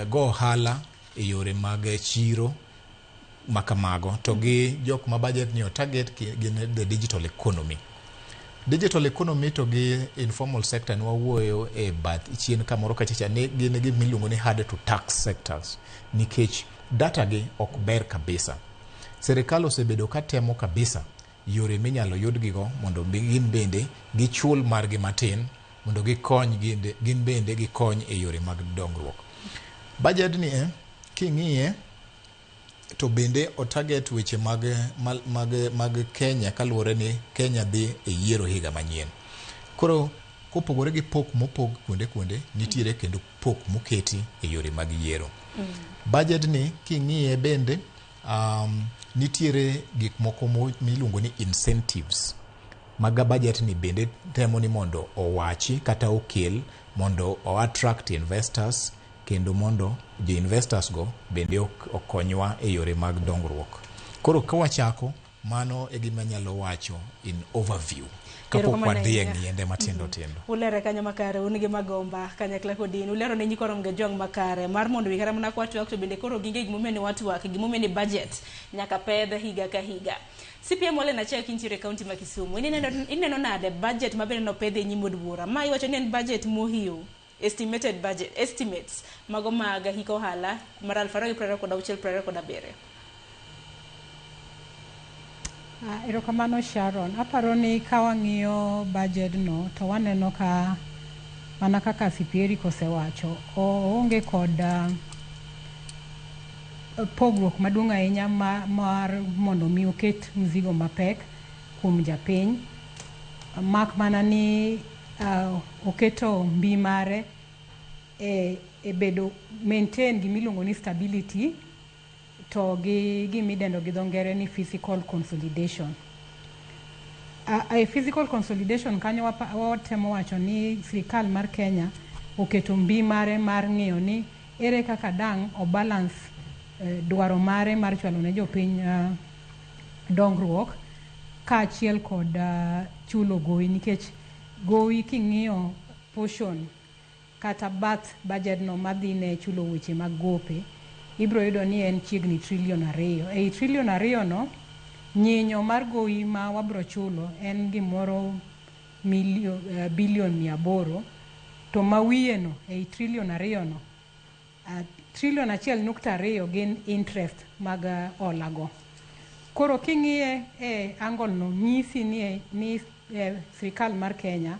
Go ohala e yore mag chiro makamago to gi jok ma budget ni o target gin the digital economy. Digital economy to gi informal sector ne wawuoyo e bath chien kamoro kachacha ni gin gima iluongo ni hard to tax sectors nikech data gi ok ber kabisa. Sirikal osebedo ka temo kabisa yore minyalo yudgigo mondo gin bende gichul margi matin mondo gikony gin bende gikony e yore mag dongruok. Budget ni king'iye to bende o target weche mag Kenya kaluwore ni Kenya dhi e yiero higa manyien. Koro kopogore gi pok mopog kuonde kuonde, nitiere kendo pok moketi e yore mag yiero. Budget ni king'iye bende nitiere gik moko miluongo ni incentives mag budget ni bende temo ni mondo owachi kata okel mondo o attract investors kendo mondo jo investors go bende okonywa e yore mag dongruok. Koro ka wachako, mano e gima anyalo wacho in overview kapok wadhi e ng'iende matindo tindo. Ulere kanyo makare, un gi Magomba kanyakla kod in. Ulero ne nyikwa Ramogi Ajwang' makare mar mondo wi kata mana kwa twak to bende koro ging'e gimomiyo ni watwak, gimomiyo ni budget nyaka pedh higa ka higa. CPM Ole Nachiel kintiere e kaunti ma Kisumu. Ineno nade budget ma bende nopedh e nyim od bura? Ma iwacho ni en budget mohiu. Estimated budget, estimates mago mag hik ohala mar 2026 27. Erokamano Sharon. Aparo ni ka wang'iyo budget no to waneno ka mana kaka CP Eric osewacho, oonge kod pogruok maduong' ahinya mar mondo mi oket mzigo mapek kuom japiny, mak mana ni oketo mbi mare e bedo maintain gimiluongo ni stability to gi gimidendo gi dho ngere ni fiscal consolidation. E fiscal consolidation kanyo watemo wacho ni sirikal mar Kenya oketo mbi mare mar ng'iyo ni ere kaka dang' o balance dwaro mare mar chwalo ne jopiny dongruok kaachiel kod chulo gowi, nikech gowi king'iyo portion kata bath budget no madhi ne chulo weche mag gope, ibiro yudo ni en chiegni trillion 2. Ei trillion 2 no, nyinyo mar gowi ma wabro chulo en gimoro billion 800, to ma wiye no ei trillion 2 no, trillion 1.2 gin interest mag hola go. Koro king'iye e angle no, nyisi ni sirikal mar Kenya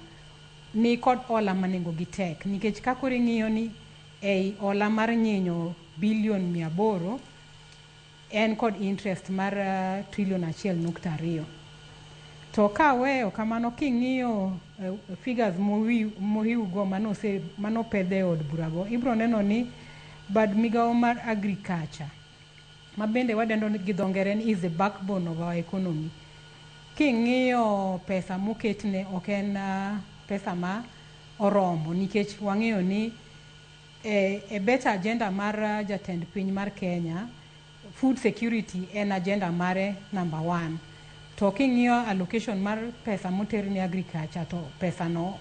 ni kod hola ma nengo gi tek, nikech ka koro ing'iyo ni ei hola mar nyinyo billion 800 en kod interest mar trillion 1.2. To ka weyo kamano, king'iyo figures mohiu go manopedh e od bura go, ibiro neno ni bad migawo mar agriculture, ma bende wadendo gi dho ngere ni is the backbone of our economy, king'iyo pesa moketne ok en pesa ma oromo, nikech wang'eyo ni e better agenda mar jatend piny mar Kenya, food security en agenda mare number 1. To king'iyo allocation mar pesa moter ne agriculture, to pesa no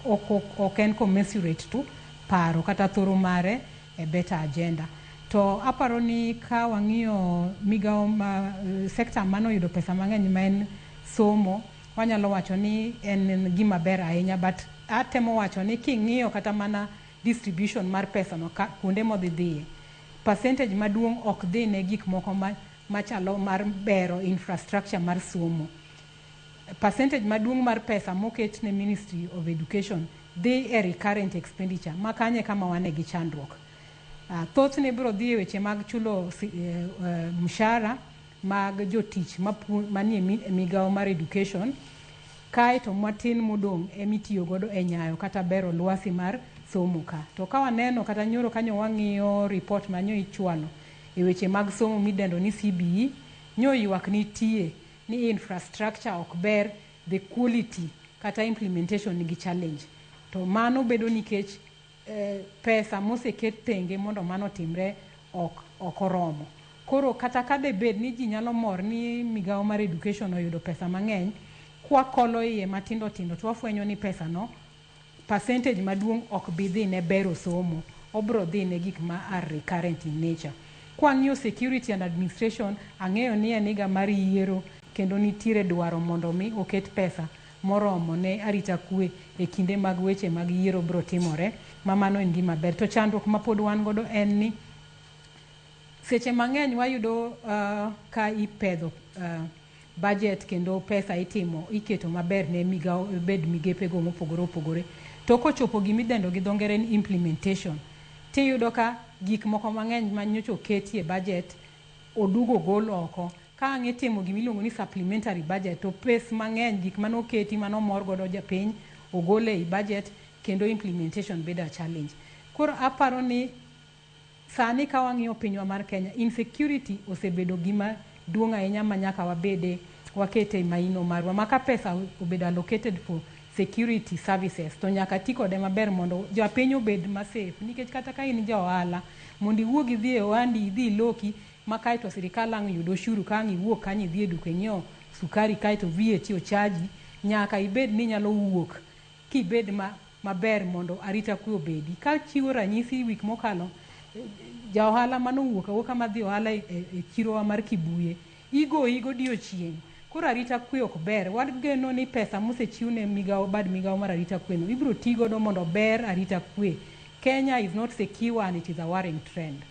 ok en commensurate to paro kata thoro mare e better agenda. To aparo ni ka wang'iyo migawo ma sector manoyudo pesa mang'eny ma en somo, wanyalo wacho ni en gima ber ahinya, but atemo wacho ni king'iyo kata mana distribution mar pesa no kuonde modhi dhiye, percentage maduong' ok dhi ne gik moko machalo mar bero infrastructure mar somo. Percentage maduong' mar pesa moket ne Ministry of Education dhi e recurrent expenditure, ma kanye kama wane gi chandruok. Thothne biro dhi e weche mag chulo mshahara mag jotich manie migawo mar education, kaeto matin modong' emitiyo godo e nyayo kata bero lwasi mar somo ka. To ka waneno kata nyoro kanyo wang'iyo report manyo ichwalo e weche mag somo midendo ni CBE, nyo ywak nitie ni infrastructure ok ber, the quality kata implementation nigi challenge. To mano bedo nikech pesa moseket tenge mondo mano otimre ok oromo. Koro kata ka de bed ni ji nyalo mor ni migawo mar education oyudo pesa mang'eny, kwakolo iye matindo tindo to wafwenyo ni pesa no percentage maduong' ok bi dhi ne bero somo. Obro dhi ne gik ma are recurrent in nature. Kwang'iyo security and administration, ang'eyo ni en higa mar yiero kendo nitiere dwaro mondo mi oket pesa moromo ne arita kwe e kinde mag weche mag yiero bro timore, ma mano en gima ber. To chandruok ma pod wan godo en ni seche mang'eny wayudo ka ipedho budget kendo pesa itimo iketo maber ne migao bed migepego mopogore opogore. To kochopo gimidendo gi dho ngere ni implementation, tiyudo ka gik moko mang'eny manyocha oketie budget odugo ogol oko. Ka ang' itimo gimiluongo ni supplementary budget to pes mang'eny gik manoketi manomor godo japiny ogol ei budget kendo implementation bedo a challenge. Koro aparo ni sani ka wang'iyo pinywa mar Kenya, insecurity osebedo gima duong' ahinya ma nyaka wabede wakete maino marwa. Ma ka pesa obedo allocated for security services to nyaka ti kode maber mondo japiny obed ma safe. Nikech kata ka in ja ohala, mondo iwuog idhi e ohandi idhi iloki ma kaeto sirikal ang' yud osuru ka ang' iwuok kanyo idhi e duka inyiewo sukari kaeto VAT ochaji, nyaka ibed ni inyalo wuok kibed maber mondo arita kwe obedi. Kachiwo ranyisi wik mokalo, ja ohala manowuok awuoka madhi ohala e chirowa mar Kibuye, igoyi godiochieng'. Koro arita kwe ok ber. Wageno ni pesa mosechiw ne migao bad migao mar arita kwe no ibiro ti godo mondo ber arita kwe. Kenya is not secure and it is a worrying trend.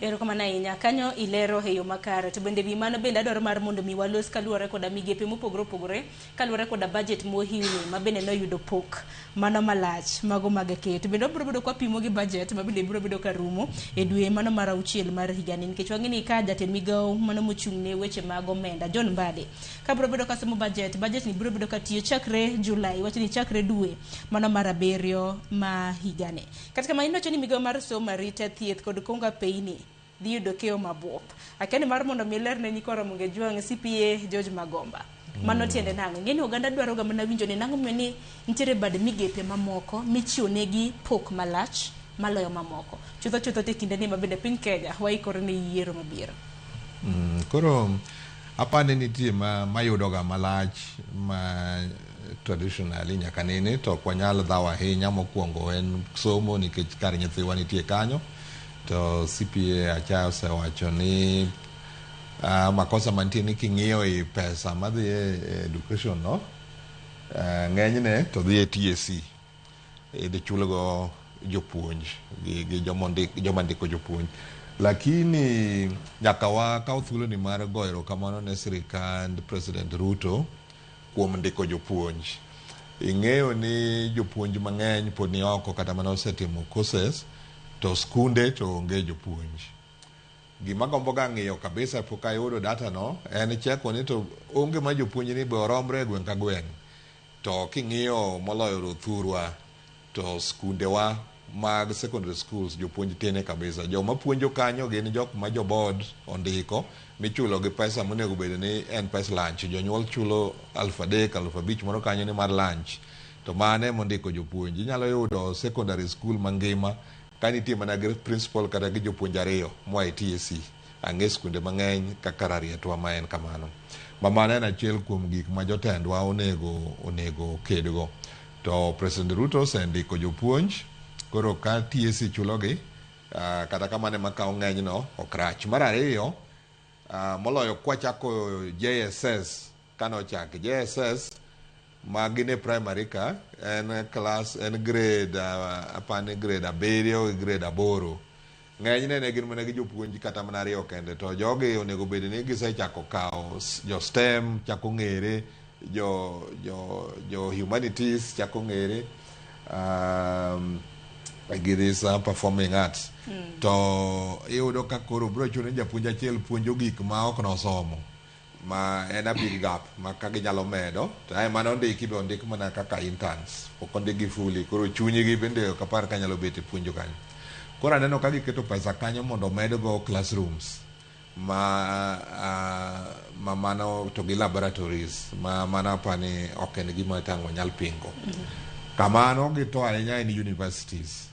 Erokamano ahinya. Kanyo ilero e yo makare. To bende wi mano bende adwaro mar mondo mi walos kaluwore koda migepe mopogore opogore, kaluwore koda budget mohiwni ma bende noyudo pok mano malach mago mag keyo. To bende wabiro bedo kwapimo gi budget ma bende biro bedo ka rumo e dwe mano mar auchiel mar higani. Nikech wang'e ni ka jatend migawo mano mochung' ne weche mag omenda John Mbadi ka biro bedo ka somo budget, budget ni biro bedo ka tiyo chakre Julai, wach ni chakre dwe mano mar abiriyo ma higani. Kata kamano iwacho ni migawo mar somo, arita, thieth kod kongo apeyni dhi yudo keyo mabuop. Akia ni mar mondo mi ler ne nyikwa Ramogi Ajwang' CPA George Magomba. Mano tiende nang'o? Ing'e ni oganda dwaro ga mana winjo ni nang'o momiyo ni nitiere bad migepe mamoko michiwo negi pok malach maloyo mamoko. Chutho chutho te kinde ni ma bende piny Kenya waikore ne yiero mabiro. Koro apani nitie mayudoga malach ma traditionally nyaka nene to ok wanyal dhawo ahinya. Mokwongo en somo nikech kar nyithiwa nitie kanyo. To CPA acha osewacho ni makosa mantie ni king'iyo i pesa madhi e education no, ng'enyne to dhi e TSC idhi chulgo jopuonj gi joma ndiko jopuonj. Lakini nyaka wakaw thuolo ni mar goyo erokamano ne sirikand President Ruto kuom ndiko jopuonj. Ing'eyo ni jopuonj mang'eny pod ni oko kata mana osetimo courses to skunde to onge jopuonj. Gima gombo ga ng'iyo kabisa pok ayudo data no en cheko ni to onge ma jopuonj ni be oromre e gweng' ka gweng'. To king'iyo moloyo thurwa to skundewa mag secondary schools jopuonj tine kabisa. Joma puonjo kanyo gin jok ma jo board ondiko michulo gi pesa monego bed ni en pes lunch. Jonyuol chulo 3,000, 5,000 moro kanyo ni mar lunch. To mano ema ondiko jopuonj. Inyalo yudo secondary school mangima ka nitie mana gi principal kata gi jopuonj ariyo moa e TSC. Ang'e skunde mang'eny kaka Rarietwa ma en kamano. Ma mano en achiel kuom gik ma jotendwa onego kedgo. To President Ruto osendiko jopuonj, koro ka TSC chulogi, kata kamano ema kawo ng'enyno ok rach. Mar ariyo, moloyo kwachako JSS, kanochaki JSS ma gin e primary ka, en class, en grade, apani grade 7 gi grade 8. Ng'enyne ne gin mana gi jopuonj kata mana ariyo kende, to jogi onego bed ni gisechako kawo jo STEM chako ng'ere, jo humanities chako ng'ere, gi this performing arts. To iyudo ka koro biro chuno ni japuonj achiel puonjo gik ma ok nosomo, ma en a big gap ma ka ginyalo medo to ae mane ondiki be ondik mana kaka interns, ok ondikgi fully. Koro chunygi bende ok apar ka nyalo bet e puonjo kanyo. Koro aneno ka giketo pesa kanyo mondo omedgo classrooms ma mano to gi laboratories ma mano apani ok en gima tang' wanyal pingo. Kamano gito ahinya en universities.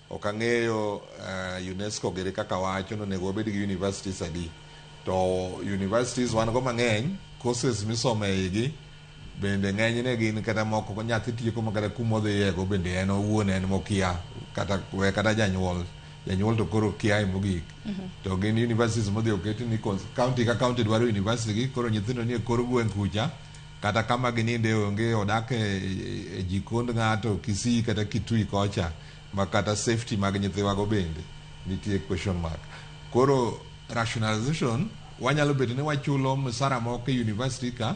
Ok ang'eyo UNESCO giri kaka wacho ni onego wabed gi universities adi. To universities wan go mang'eny, courses misomo e igi Bende ng'enyne gin kata moko nyathi tieko ma kata kumodhiyego bende en owuon en mokia kata we kata janyuol janyuol to koro kia mogik. To gin universities modhi oketi ni county ka county dwaro university gi koro nyithindo nie kor gweng' kucha kata kama gininde onge odak e jikond ng'ato Kisii kata Kitui kocha ma kata safety mag nyithiwago bende nitie question mark. Koro rationalization wanyalo bet ni wachulo msara moko e university ka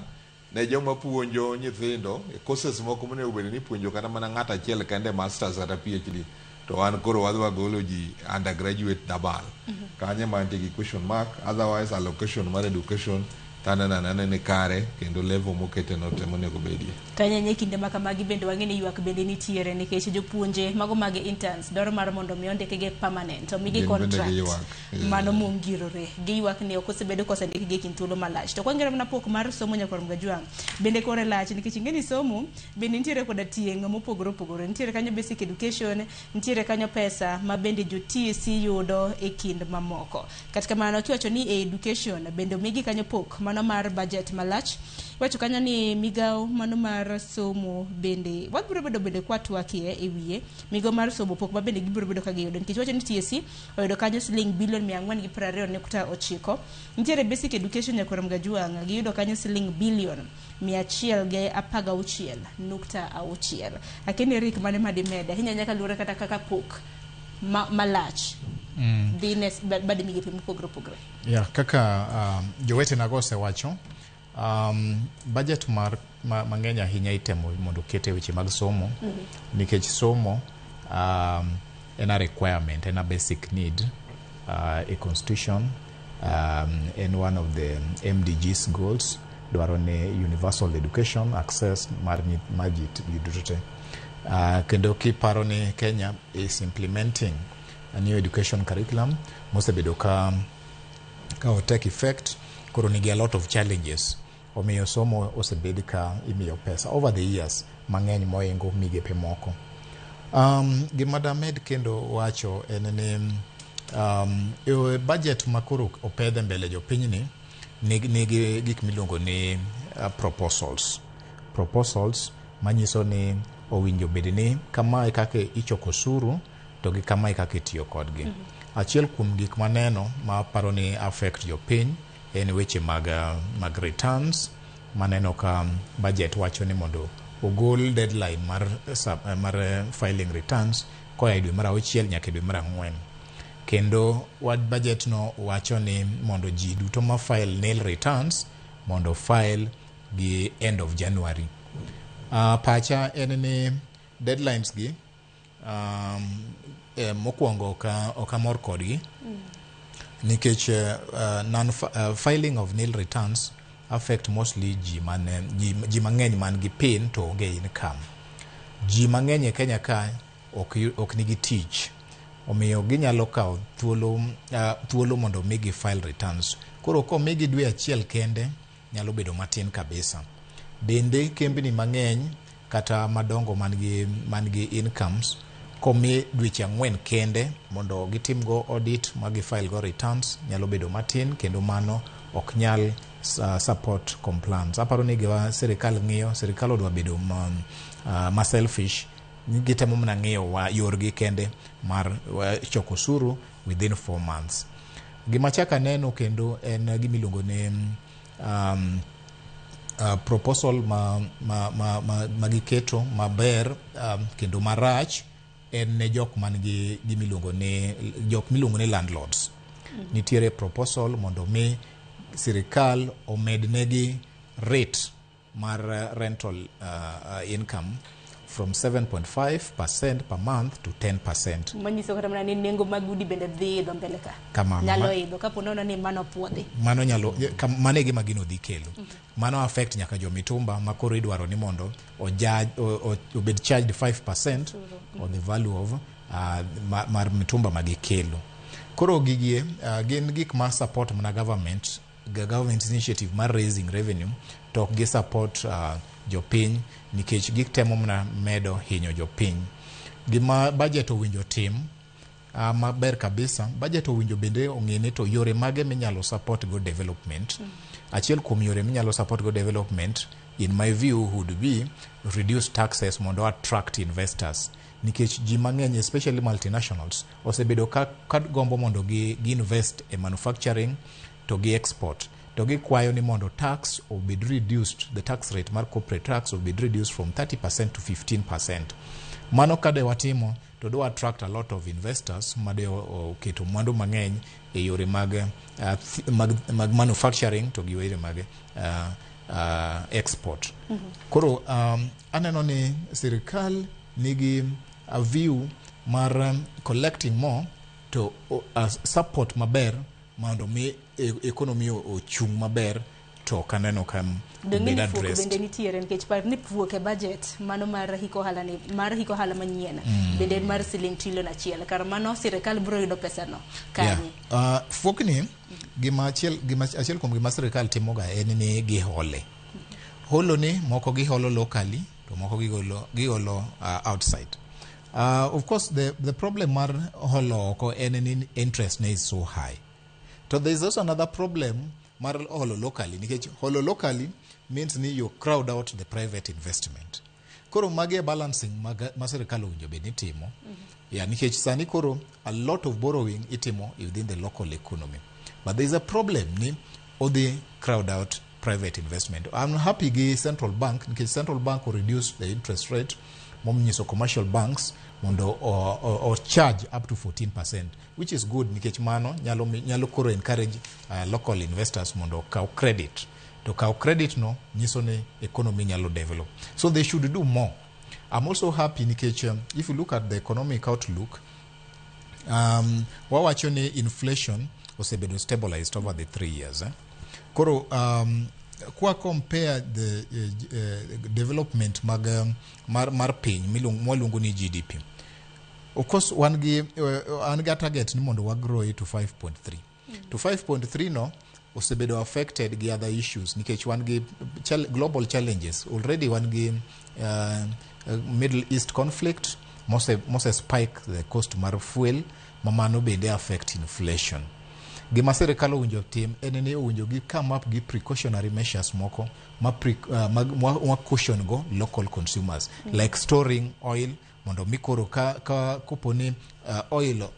ne joma puonjo nyithindo e courses moko monego bed ni ipuonjo kata mana ng'ato achiel kende, masters kata PhD, to wan koro wadhi wagolo ji undergraduate double. Kanyo ema nitie gi question mark. Otherwise allocation mar education taneno anena ni kare kendo level mokete no te monego bedie. Tanyenye kinde ma kamagi bende wang'e ni ywak bende nitiere nikech jopuonje mago mag interns dwaro mar mondo mi ondikgi permanent, omigi Gin bende contract giywak. Mano mongirore giywak ni ok osebedo kosendikgi e kind thuolo malach. To kwang'ere mana pok mar somo nyakwar Mgajwang' bende kore lach nikech ing'e ni somo bende nitiere koda tieng' mopogore opogore, nitiere kanyo basic education, nitiere kanyo pesa ma bende jo TSC yudo e kind mamoko. Kata kamano kiwacho ni e education bende omigi kanyo pok mano mar budget malach, iwacho kanyo ni migawo mano mar somo bende wabiro bedo bende kwatwakie e wiye migawo mar somo pok ma bende gibiro bedo ka giyudo nikech wacho ni TSC oyudo kanyo siling bilion 429. Nitiere basic education nyakwar Mgajuang' giyudo kanyo siling bilion 116.6. Akeni Eric mane madimed ahinya nyaka luore kata kaka pok malach dhi ne bad migepe mopogore opogore. Yeah, kaka jowetenago osewacho, budget mar mang'eny ahinya itemo mondo oket e weche mag somo nikech somo en a requirement, en a basic need e constitution, en one of the MDGs goals dwaro ni universal education access mar ji duto te. Kendo kiparo ni Kenya is implementing a new education curriculum mosebedo ka o take effect, koro nigi a lot of challenges, omiyo somo osebed ka imiyo pesa over the years mang'eny moingo migepe moko. Gima damed kendo wacho en ni e budget ma koro opedhe mbele jopinyni nigi gik miluongo ni proposals manyiso ni owinjo bed ni kamae kaka ichoko osuru to gi kamae kaka itiyo kodgi. Achiel kuom gik maneno ma aparo ni affect jopiny en weche mag returns maneno ka budget wacho ni mondo ogol deadline mar filing returns koa e dwe mar auchiel nyaka e dwe mar ang'wen. Kendo wach budget no wacho ni mondo ji duto ma file nil returns mondo file gi end of January. Pacha en ni deadlines gi mokwongo ok amor kodgi nikech non filing of nil returns affect mostly ji mang'eny man gi PIN to onge income. Ji mang'eny e Kenya ka ok nigi tich, omiyo ginyalo kawo thuolo mondo migi file returns. Koro komigi dwe achiel kende nyalo bedo matin kabisa. Bende kembni mang'eny kata madongo man gi incomes komi dweche 4 kende mondo gitimgo audit ma gi file go returns nyalo bedo matin kendo mano ok nyal support compliance. Aparo ni gima sirikal ng'iyo, sirikal odwa bedo ma selfish, gitemo mana ng'iyo wa yorgi kende mar choko osuru within 4 months. Gima chak aneno kendo en gimiluongo ni proposal ma giketo maber kendo marach en ne jok man gi gimiluongo ni jok miluongo ni landlords. Nitiere proposal mondo mi sirikal omed negi rate mar rental income from 7.5% per month to 10%. Manyiso kata mana ni nengo mag udi bende dhi idho mbele ka. Kamano. Nyalo idho kapo nono ni mano puodhi. Mano nyalo mano e gima gino dhi kelo. Mano affect nyaka jomitumba ma koro idwaro ni mondo obed charged 5% of the value of mar mitumba ma gikelo. Koro gigi gin gik ma support mana government government initiative mar raising revenue to ok gi support jopiny nikech gitemo mana medo hinyo jopiny. Gima budget owinjo tim maber kabisa, budget owinjo bende ong'e ni to yore mage minyalo support go development. Achiel kuom yore minyalo support go development In my view would be reduce taxes mondo attract investors, nikech ji mang'eny, especially multinationals, osebedo ka gombo mondo gi invest e manufacturing to gi export, to gikwayo ni mondo tax obed reduced, the tax rate mar corporate tax obed reduced from 30% to 15%. Mano kade watimo to do attract a lot of investors made oketo mwandu mang'eny e yore mag manufacturing to gi yore mag export. Koro aneno ni sirikal nigi a view mar collecting more to support maber mondo mi economy ochung' maber, to ok aneno ka Dong' obed ni fuok addressed. Bende nitiere nikech par ni fuok e budget mano mar hik ohala ni mar hik ohala manyien bende en mar siling trilion 1. Kar mano sirikal biro yudo pesano kanye? Yeah. Fuokni gima achiel kuom gima sirikal timoga en ni gihole. Holo ni moko giholo locally to moko giholo outside. Of course the problem mar holo oko en ni interest ne is so high. To there is also another problem mar holo locally, nikech holo locally means ni you crowd out the private investment. Koro magi e balancing mag, ma sirikal owinjo bed ni timo. Yeah, nikech sani koro a lot of borrowing itimo within the local economy. But there is a problem ni odhi crowd out private investment. I'm happy gi central bank nikech central bank will reduce the interest rate momiyo commercial banks mondo o charge up to 14%, which is good, nikech mano nyalo koro encourage local investors mondo okaw credit, to kaw credit no nyiso ni economy nyalo develop, so they should do more. I'm also happy nikech if you look at the economic outlook, wawacho ni inflation osebedo stabilized over the 3 years, eh? Koro kwa compare the development mag mar piny mwaluongo ni GDP, of course wan gi target ni mondo wa grow it to 5.3. To 5.3 no osebedo affected gi other issues nikech wan gi global challenges already. Wan gi Middle East conflict mose spike the cost mar fuel, ma mano bende affect inflation. Gima sirikal owinjo tim en ni owinjo gi come up gi precautionary measures moko ma caution go local consumers, like storing oil mondo mi koro ka kopo ni oil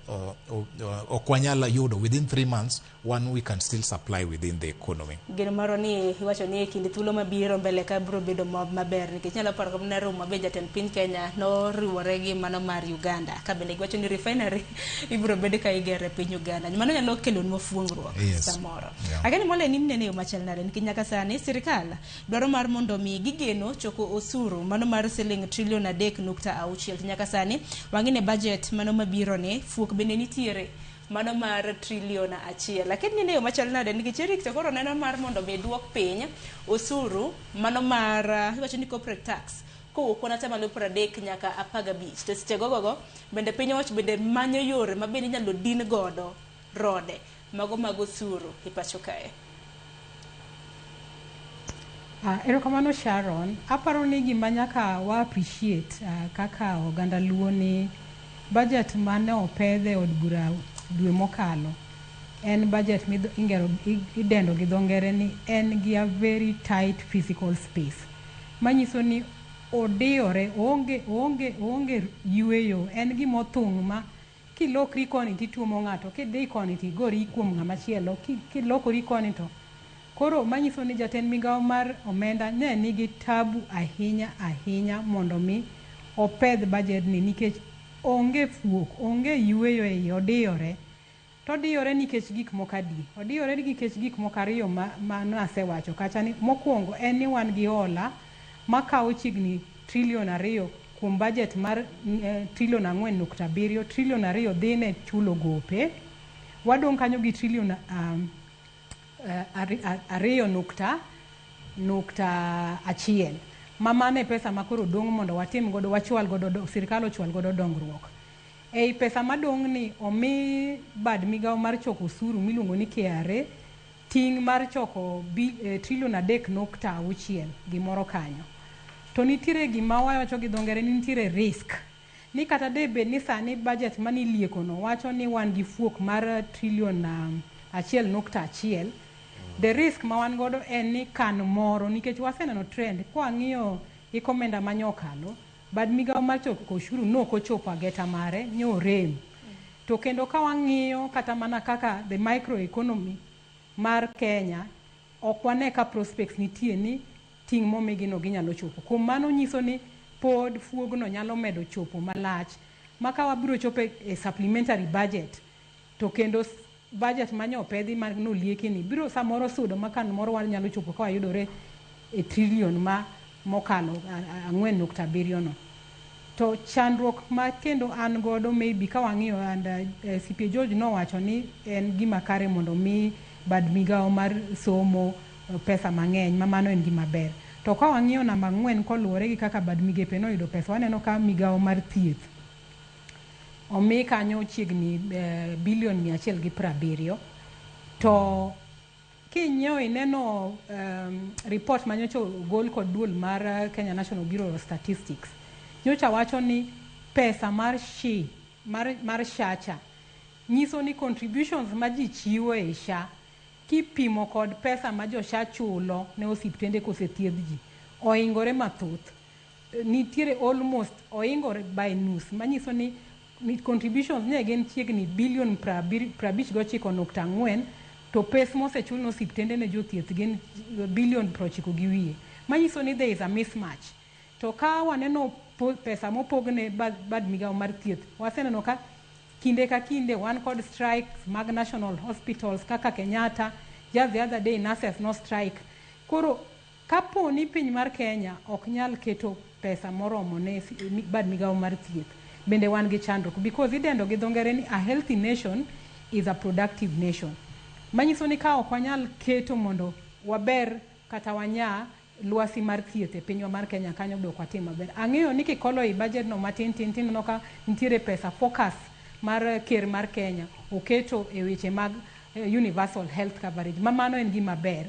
ok wanyal yudo within 3 months, one we can still supply within the economy. Geno marwa ni iwacho ni e kinde thuolo mabiro mbele ka biro bedo maber, nikech nyalo paro kamano romo mabe jatend piny Kenya noriwore gi mano mar Uganda, ka bende giwacho ni refinery ibiro bed ka igero e piny Uganda. Mano nyalo kelonwa fuongruok samoro. Ageni mole ni nene yo machal nade, nikech nyaka sani sirikal dwaro mar mondo mi gigeno choko osuru mano mar siling trilion 3.6, to nyaka sani wang'ine budget mano mabiro ni fuok bende nitiere mano mar trilion 1. Lakini nene yo machal nade, nikech Eric to koro neno mar mondo mi duok piny osuru mano mar iwacho ni corporate tax kowuok kuon 30% nyaka 15, to seche gogogo bende piny owacho bende manyo yore ma bende inyalo din godo rode mago mag osuru e pacho kae? Erokamano Sharon. Aparo ni gima nyaka wa appreciate kaka oganda Luo ni budget mane opedh e od bura dwe mokalo en budget mingero idendo gi dho ngere ni en gi a very tight fiscal space. Manyiso ni odiyore, oonge yueyo, en gima othung' ma kilokri koni tituomo ng'ato, kidhi koni tigori kuom ng'ama chielo, kilokori koni to koro manyiso ni jatend migawo mar omenda ne nigi tabu ahinya ahinya mondo mi opedh budget ni, nikech onge fuok, onge yueyo e iye, odiyore. To odiyore nikech gik moko adi? Odiyore nikech gik moko ariyo ma nasewacho kacha ni mokwongo en ni wan gi hola makawo chiegni trilion 2 kuom budget mar trilion 4.7. Trilion 2 dhi ne chulo gope. Wadong' kanyo gi trilion 2.1, ma mano e pesa ma koro dong' mondo watim godo, wachwal godo, sirikal ochwal godo dongruok. Ei pesa madong' ni omi bad migawo mar choko osuru miluongo ni KRA ting' mar choko trilion 3.6 gimoro kanyo. To nitiere gima wawacho gi dho ngere ni nitiere risk ni kata de bed ni sani budget manilieko no wacho ni wan gi fuok mar trilion 1.1. The risk ma wan godo en ni kan moro nikech waseneno trend kwang'iyo hik omenda manyokalo bad migawo mar choko ushuru nokochopo ageta mare nyorem. To kendo ka wang'iyo kata mana kaka the microeconomy mar Kenya ok wane ka prospects nitie ni ting' momigi no ginyalo chopo. Kuom mano nyiso ni pod fuogno nyalo medo chopo malach ma ka wabiro chopo e supplementary budget to kendo budget manyopedhi ma nolieki ni biro samoro sudo ma kan moro wanyalo chopo ka wayudore e trillion ma mokalo 4.7 no. To chandruok ma kendo an godo maybe ka wang'iyo and CPA George nowacho ni en gima kare mondo mi bad migawo mar somo pesa mang'eny ma mano en gima ber. To ka wang'iyo namba 4 koluwore gi kaka bad migepe noyudo pesa waneno ka migawo mar thieth omi kanyo chiegni bilion 170 to kinyiewo ineno report manyocha ogol kod duol mar Kenya National Bureau of Statistics nyocha wacho ni pesa mar SHI mar SHA cha nyiso ni contributions ma ji chiwo e SHA kipimo kod pesa ma jo SHA chulo ne osiptende kosethiedh ji oingore mathoth. Nitiere almost oingore by nus manyiso ni contributions ne gin chiegni bilion 59.4 to pes mosechul ne osiptende ne jothieth gin bilion 90 gi wiye manyiso ni there is a mismatch. To ka waneno pesa mopogne bad migawo mar thieth waseneno ka kinde ka kinde wan kod strikes mag national hospitals kaka Kenyatta, just the other day nurses no strike. Koro kapo ni piny mar Kenya ok nyal keto pesa moromo ne bad migawo mar thieth bende wan gi chandruok because idendo gi dho ngere ni a healthy nation is a productive nation. Manyiso ni ka ok wanyal keto mondo waber kata wanya lwasi mar thieth e pinywa mar Kenya kanyo be ok watim maber. Ang'eyo ni kikolo i budget no matin tin tineno ka nitiere pesa focus mar ker mar Kenya oketo e weche mag universal health coverage ma mano en gima ber.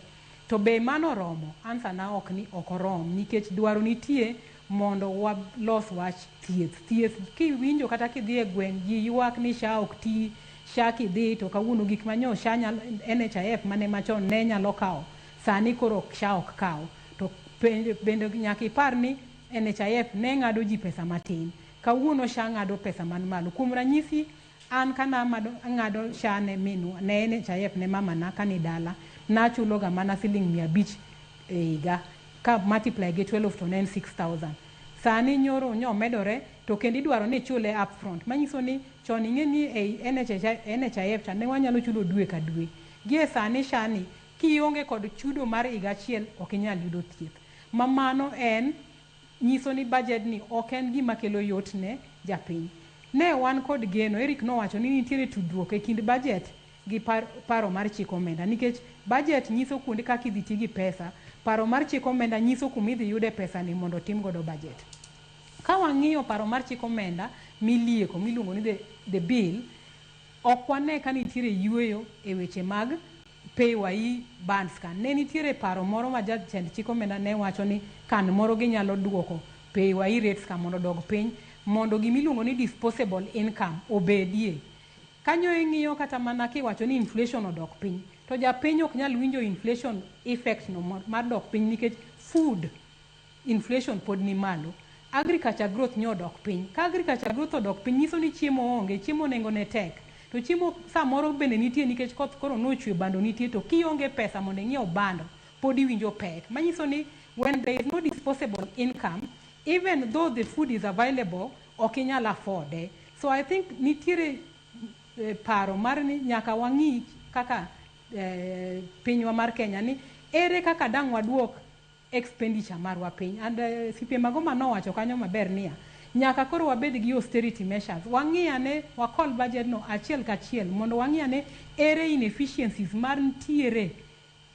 To be mano oromo? Answer na ok ni ok orom nikech dwaro nitie mondo walos wach thieth. Thieth kiwinjo kata kidhi e gweng' ji ywak ni SHA ok ti, SHA kidhi to kawuono gik manyo SHA nyalo, NHIF mane machon ne nyalo kawo sani koro SHA ok kaw. To bende nyaka ipar ni NHIF ne ng'ado ji pesa matin, kawuono SHA ng'ado pesa man malo. Kuom ranyisi an kana ng'ado SHA ne minwa ne NHIF ne mamana kani dala nachulo ga mana siling 500 e higa ka multiply gi 12 to ne en 6000. Sani nyoro nyomedore to kendo idwaro ni ichule upfront manyiso ni chon ing'e ni ei NHIF cha ne wanyalo chulo dwe ka dwe. Gie sani SHA ni kionge kod chudo mar higa achiel ok inyal yudo thieth. Ma mano en nyiso ni budget ni ok en gima kelo yot ne japiny. Ne wan kod geno, Eric nowacho ni nitiere tudruok e kind budget gi paro mar chik omenda nikech budget nyiso kuonde kaka idhi ti gi pesa, paro mar chik omenda nyiso kuma idhi yude pesa ni mondo otim godo budget. Ka wang'iyo paro mar chik omenda milieko miluongo ni the bill, ok wane ka nitiere yueyo e weche mag PAYE bands ka. Ne nitiere paro moro ma jatend chik omenda ne wacho ni kan moro ginyalo duoko PAYE rates ka mondo odog piny mondo gimiluongo ni disposable income obedie. Kanyo ing'iyo kata mana kiwacho ni inflation odok piny to japiny ok nyal winjo inflation effect no mar dok piny nikech food inflation pod ni malo. Agriculture growth nyo odok piny. Ka agriculture growth odok piny nyiso ni chiemo onge, chiemo nengo ne tek. To chiemo samoro bende nitie nikech koth koro nochwe bando nitie to kionge pesa mondo ing'iew bando pod iwinjo pek. Manyiso ni when there is no disposable income, even though the food is available, ok inyal afford. So I think nitiere paro mar ni nyaka wang'i kaka pinywa mar Kenya ni ere kaka dang' waduok expenditure marwa piny. And CPA Magoma nowacho kanyo maber niya nyaka koro wabed gi austerity measures. Wang'i ane wakol budget no achiel kachiel mondo wang'i ane ere inefficiencies mar ntiere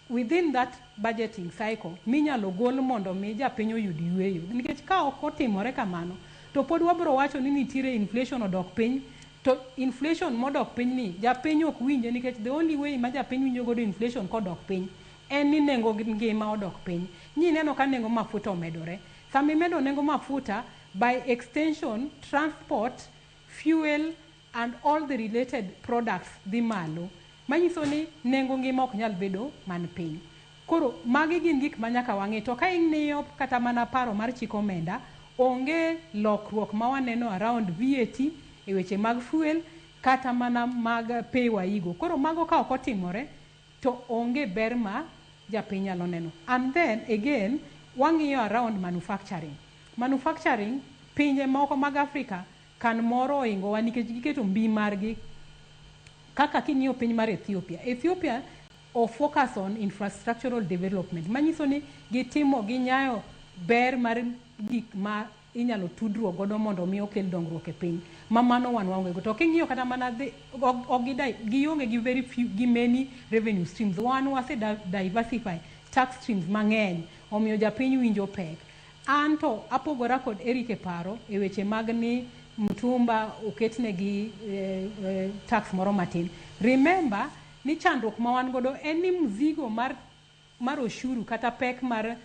within that budgeting cycle minyalo gol mondo mi japiny oyud yueyo. Nikech ka ok otimore kamano to pod wabiro wacho ni nitiere inflation odok piny to inflation modok piny ni japiny ok winje nikech the only way ma japiny winjo godo inflation kodok piny en ni nengo ngima odok piny. Nyineno ka nengo mafuta omedore. Sama imedo nengo mafuta, by extension, transport, fuel and all the related products dhi malo. Manyiso ni nengo ngima ok nyal bedo man piny. Koro magi gin gik ma nyaka wang'i. To ka ing'iyo kata mana paro mar chik omenda, onge lokruok ma waneno around VAT e weche mag fuel kata mana mag PAYE go. Koro mago ka ok otimore to onge ber ma japiny nyalo neno. And then again, wang'iyo around manufacturing. Manufacturing, pinje moko mag Africa kan moro ohingowa nikech giketo mbi margi kaka king'iyo piny mar Ethiopia. Ethiopia o focus on infrastructural development manyiso ni gitimo ginyayo ber mar gik ma inyalo tudruok godo mondo mi okel dongruok e piny ma mano wan waonge go. To king'iyo kata mana ok gionge gi very few gi many revenue streams. Wan wase diversify tax streams mang'eny omiyo japiny winjo pek. An to apogora kod Eric e paro e weche mag ni mtumba oketnegi tax moro matin. Remember ni chandruok ma wan godo en ni mzigo mar oshuru kata pek mar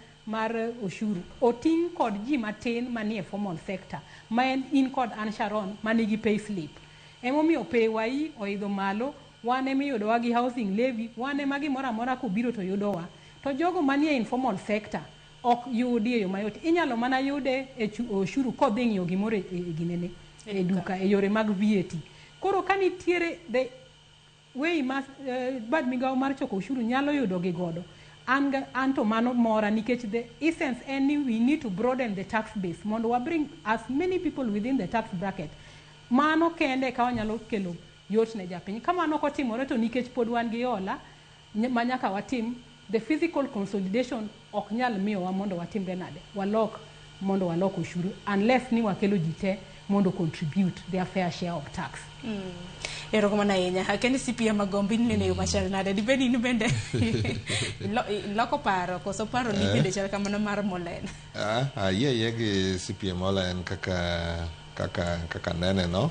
oshuru oting' kod ji matin manie formal sector ma en in kod an Sharon manigi pay slip. Emomiyo PAYE oidho malo, wan emiyudowa gi housing levy, wan ema gimoro amora kobiro to yudowa. To jogo manie informal sector ok yudi e yo mayot. Inyalo mana yude e oshuru kodhi ng'iewo gimoro e ginene e duka e yore mag VAT. Koro ka nitiere the way ma bad migawo mar choko ushuru nyalo yudo gi godo an to mano mora nikech the essence en ni we need to broaden the tax base mondo wa bring as many people within the tax bracket. Mano kende ka wanyalo kelo yot ne japiny. Ka mano ok otimore to nikech pod wan gi hola ma nyaka watim the fiscal consolidation ok nyal miyowa mondo watimre nade walok mondo walok ushuru unless ni wakelo ji te mondo contribute their fair share of tax. Erokamano ahinya. Akia CPM Magombo ineno e yo machal nade? Dibed ni in bende iloko paro koso paro ni bende chal kamano mar Molen? Ah, ayie ayie gi CPM Molen kaka nene no.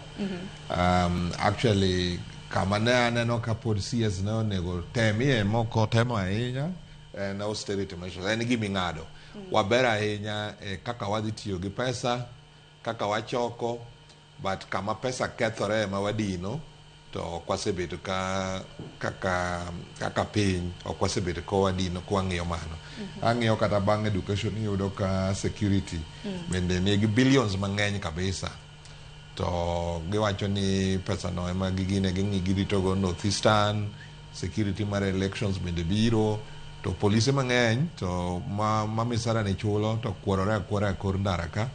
Actually kama ne aneno ka pod CS ne onego temie mok otemo ahinya en austerity measures, en gima ing'ado. Waber ahinya e kaka wadhi tiyo gi pesa, kaka wachoko, but kama pesa kethore ema wadino to ok wasebedo ka kaka piny ok wasebedo ka wadino ka wang'iyo mano. Ang'iyo kata bang' education iyudo ka security bende nigi billions mang'eny kabisa. To giwacho ni pesa no ema gigine ging'i giritogo North Eastern, security mar elections bende biro, to polise mang'eny to ma misara ni chulo to kuorore akuora e kor ndara ka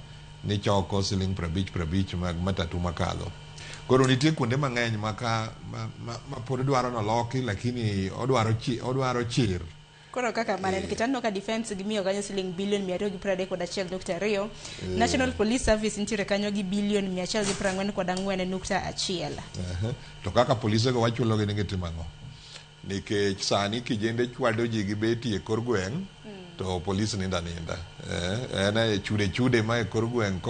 ni choko siling 50 50 mag matatu makadho. Koro nitie kuonde mang'eny ma ka ma pod dwaro noloki lakini odwaro chir. Koro kaka mane nikech aneno ka defense gimiyo kanyo siling bilion 231.2. National Police Service nitiere kanyo gi bilion 144.1. To kaka polise go wachulo gi ni gitimo ang'o? Nikech sani kijende chwado ji gi beti e kor gweng' to polis nindo aninda. En e chude chude ma e kor gweng'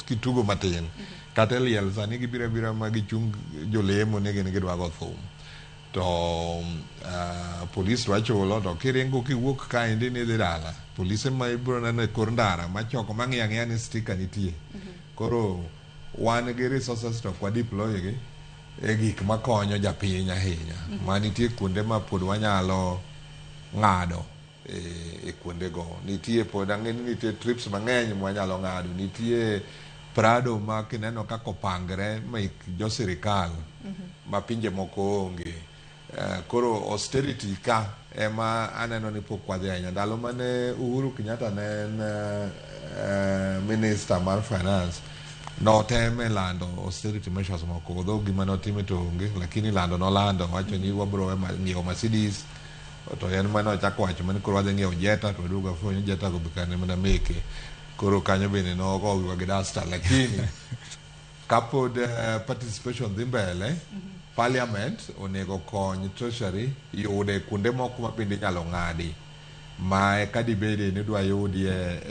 kitugo matin. Kata e liel sani gibiro abira ma gichung jolemo ni gin gidwa go thum. To polis dwa chulo to kiringo kiwuok kaendi ni idhi dala. Polise ma ibiro neno e kor ndara machoko mang'iyo ang'iya ni sticker nitie. Koro wan gi resources to ok wa deploy gi e gik makonyo japiny ahinya. Ma nitie kuonde ma pod wanyalo ng'ado e kuondego. Nitie pod ang'e ni nitie trips mang'eny mwanyalo ng'ado. Nitie Prado ma kineno kaka opangre mek jo sirikal ma pinje moko onge. Koro austerity ka ema aneno ni pok wadhi ahinya. Ndalo mane Uhuru Kenyatta ne en minister mar finance, noteme lando austerity measures moko. Although gima notime to onge, lakini lando nolando wacho ni wabro ng'iewo Mercedes to en mane ochako wacho mane koro wadhi ng'iewo Jetta to waduogo afwenyo Jetta go be kane mana meke. Koro kanyo bende nogo wiwa gi duster, lakini kapod participation dhi mbele, Parliament onego kony Treasury yude kuonde moko ma bende inyalo ng'adi ma eka dibede ni idwa yudie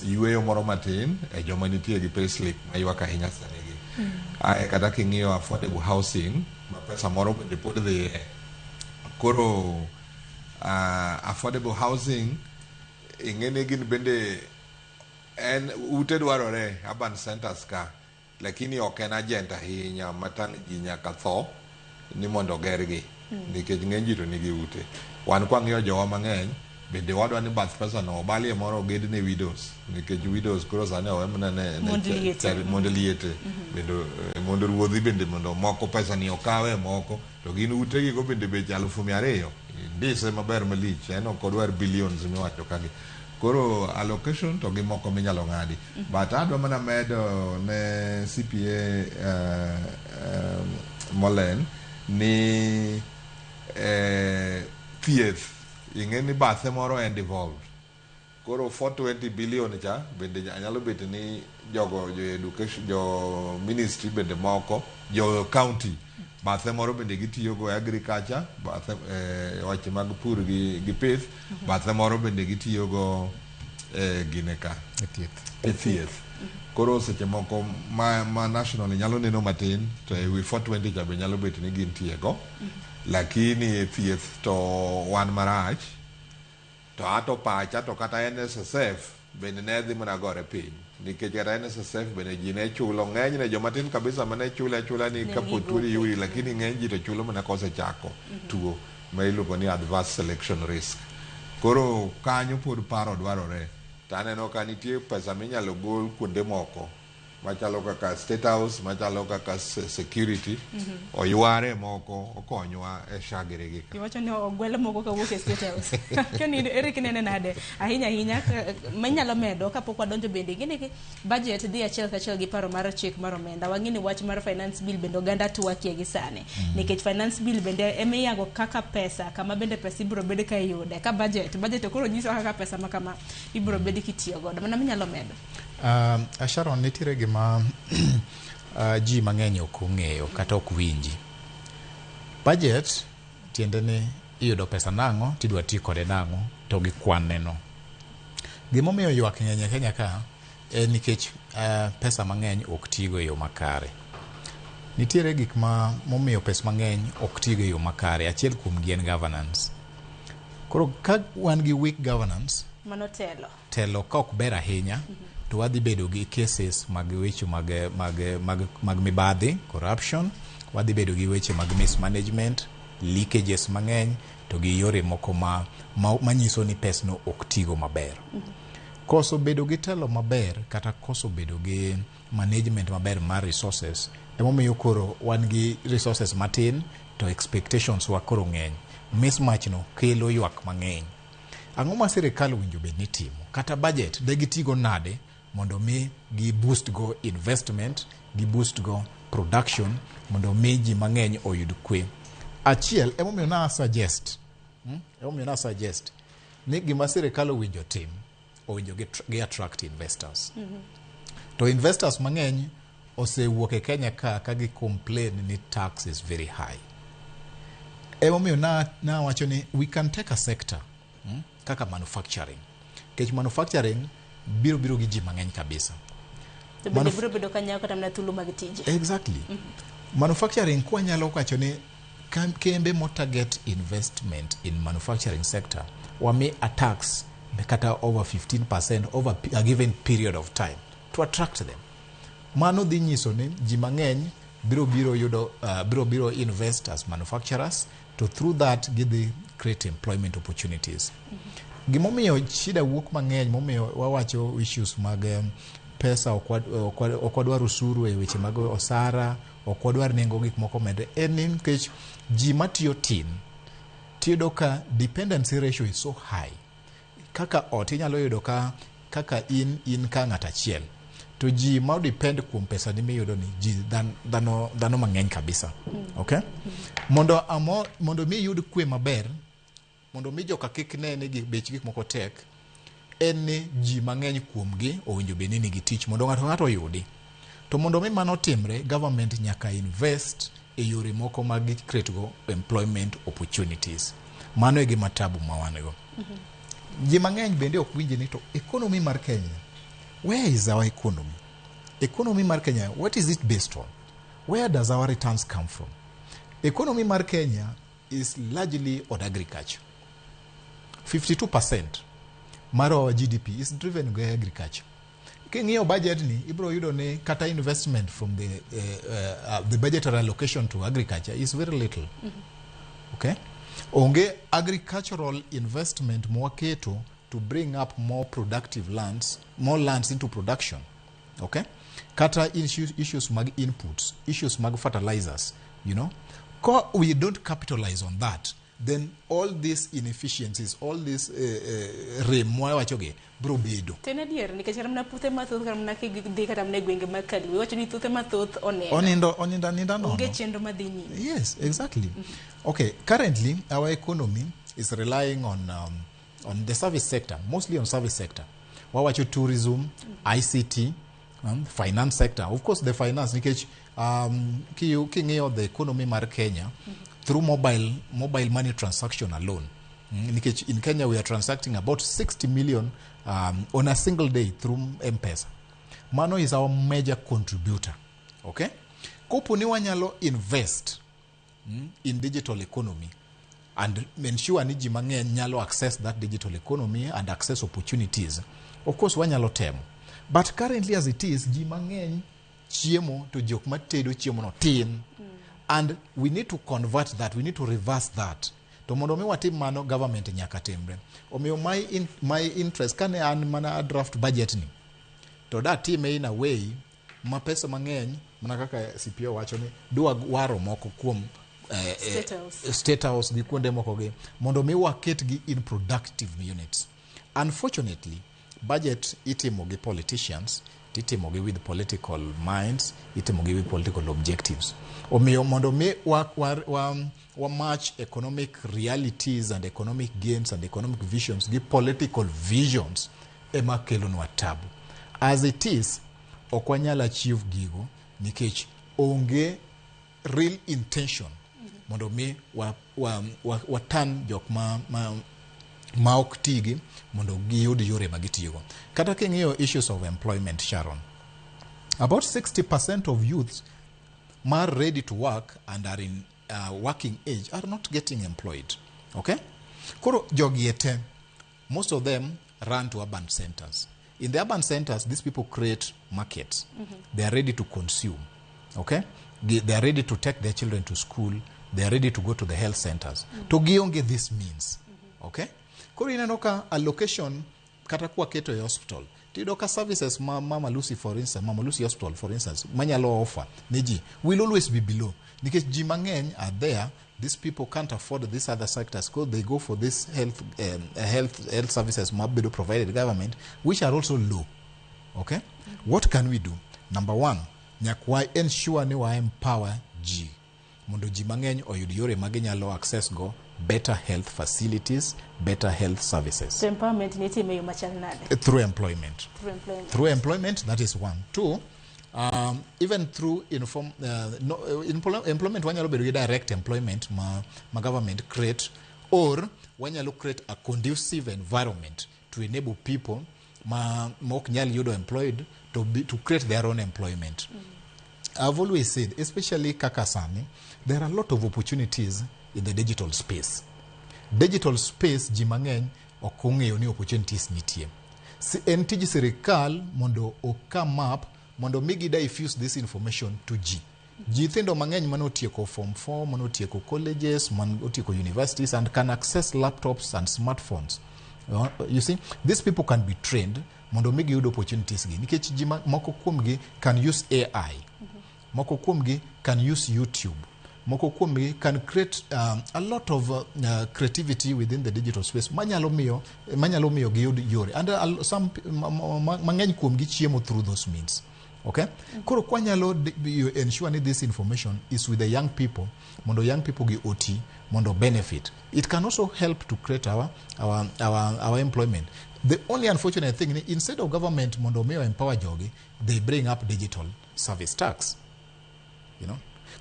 yueyo moro matin e joma nitie gi payslip ma ywak ahinya sani gi. Ae kata king'iyo affordable housing ma pesa moro bende pod dhiye. Koro affordable housing ing'e ni gin bende en ute dwarore urban centers ka lakini ok en urgent ahinya ma tang' ji nyaka tho ni mondo ogergi nikech ng'eny ji to nigi ute. Wan kwang'iyo jowa mang'eny bende wadwa ni bath pesa no obalie moro oged ne widows, nikech widows koro sani owe mana ne mond liete. Mond liete bende, mond ruodhi bende mondo moko pesa ni okawe moko to gin utegi go bende bech 200,000 ndise maber malich, en ok odwar billions miwacho kagi. Koro allocation to gi moko minyalo ng'adi. But adwa mana medo ne CPA Molen ni thieth ing'e ni bathe moro en devolved. Koro 420 billion cha bende nyalo bet ni jogo jo education, jo ministry bende moko jo county bathe moro bende gitiyogo e agriculture, bathe weche mag pur gi pith, bathe moro bende gitiyogo gine ka e thieth. E thieth. Koro seche moko ma national nyalo neno matin to ewi 420 cha be nyalo bet ni gintie go, lakini e thieth to wan marach. To ato pacha to kata NSSF bende ne dhi mana gore piny, nikech kata NSSF bende ji ne chulo ng'enyne joma tin kabisa mane chule achula ni ne kapo gigo tuo yudi, lakini ng'eny ji to chulo mana kosechako tuo ma iluongo ni adverse selection risk. Koro kanyo pod paro dwarore. To aneno ka nitie pesa minyalo gol kuonde moko machalo kaka State House, machalo kaka security, oyware moko okonywa e shagiri gi ka. Iwacho ni ogwel moko kawuok e State House. Keni Eric nene nade ahinya ahinya minyalo medo kapok wadonjo bende gini ki budget dhi achiel kachiel gi paro mar chik mar omenda. Wang'e ni wach mar finance bill bende oganda twakie gi sani, nikech finance bill bende emiyango kaka pesa kama bende pesa ibiro bed ka iyude ka budget to koro nyiso kaka pesa ma kama ibiro bed kitiyo godo. Mana minyalo medo. Sharon, nitiere gima ji mang'eny ok ong'eyo kata ok winji. Budget tiende ni iyudo pesa nang'o tidwa ti kode nang'o to gi kwan neno. Gimomiyo ywak ng'eny e Kenya ka en nikech pesa mang'eny ok tigo e yo makare. Nitiere gik ma momiyo pesa mang'eny ok tigo e yo makare. Achiel kuom gi en governance. Koro ka wan gi weak governance, mano telo, telo ka ok ber ahinya, to wadhi bedo gi cases mag weche mag mibadhi, corruption, wadhi bedo gi weche mag mismanagement, leakages mang'eny, to gi yore moko ma manyiso ni pesno ok tigo maber. Koso bedo gi telo maber kata koso bedo gi management maber mar resources emomiyo koro wan gi resources matin to expectations wa koro ng'eny. Mismatch no kelo ywak mang'eny. Ang'o ma sirikal owinjo bed ni timo? Kata budget de gitigo nade mondo mi gi boost go investment, gi boost go production mondo mi ji mang'eny oyud kwe. Achiel emomiyo na suggest, Emomiyo na suggest ni gima sirikal owinjo tim, owinjo gi attract investors. To investors mang'eny osewuok e Kenya ka gi complain ni tax is very high. Emomiyo na wacho ni we can take a sector kaka manufacturing. Nikech manufacturing biro gi ji mang'eny kabisa. To bende biro bedo kanyawo kata mana thuolo mag tije. Exactly. Manufacturing kwanyalo wacho ni kembe mo target investment in manufacturing sector wami a tax kata over 15% over a given period of time to attract them. Mano dhi nyiso ni ji mang'eny biro yudo biro invest as manufacturers, to through that gidhi create employment opportunities. Gimomiyo shida wuok mang'eny, momiyo wawacho issues mag pesa, ok wadwar usuru e weche mag osara, ok wadwar nengo gik moko medre, en ni nikech ji matiyo tin, tiyudo ka dependency ratio is so high. Kaka ot inyalo yudo ka kaka in ka ng'at achiel to ji ma depend kuom pesa ni miyudo ni ji dhano mang'eny kabisa. Okay? Mondo mi iyud kwe maber, mondo mi joka kik ne ni bech gik moko tek, en ni ji mang'eny kuomgi owinjo bed ni nigi tich mondo ng'ato ng'ato oyudi. To mondo mi mano timre, government nyaka invest e yore moko mag create go employment opportunities. Mano e gima tabu ma wan go. Ji mang'eny bende ok winj ni to economy mar Kenya, where is our economy? Economy mar Kenya, what is it based on? Where does our returns come from? Economy mar Kenya is largely on agriculture. 52% mar our GDP is driven by agriculture. King'iyo budget ni, ibiro yudo ni kata investment from the budgetary allocation to agriculture is very little. Okay? Onge agricultural investment mwaketo to bring up more productive lands, more lands into production. Okay? Kata issues mag inputs, issues mag fertilizers. Ko we don't capitalize on that, then all these inefficiencies, all these rem mwawachogi biro bedo. To en adier nikech kata mana puothe mathoth, kata mana kidhi kata mana e gwenge mag Kaluo, iwacho ni puothe mathoth onindo. Onindo, onindo aninda nono. Onge chenro madhi nyime. Yes, exactly. Okay, currently our economy is relying on the service sector, mostly on service sector. Wawacho tourism, ICT, finance sector. Of course, the finance, nikech king'iyo the economy mar Kenya through mobile money transaction alone. Nikech in Kenya we are transacting about 60 million on a single day through M-Pesa. Mano is our major contributor. Okay? Kopo ni wanyalo invest in digital economy and ensure ni ji mang'eny nyalo access that digital economy and access opportunities. Of course wanyalo temo. But currently as it is, ji mang'eny chiemo to jok matedo chiemo no tin. And we need to convert that, we need to reverse that. To mondo mi watim mano, government nyaka timre. Omiyo my interest kane an mana draft budget ni, to da time in a way ma pesa mang'eny mana kaka CPO wacho ni dwa waro moko kuom State House. State House gi kuonde moko gi mondo mi waketgi in productive units. Unfortunately, budget itimo gi politicians, titimo gi with political minds, itimo gi with political objectives. Omiyo mondo mi wa match economic realities and economic gains and economic visions gi political visions ema kelonwa tabu. As it is, ok wanyal achieve gigo nikech onge real intention mondo mi wa turn jok ma ok tigi mondo giyud yore ma gitiyogo. Kata king'iyo issues of employment, Sharon, about 60% of youths ma ready to work and are in working age are not getting employed. Okay? Koro jogi ete, most of them run to urban centers. In the urban centers, these people create markets. They are ready to consume. Okay? They are ready to take their children to school. They are ready to go to the health centers. To gionge this means. Okay? Koro ineno ka allocation kata kwa keto e hospital, tiyudo ka services ma Mama Lucy, for instance, Mama Lucy Hospital, for instance, manyalo offer ne ji will always be below nikech ji mang'eny are there. These people can't afford these other sectors because they go for this health services mabedo provided government, which are also low. Okay, what can we do? Number one, nyaka wa ensure ni wa empower ji mondo ji mang'eny oyud yore ma ginyalo access go better health facilities, better health services. To empowerment ni itime e yo machal nade? Through employment. Through employment. Through employment, that is one. Two, even through inform, no, employment wanyalo bedo gi direct employment ma government create, or wanyalo create a conducive environment to enable people ma ok nyal yudo employed to create their own employment. I've always said, especially kaka sani, there are a lot of opportunities in the digital space. Digital space ji mang'eny ok ong'eyo ni opportunities nitie. En tij sirikal mondo o come up mondo mi gi diffuse this information to ji. Nyithindo mang'eny manotieko form 4, manotieko colleges, manotieko universities and can access laptops and smartphones. You see, these people can be trained mondo mi giyud opportunities gi nikech ji moko kuomgi can use AI. Moko kuomgi can use YouTube. Moko kuomgi can create a lot of creativity within the digital space manyalo miyo giyud yore and some mang'eny kuomgi chiemo through those means. Okay, koro kwanyalo ensure ni this information is with the young people mondo young people gi oti mondo benefit, it can also help to create our employment. The only unfortunate thing ni instead of government mondo miyo empower jogi, they bring up digital service tax.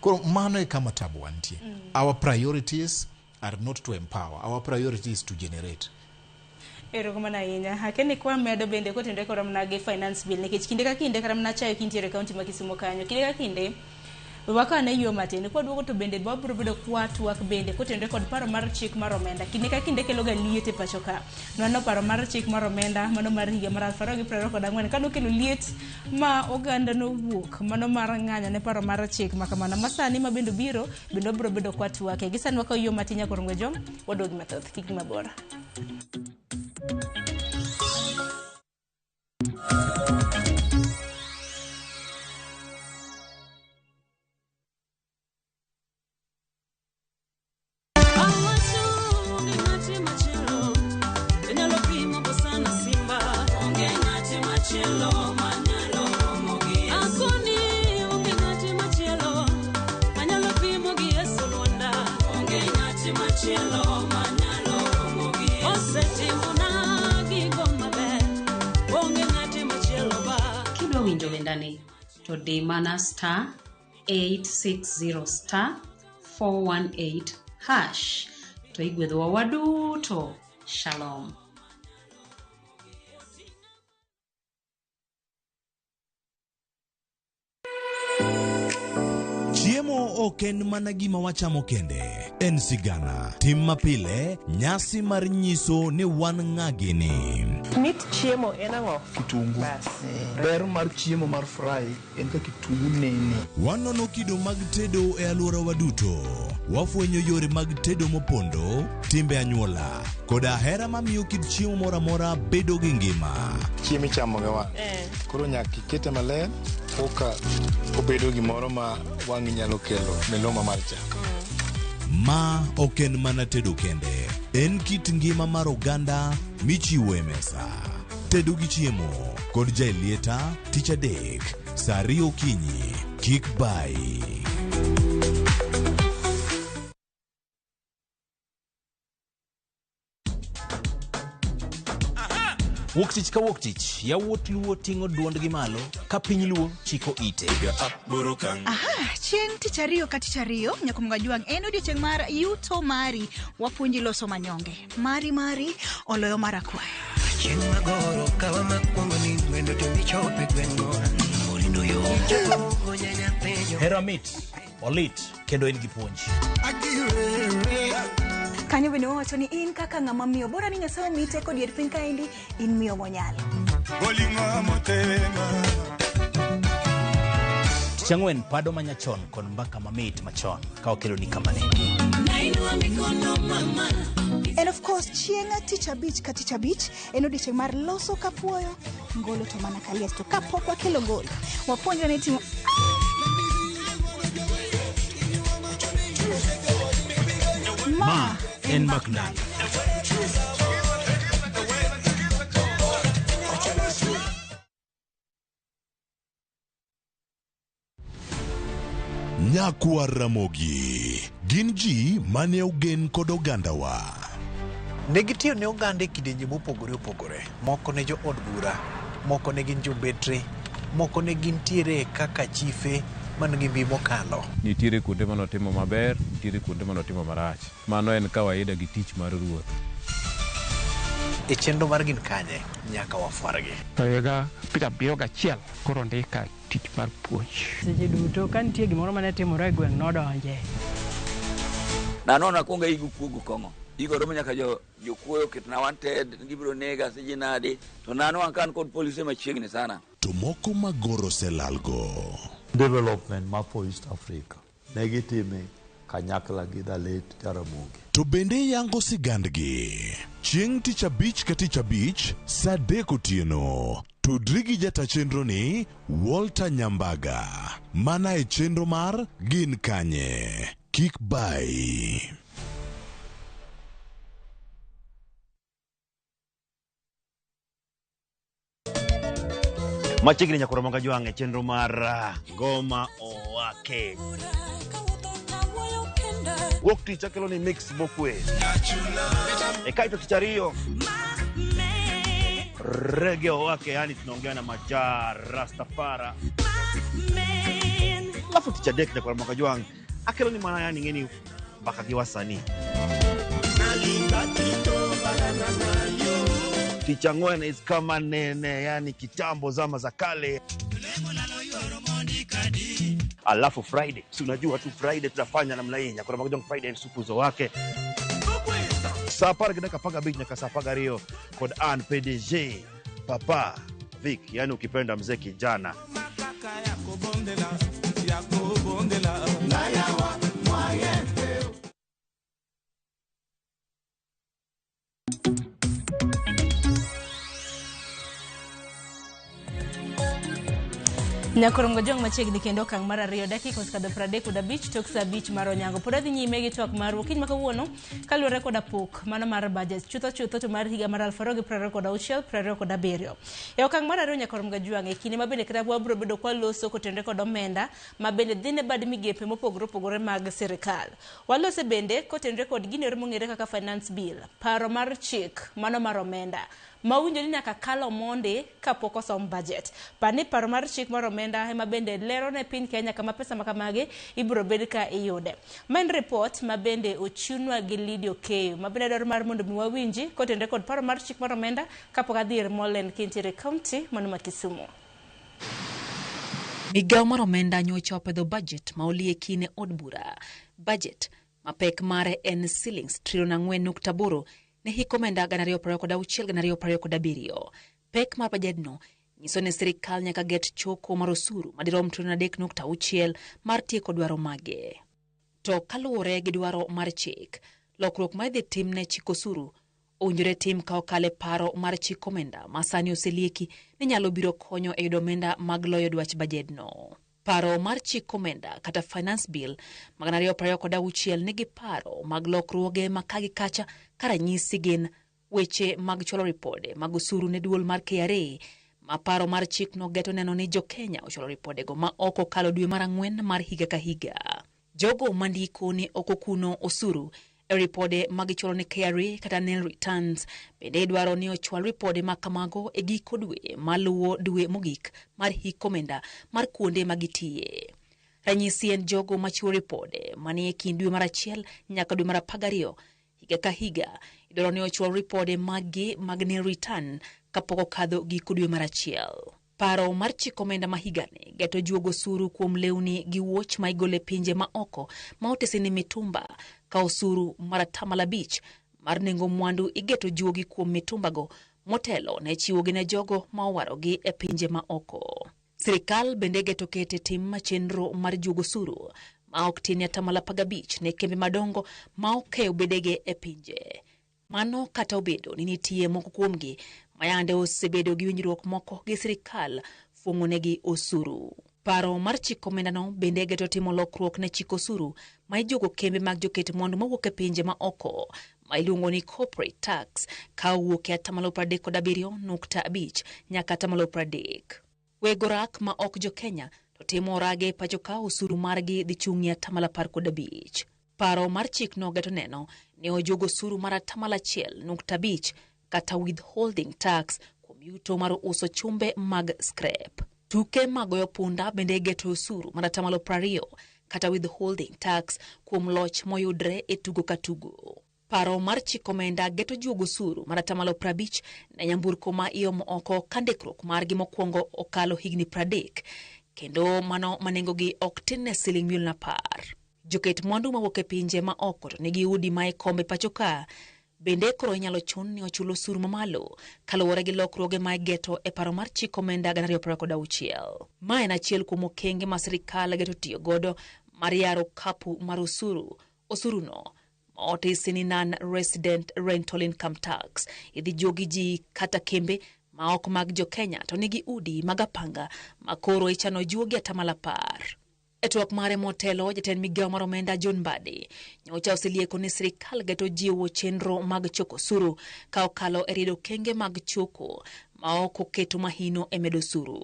Koro mano e kama tabu wantie. Our priorities are not to empower, our priority is to generate. Erokamano ahinya. Akeni kwa medo bende kotenore kod mana gi finance bill, nikech kinde ka kinde kata mana chayo kintiere e kaunti ma Kisumo kanyo, kinde ka kinde We wakaw ane yo matin. Kwaduogo to bende wabiro bedo kwatwak bende kotenore kod paro mar chik mar omenda. Kinde ka kinde kelo ga liet e pacho ka. Nwaneno paro mar chik mar omenda mano mar higa mar 2024 kanokelo liet ma oganda nowuok mano mar ng'anyo ne paro mar chik ma kamano. Ma sani ma bende obiro bende wabiro bedo kwatwake. Gi sani wakaw yo matin nyakor Ngwejong, waduogi mathoth. Kik mabor. Kidwa winjo wendani to di mana star 860 star 418 hash to igwedhowa waduto. Shalom. Chiemo ok en mana gima wachamo kende, en sigana, tim mapile, nyasi mar nyiso ni wan ng'a gini. Mit chiemo en ang'o? Kitungu. Bas. Ber mar chiemo mar fry en ka kitungu nene. Wanono kido mag tedo e alworawa duto. Wafwenyo yore mag tedo mopondo, timbe anyuola, koda hera mamiyo kit chiemo moro amora bedo gi ngima. Chiemo ichamo gi wang'. Koro nyaka ikete maler koka obedo gimoro ma wang'i nyalo kelo miluma mar chak. Ma ok en mana tedo kende, en kit ngima mar oganda michiwo e mesa. Tedo gi chiemo kod Jaelieta tich adek saa ariyo okinyi. Kik bai. Wuok tich ka wuok tich, yawuot Luo ting'o duondgi malo ka piny Luo chiko ite. Aha, chieng' tich ariyo ka tich ariyo nyakumga jwang' en odiochieng' mar yuto mari wapuonji loso manyonge mari mari oloyo mar akwaya. Chieng' magoro kawa makwongo ni wendo to michope gweng'wa morindo yo Hera mit, olit kendo en gi puonj. Kanyo bende wawacho ni in kaka ng'ama miyo bora ni Nyasaye omiyi teko dier piny kaendi in miyo monyalo. Tich ang'wen pado manyachon kod mbaka mamit machon ka wakeloni kamane. And of course chieng' tich abich ka tich abich en odiochieng' mar loso kapuoyo ngolo to mana kalies to kapok wakelo ngolo wapuonjre ni timo Ma en Makndalo. Nyakwar Ramogi gin ji mane ogen kod ogandawa. Ne gitiyo ne oganda e kidienje mopogore opogore. Moko ne jo od bura, moko ne gin jobetre, moko ne gintiere kaka chife man gi mbi mokalo. Nitiere kuonde manotimo maber, nitiere kuonde manotimo marach. Mano en kawaida gi tich mar ruoth. E chenro mar Gin Kanye, nyaka wafwargi. To higa 71 koro ndika tich mar puonj. Seche duto ka nitie gimoro mane timore e gweng' nodonje. Nanono akwongo aigo kuogo kong'o. Igo romo nyaka jokuoyo oketna wanted, gibiro nega siji nadi. To nano an kan kod polise machiegni sana. To moko magoro oselalgo. Development ma for East Africa ne gitime kanyakla gi the late Jaramogi. To bende yango sigandgi. Chieng' tich abich ka tich abich, saa adek otieno. Tudri gi jata chenro ni Walter Nyambaga. Mana e chenro mar Gin Kanye. Kik bai. Machiegni nyakoro maga jwang' e chenro mar Ngoma Owake. Wuok tich akelo ni mix mokwe. E kaito tich ariyo Reggae Owake, yani tunaongea na Maja Rastafara. Alafu tich adek nyakoro maga jwang' akelo ni mana yani ng'eni mbaka gi wasanii. Tich ang'wen is kama nene, yani kitambo zama za kale. Alafu Friday, si unajua tu Friday tutafanya namna hii. Nyakora Magojong Friday en supuzo wake. Saa 10 gi dakika 15 nyaka saa 12 kod an PDG Papa Vic, yani ukipenda mzee kijana. Nyakoro Mgojong machiegni kendo okang' mar 2 dakika osekadho 35 tok saa 5 mar onyango. Pod adhi nyime gi twak marwa okinyi ma kawuono kaluwore koda pok mano mar budget chutho chutho to mar higa mar 2026 27. E okang' mar 2 Nyakoro Mgojong e kinde ma bende kata wabiro bedo kwa loso kotenore kod omenda ma bende dhi ne bad migepe mopogore opogore mag sirikal. Walose bende kotenore kod gino mong'ere kaka finance bill, paro mar chik mano mar omenda ma winjo ni nyaka kalo mondi kapok osom budget. Pani paro mar chik mar omenda ema bende lero ne piny Kenya kama pesa makamagi ibiro bed ka iyude. Ma en report ma bende ochunwa gi Lydia Okeyo ma bende dwaro mar mondo mi wawinji kotenore kod paro mar chik mar omenda kapok adhi ir Molen kintiere county mano ma Kisumu. Migawo mar omenda nyocha opedho budget ma olieki ne od bura. Budget ma pek mare en silings trilion 4.8 ne hik omenda 2026 2027. Pek mar bajedno nyiso ni sirikal nyaka get choko mar osuru madirom trilion 3.6 mar tieko dwaro mage. To kaluwore gi dwaro mar chik, lokruok ma idhi tim ne chik osuru owinjore tim ka okalo e paro mar chik omenda ma sani oselieki ni nyalo biro konyo e yudo omenda mag loyo dwach bajedno. Paro mar chik omenda kata finance bill mag 2026 nigi paro mag lokruoge ma ka gi kacha ka ranyisi gin weche mag chwalo ripode mag osuru ne duol mar KRA ma paro mar chikno geto neno ni jo Kenya ochwalo ripodego ma ok okalo dwe mar 4 mar higa ka higa. Jogo mandiko ni ok okuno osuru e ripode ma gichwalo ne KRA kata nil returns bende idwaro ni ochwal ripode ma kamago e giko dwe maluwo dwe mogik mar hik omenda mar kuonde ma gitiye. Ranyisi en jogo machiwo ripode manie kind dwe mar 1 nyaka dwe mar 12 higa ka higa idwaro ni ochwal ripode maggi mag nil return kapok okadho giko dwe mar 1. Paro mar chik omenda ma higani geto juogo osuru kuom lewni gi wuoch ma igolo e pinje ma oko ma otese ni mitumba ka osuru mar 5% mar nengo mwandu igeto juogi kuom mitumbago motelo ne chiwogi ne jogo ma owarogi e pinje ma oko. Sirikal bende geto kete tim ma chenro mar juogo osuru ma ok tin 15% ne kembe madongo ma okeyo bedege e pinje. Mano kata obedo ni nitie moko kuomgi mayande osebedo gi winjruok moko gi sirikal fuong'onegi osuru. Paro mar chik omendano bende geto timo lokruok ne chik osuru ma ijuogo kembe mag joket mwandu mawuok e pinje ma oko ma iluongo ni corporate tax ka owuok e 37.5% nyaka 30%. Weg orak ma ok jo Kenya to timo orage pacho ka osuru margi dhi chung' e 15%. Paro mar chikno geto neno ni ojuogo osuru mar 1.5% kata withholding tax kuom yuto mar uso chumbe mag scrap. Tuke mag goyo punda bende geto osuru mar 20% kata withholding tax kuom loch moyudre e tugo ka tugo. Paro mar chik omenda geto juogo osuru mar 50% ne nyamburko ma iomo oko ka ndikruok margi mokwongo okalo higni 30 kendo mano ma nengogi ok tin ne siling milion 10. Joket mwandu mawuok e pinje ma oko to nigi udi ma e kombe pacho ka bende koro inyalo chun ni ochul osuru mamalo kaluwore gi lokruoge ma igeto e paro mar chik omenda 2026. Ma en achiel kuom okenge ma sirikal geto tiyo godo mar yaro kapu mar osuru. Osuruno ma otisi ni non-resident rental income tax idhi juogi ji kata kembe ma ok mag jo Kenya to nigi udi mag apanga ma koro ichano juogi 10%. E twak mare motelo, jatend migawo mar omenda John Mbadi nyocha oselieko ni sirikal geto jiwo chenro mag choko osuru ka okalo e riedo okenge mag choko ma ok oketo mahino e medo osuru.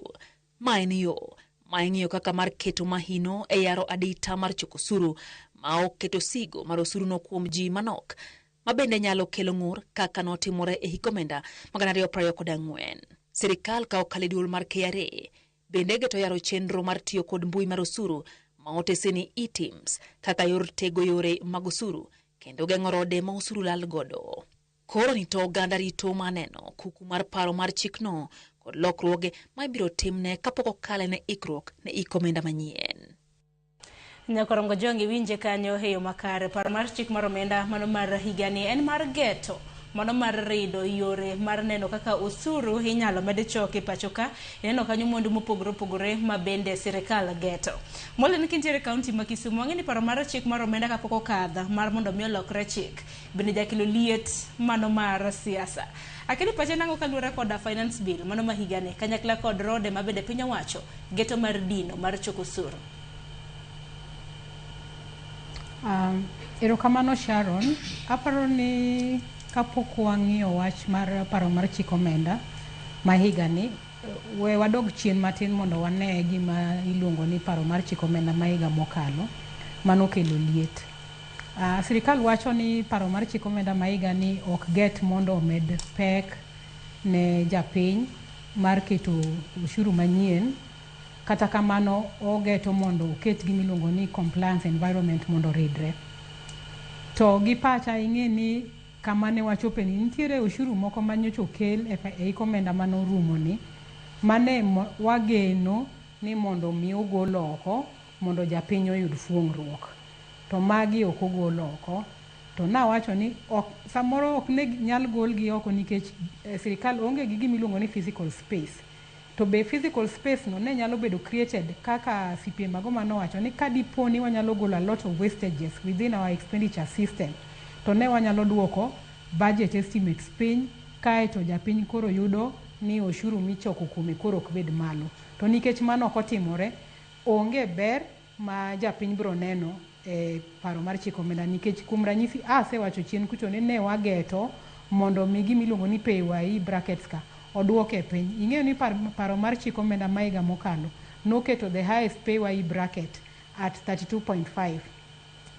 Ma en yo ma ing'iyo kaka mar keto mahino e yaro adita mar choko osuru ma ok keto sigo mar osuruno kuom ji manok ma bende nyalo kelo ng'ur kaka notimore e hik omenda mag 2024. Sirikal ka okalo e duol mar KRA bende geto yaro chenro mar tiyo kod mbui mar osuru ma otese ni eTIMS kaka yor tego yore mag osuru kendo geng'o rode ma osuru lal godo. Koro ni to oganda rito maneno kuku mar paro mar chikno kod lokruoge ma ibiro timne kapok okale ne ikruok ne hik omenda manyien. Nyakorongo Jong iwinje kanyo e yo makare. Paro mar chik mar omenda mano mar higani en mar geto mano mar rido yore mar neno kaka osuru inyalo med choki pacho ka. Ineno kanyo mwandu mopogore opogore ma bende sirikal geto. Molin kintiere kaunti ma Kisumu, wang'e ni paro mar chik mar omenda kapok okadho mar mondo mi olokre chik bende jakelo liet mano mar siasa. Akeni pache nang'o kaluwore koda finance bill mano ma higani kanyakla kod rode ma bende piny owacho geto mar dino mar choko osuru. Erokamano Sharon. Aparo ni kapok wang'iyo wach mar paro mar chik omenda ma higani, we wadog chien matin mondo wane gima iluongo ni paro mar chik omenda ma higa mokalo manokelo liet. Sirikal wacho ni paro mar chik omenda ma higani ok get mondo omed pek ne japiny mar keto ushuru manyien. Kata kamano ogeto mondo oket gima iluongo ni compliance environment mondo oridre. To gi pacha ing'e ni kama ne wachope ni nitiere ushuru moko manyocha okel e hik omenda manorumo ni mane wageno ni mondo mi ogol oko mondo japiny oyud fuong'ruok. To magi ok ogol oko. To nawacho ni ok, samoro ok ne nyal golgi oko nikech sirikal onge gi gima iluongo ni physical space. To be physical space no ne nyalo bedo created kaka CPA Magoma nowacho ni ka dipo ni wanyalo golo a lot of wastages within our expenditure system, to ne wanyalo duoko budget estimates piny kaeto japiny koro yudo ni oshuru michoko kuome koro ok bed malo. To nikech mano ok otimore, onge ber ma japiny biro neno e paro mar chik omenda nikech kuom ranyisi asewacho chien kucho ni ne wageto mondo mi gima iluongo ni PAYE brackets ka oduoke piny. Ing'eyo ni paro mar chik omenda ma higa mokalo noketo the highest PAYE bracket at 32.5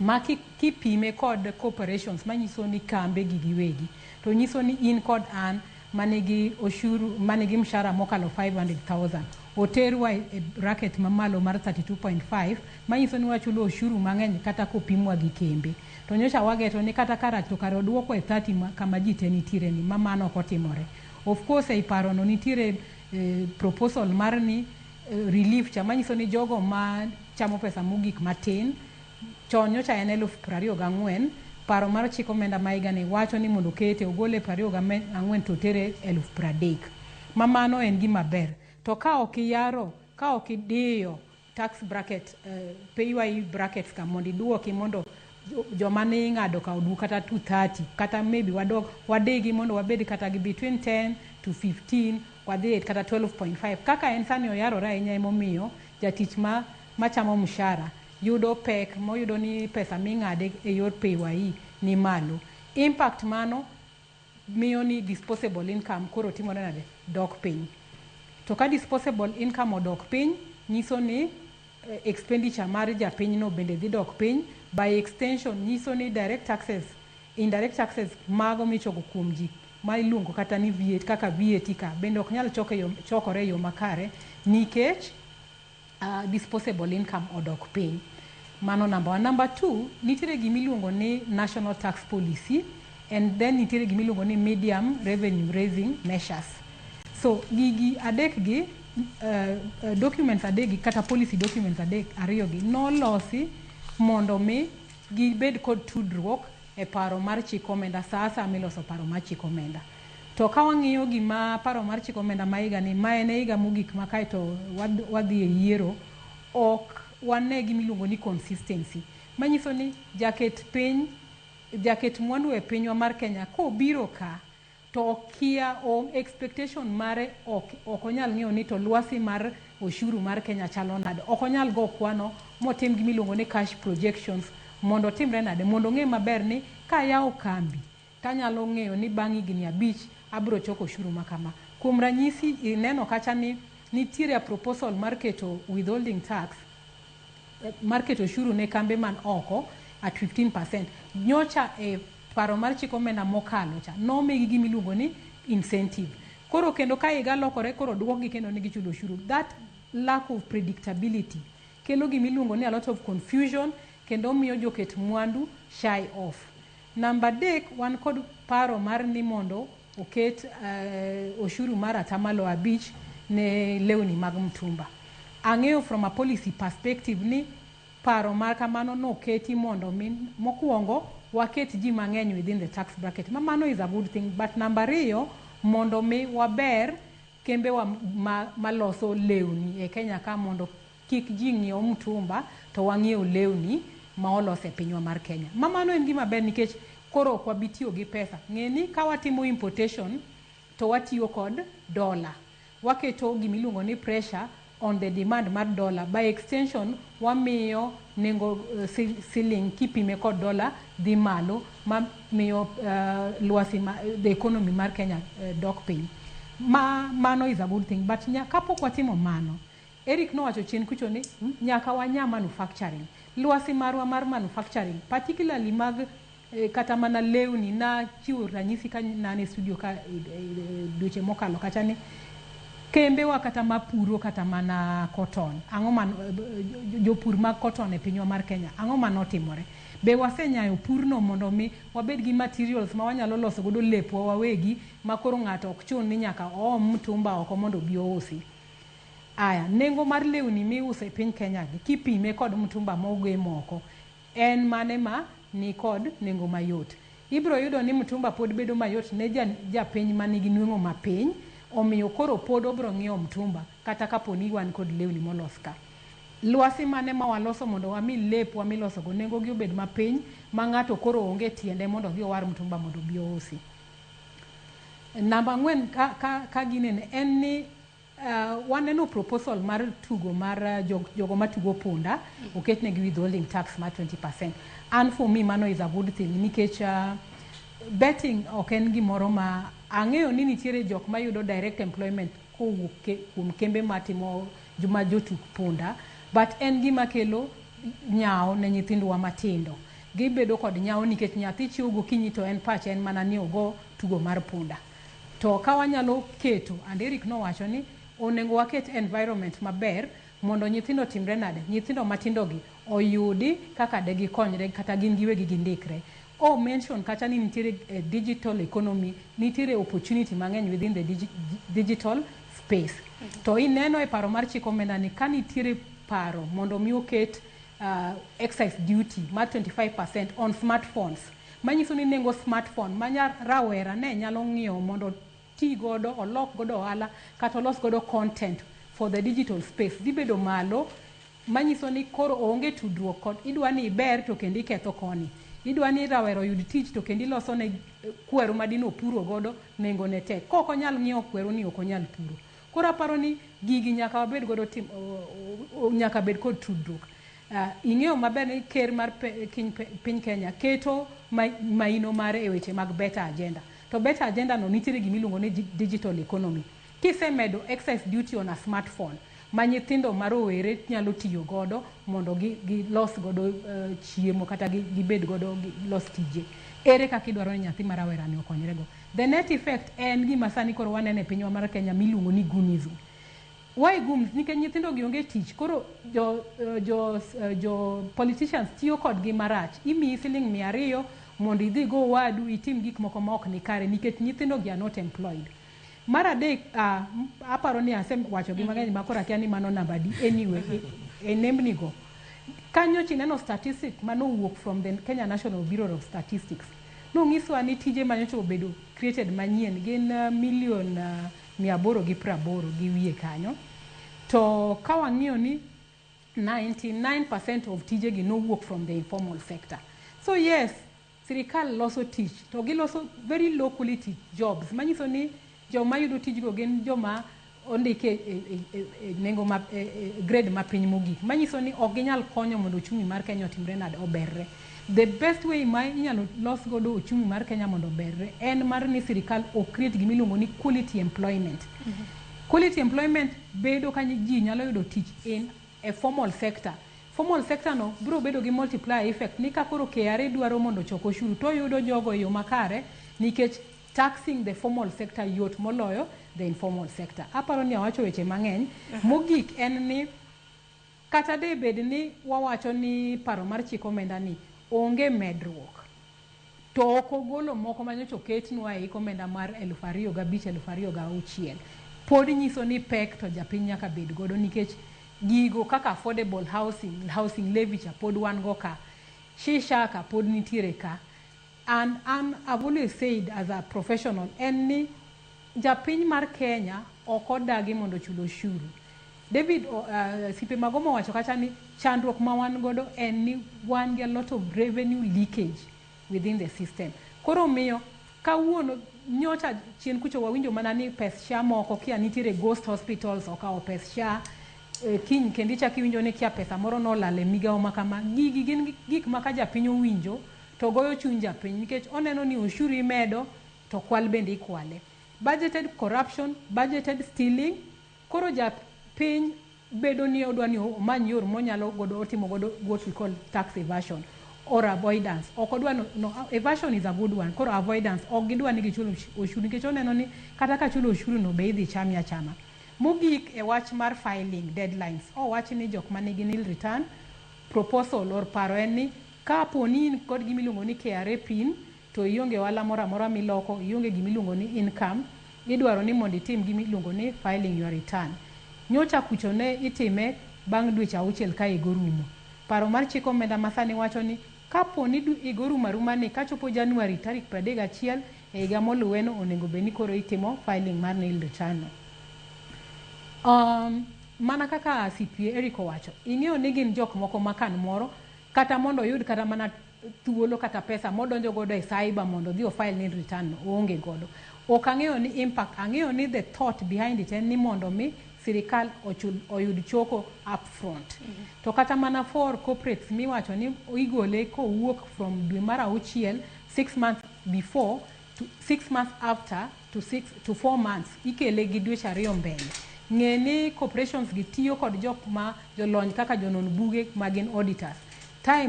ma kipime kod corporations manyiso ni kambe gi giwegi to nyiso ni in kod an manigi oshuru manigi mshahara mokalo 500,000 oterwa e bracket mamalo mar 32.5 manyiso ni wachulo oshuru mang'eny kata kopimwa gi kembe. To nyocha wageto ni kata karach to kare oduoko e 30 kama ji te nitiere ni ma mano ok otimore. Of course ei parono nitiere proposal mar ni relief cha manyiso ni jogo ma chamo pesa mogik matin chon nyocha en 24,000, paro mar chik omenda ma higani wacho ni mondo okete ogole 24,000 to otere 30,000. Ma mano en gima ber. To ka ok iyaro, ka ok idiyo tax bracket, PAYE brackets ka mondo iduoki mondo joma ne ing'ado ka oduok kata 230 kata maybe wadog wadigi mondo wabed kata gi between 10 to 15 wadhi kata 12.5 kaka en sani oyarore ahinya emomiyo jatich machamo mshahara yudo pek moyudo ni pesa ming'ade e yor PAYE ni malo. Impact mano miyo ni disposable income koro timore nade? Dok piny. To ka disposable income odok piny, nyiso ni expenditure mar japinyno bende dhi dok piny. By extension nyiso ni direct taxes, indirect taxes mago michoko kuom ji ma iluongo kata ni VAT kaka VAT ka bende ok nyal chokore e yo makare nikech disposable income odok piny. Mano number one. Number two, nitiere gima iluongo ni national tax policy and then nitiere gima iluongo ni medium revenue raising measures. So gigi adek gi documents adek gi kata policy documents adek ariyo gi nolosi mondo mi gibed kod tudruok e paro mar chik omenda sa asaya miloso paro mar chik omenda. To ka wang'iyo gima paro mar chik omenda ma higani ma en e higa mogik ma kaeto wadhi e yiero, ok wane gima iluongo ni consistency. Manyiso ni jaket piny, jaket mwandu e pinywa mar Kenya kobiro ka to okia expectation mare ok onyal ng'eyo ni to lwasi mar oshuru mar Kenya chalo nade. Ok onyal go kwano motim gima iluongo ni cash projections mondo otimre nade, mondo ong'e maber ni kayawo kambi tanyalo ng'eyo ni bang' higni 5 abiro choko oshuru ma kama. Kuom ranyisi ineno kacha ni nitiere a proposal mar keto withholding tax mar keto oshuru ne kambe man oko at 15%. Nyocha e paro mar chik omenda mokalo cha nomigi gima iluongo ni incentive. Koro kendo ka higa lokore koro duokgi kendo ni gichulo oshuru. That lack of predictability kelo gima iluongo ni a lot of confusion kendo miyo joket mwandu shy off. Namba 3, wan kod paro mar ni mondo oket oshuru mar 5% ne lewni mag mtumba. Ang'eyo from a policy perspective ni Paro mar kamano noketi mondo mi mokwongo waket ji mang'eny within the tax bracket. Ma mano is a good thing. But namba ariyo, mondo mi waber kembe wa maloso lewni e Kenya ka, mondo kik ji ng'iew mtumba to wang'iew lewni ma olos e pinywa mar Kenya. Ma mano en gima ber nikech koro ok wabi tiyo gi pesa. Ng'e ni ka watimo importation to watiyo kod dollar. Waketo gimiluongo ni pressure on the demand mar dollar. By extension, wamiyo nengo siling kipime kod dollar dhi malo, ma miyo lwasi ma, the economy mar Kenya dok piny. Ma mano is a good thing. But kapok watimo mano, Eric nowacho chien kucho ni nyaka wanya manufacturing. Lwasi marwa mar manufacturing, particularly mag kata mana lewni, na chiwo ranyisi ka nan e studio ka dweche mokalo kacha ni kembe wa kata mapuro kata mana cotton, ang'o man jopur mag cotton e pinywa mar Kenya, ang'o manotimore? Be wasenyayo purno mondo mi wabed gi materials ma wanyalo loso godo lepwa wawegi, ma koro ng'ato ok chun ni nyaka oom mtumba oko mondo obi ousi? Aya, nengo mar lewni miuso e piny Kenya gi kipime kod mtumba mogem oko, en mane ma ni kod nengo mayot? Ibiro yudo ni mtumba pod bedo mayot ne japiny manigi nweng'o mapiny, omiyo koro pod obiro ng'iewo mtumba kata kapo ni wan kod lewni molos ka. Lwasi mane ma waloso mondo wami lepwa miloso go nengo gi obed mapiny, ma ng'ato koro onge tiende mondo odhi owar mtumba mondo obi ousi? Namba 4 ka ginene en ni waneno proposal mar tugo mar jogo matugo punda oketnegi withholding tax mar 20%. And for me mano is a good thing nikech betting ok en gimoro ma ang'eyo ni nitiere jok mayudo direct employment kowuok kuom kembe matimo ma jotuk punda, but en gima kelo nyawo ne nyithindwa matindo. Gibedo kod nyawo nikech nyathi chiewo gokinyi to en pache en mana ni ogo tugo mar punda. To ka wanyalo keto, and Eric nowacho ni onego waket environment maber mondo nyithindo timre nade, nyithindo matindo gi oyudi kaka de gikonyre kata gin giwegi gindikre. O mention kata ni nitiere digital economy, nitiere opportunity mang'eny within the digital space. To ineno e paro mar chik omenda ni ka nitiere paro mondo mi oket excise duty mar 25% on smartphones, manyiso ni nengo smartphone ma rawera ne nyalo ng'iewo mondo ti godo, olok godo ohala kata olos godo content for the digital space dhi bedo malo, manyiso ni koro onge tudruok kod idwa ni iber to kendo iketho koni, idwa ni rawera oyud tich to kendo iloso ne kweru madino opuro godo nengo ne tek, kok onyal ng'iewo kweru ni ok onyal puro. Koro aparo ni gigi nyaka wabed godo tim, nyaka bed kod tudruok. Ing'eyo maber ni ker mar piny Kenya keto maino mare e weche mag better agenda, to better agenda no nitiere gimiluongo ni digital economy. Kisemedo excise duty on a smartphone ma nyithindo ma rowere nyalo tiyo godo mondo gilos godo chiemo kata gibed godo gilos tije, ere kaka idwaro ni nyathi ma rawera ni okonyre go? The net effect en gima sani koro waneno e pinywa mar Kenya miluongo ni goonism. Why goons? Nikech nyithindo gi onge tich. Koro jo politicians tiyo kodgi marach. Imiyi siling 200 mondo idhi go wadu itim gik moko ma ok ni kare nikech nyithindo gi are not employed. Mar adek, aparo ni asewacho gi mang'eny ma koro akia ni mano namba adi. Anyway, e nembni go kanyo chineno statistic manowuok from the Kenya National Bureau of Statistics, nong'iswa ni tije manyocha obedo created manyien gin milion 880 gi wiye kanyo, to ka wang'iyo ni 99% of tijegi nowuok from the informal sector. So yes, sirikal loso tich to giloso very low quality jobs, manyiso ni joma yudo tijgo gin joma ondiki e nengo ma e grade mapiny mogik, manyiso ni ok ginyal konyo mondo uchumi mar Kenya otimre nade, oberre. The best way ma inyalo los godo uchumi mar Kenya mondo oberre en mar ni sirikal o create gimiluongo ni quality employment. Quality employment bedo ka ji nyalo yudo tich in a formal sector. Formal sector no biro bedo gi multiplier effect ni ka koro KRA dwaro mondo ochok oshuru to oyudo jogo e yo makare nikech taxing the formal sector yot moloyo the informal sector. Aparo ni awacho weche mang'eny. Mogik en ni kata de bed ni wawacho ni paro mar chik omenda ni onge medruok, to ok ogolo moko manyocha oketnwa e hik omenda mar 2005 2006, pod nyiso ni pek to japiny nyaka bed godo nikech Gigo kaka affordable housing, housing levy cha pod wan go ka. Shisha ka pod nitiere ka. And I've always said as a professional, en ni japiny mar Kenya ok odagi mondo ochul oshuru. David Sipe Magomo wacho kacha ni chandruok ma wan godo en ni wan gi a lot of revenue leakage within the system. Koro miyo kawuono nyocha chien kucho wawinjo mana ni pes SHA moko kia nitiere ghost hospitals okawo pes SHA kiny kendo ichako iwinjo ni kia pesa moro nolal e migawo ma kama. Gigi gin gik ma ka japiny owinjo to goyo chuny japiny nikech oneno ni oshuru imedo to kwal bende ikwale. Budgeted corruption, budgeted stealing, koro japiny bedo ni odwa ni omany yor monyalo godo otimo godo what we call tax evasion or avoidance. Ok odwa no, no, evasion is a good one. Koro avoidance ok gidwa ni gichul oshuru nikech oneno ni kata ka chulo oshuru no be idhi chami achama. Mogik e wach mar filing deadlines, owach ni jok manigi nil return proposal or paro en ni kapo ni in kod gima iluongo ni KRA PIN to ionge ohala moro amora miloko, ionge gima iluongo ni income, idwaro ni mondo itim gima iluongo ni filing your return. Nyocha kucho ne itime bang' dweche auchiel ka higa orumo. Paro mar chik omenda masani wacho ni kapo ni higa orumo aruma ni kachopo January tarik 31 e higa moluwe no onego bed ni koro itimo filing mar nil return no. Mana kaka CPA Eric owacho, ing'eyo ni gin jok moko makan moro kata mondo oyud kata mana thuolo kata pesa modonjo godo e cyber mondo odhi o file nil return no oonge godo. Ok ang'eyo ni impact, ang'eyo ni the thought behind it en ni mondo mi sirikal ochul oyud choko up front. To kata mana for corporates miwacho ni igole kowuok from dwe mar auchiel 6 months before to 6 months after to 6 to 4 months ikele gi dweche ariyo mbele. Ng'e ni corporations gi tiyo kod jok ma jolony kaka jonon buge ma gin auditors. Time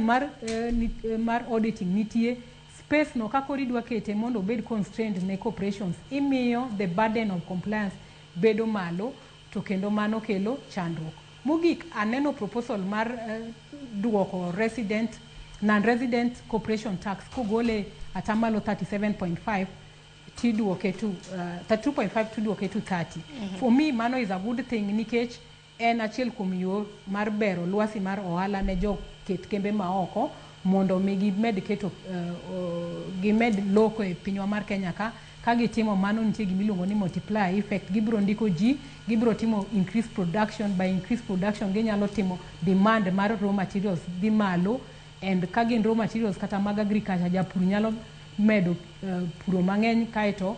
mar auditing nitie space no ka koro idwa kete mondo obed constrained ne corporations imiyo the burden of compliance bedo malo to kendo mano kelo chandruok. Mogik aneno proposal mar duoko resident non-resident corporation tax kogole atamalo 37.5 tiduoke to 32.5 tiduoke to 30. For me mano is a good thing nikech en achiel kuom yo mar bero lwasi mar ohala ne joket kembe maoko mondo mi gimed keto gimed loko e pinywa mar Kenya ka ka gitimo mano nitie gimiluongo ni multiplier effect gibiro ndiko ji gibiro timo increase production by increase production ginyalo timo demand mar raw materials dhi malo and ka gin raw materials kata mag agriculture japur nyalo medo puro mang'eny kaeto